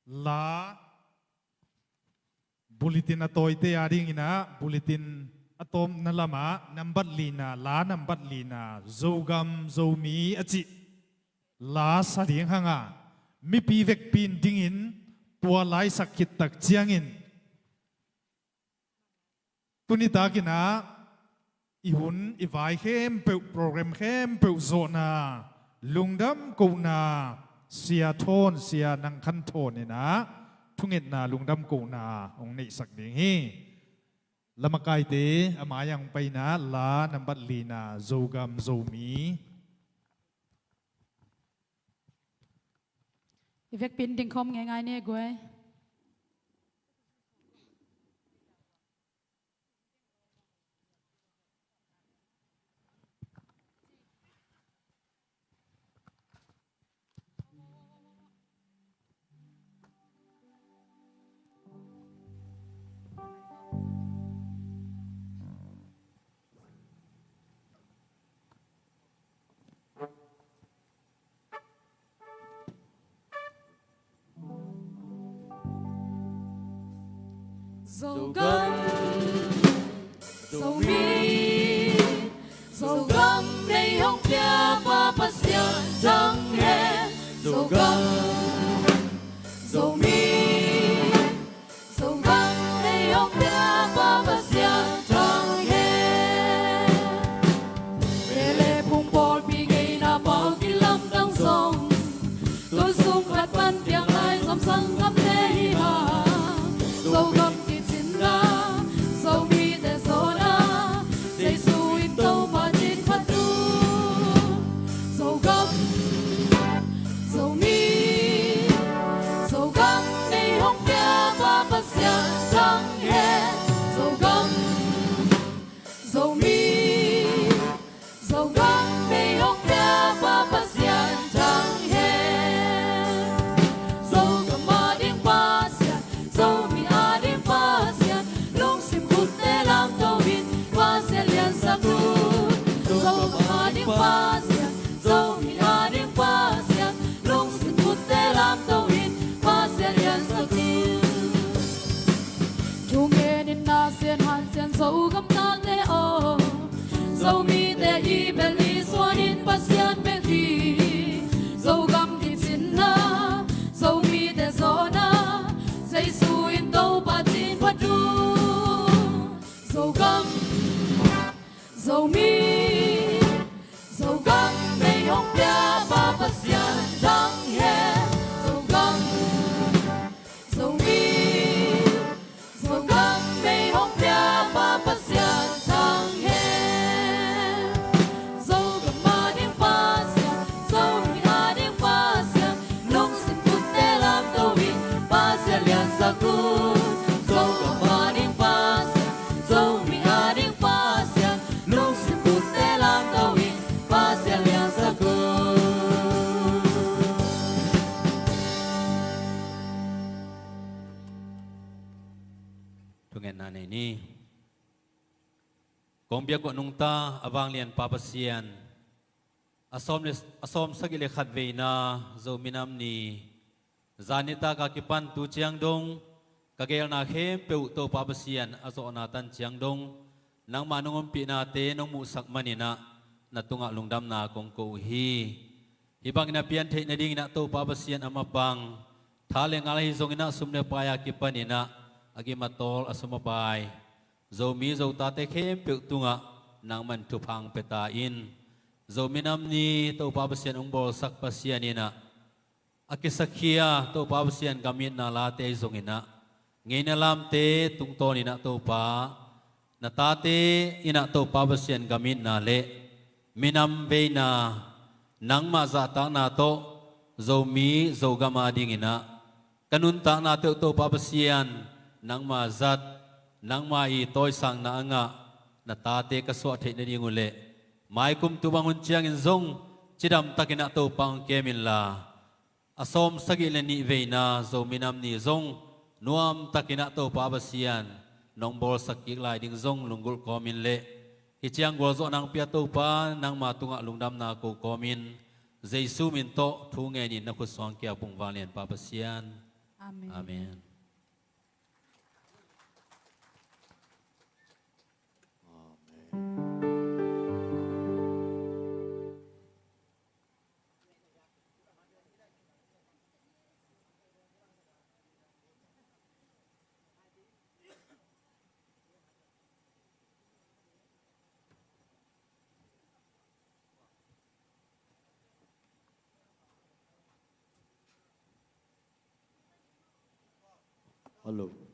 la bulletin a tawite adingin ah, bulletin a tawpna lamah nambat lina, la nambat lina, Zogam Zomi a cih la sa ding hang a, mipi vekpi in dingin tua la i sak khit tak ciangin, tuni takin ah i hun i vai khempeuh, program khempeuh zawhna lungdam kohna, Sia Thawn, Sia Nang Khan Thawn in ah thungetna lungdam kohna hong neihsak ding hi. La makaite a mai-ah hong pai in ah, la nambat lina, Zogam Zomi. I vekpi in dingkhawm ngeingai ni guai. Zogam, Zomi, Zogam nei hong piapa Pasian thang hen. Zogam, Zomi, Zogam nei hong piapa Pasian thang hen. Vele phung pawlpi ngeina pau kilamdang zong, tun sung khat pan piang lai zom sanggamte hi hang. Zogam kicinna, Zomite zawhna, Jesu in Topa cin phat un. Zogam, Zomi, Zogam nei hong piapa Pasian thang hen. Zogam, Zomi, Zogam nei hong piapa Pasian thang hen. Zogam ading Pasian, Zomi ading Pasian, lungsim khutte lamto in Pasian liansak un. Zogam ading Pasian, Zomi ading Pasian, lungsim khutte lamto in Pasian liansak un. Thungen in Nasen Hansen Zogam tate aw, Zomite i bel i suan in Pasian bek hi. Zogam kicinna, Zomite zawhna, Jesu in Topa cin phat un. Zogam, Zomi, Zogam nei hong piapa Pasian thang hen. Zogam, Zomi, Zogam nei hong piapa Pasian thang hen. Zogam ading Pasian, Zomi ading Pasian, lungsim khutte lamto in Pasian liansak un. Zogam ading Pasian, Zomi ading Pasian, lungsim khutte lamto in Pasian liansak un. Thungetna nei ni. Kong biak guah nungta a vanglianpa Pasian, a sawm le, a sawm sagih le khat veina Zomi Nam Ni zan nitak a kipan tu ciang dong, ka geelna khempeuh Topa Pasian a zawhna tan ciang dong, nangmah nong ompihnate nong muhsak manin ah na tungah lungdamna kong ko uh hi. Hih bangin a pian theih nadingin ah Topa Pasian a mapang, tha le ngal ahi zongin ah sum le pai a kipanin ah a gim a tawl a sum a pai Zomi Zotate khempeuh tungah nangman thupha hong pia ta in. Zomi Nam Ni Topa Pasian hong bawlsak Pasian in ah, a kisakhia Topa Pasian gam itna late ahi zongin ah, ngeina lamte tungtawnin ah Topa, na tate in ah Topa Pasian gam itna le minam veina, nangmah zahtakna tawh Zomi Zogam adingin ah ka nuntakna teuh Topa Pasian nangma zat, nangma i tawisakna a ngah na tate ka suah theih nading uh leh, mai kum tu bang hun ciangin zong cidamtakin ah Topa hong kem inla, a sawm sagih le nih veina Zomi Nam Ni zong nuamtakin ah Topa Pasian nong bawlsak kik lai ding zong lunggulh kawmin le, hih ciang gualzawhna hong pia Topa nangma tungah lungdamna ko kawmin, Jesu min tawh thu ngenin na khut suang kia pung vanglian pa Pasian. Amen. Amen. Hello.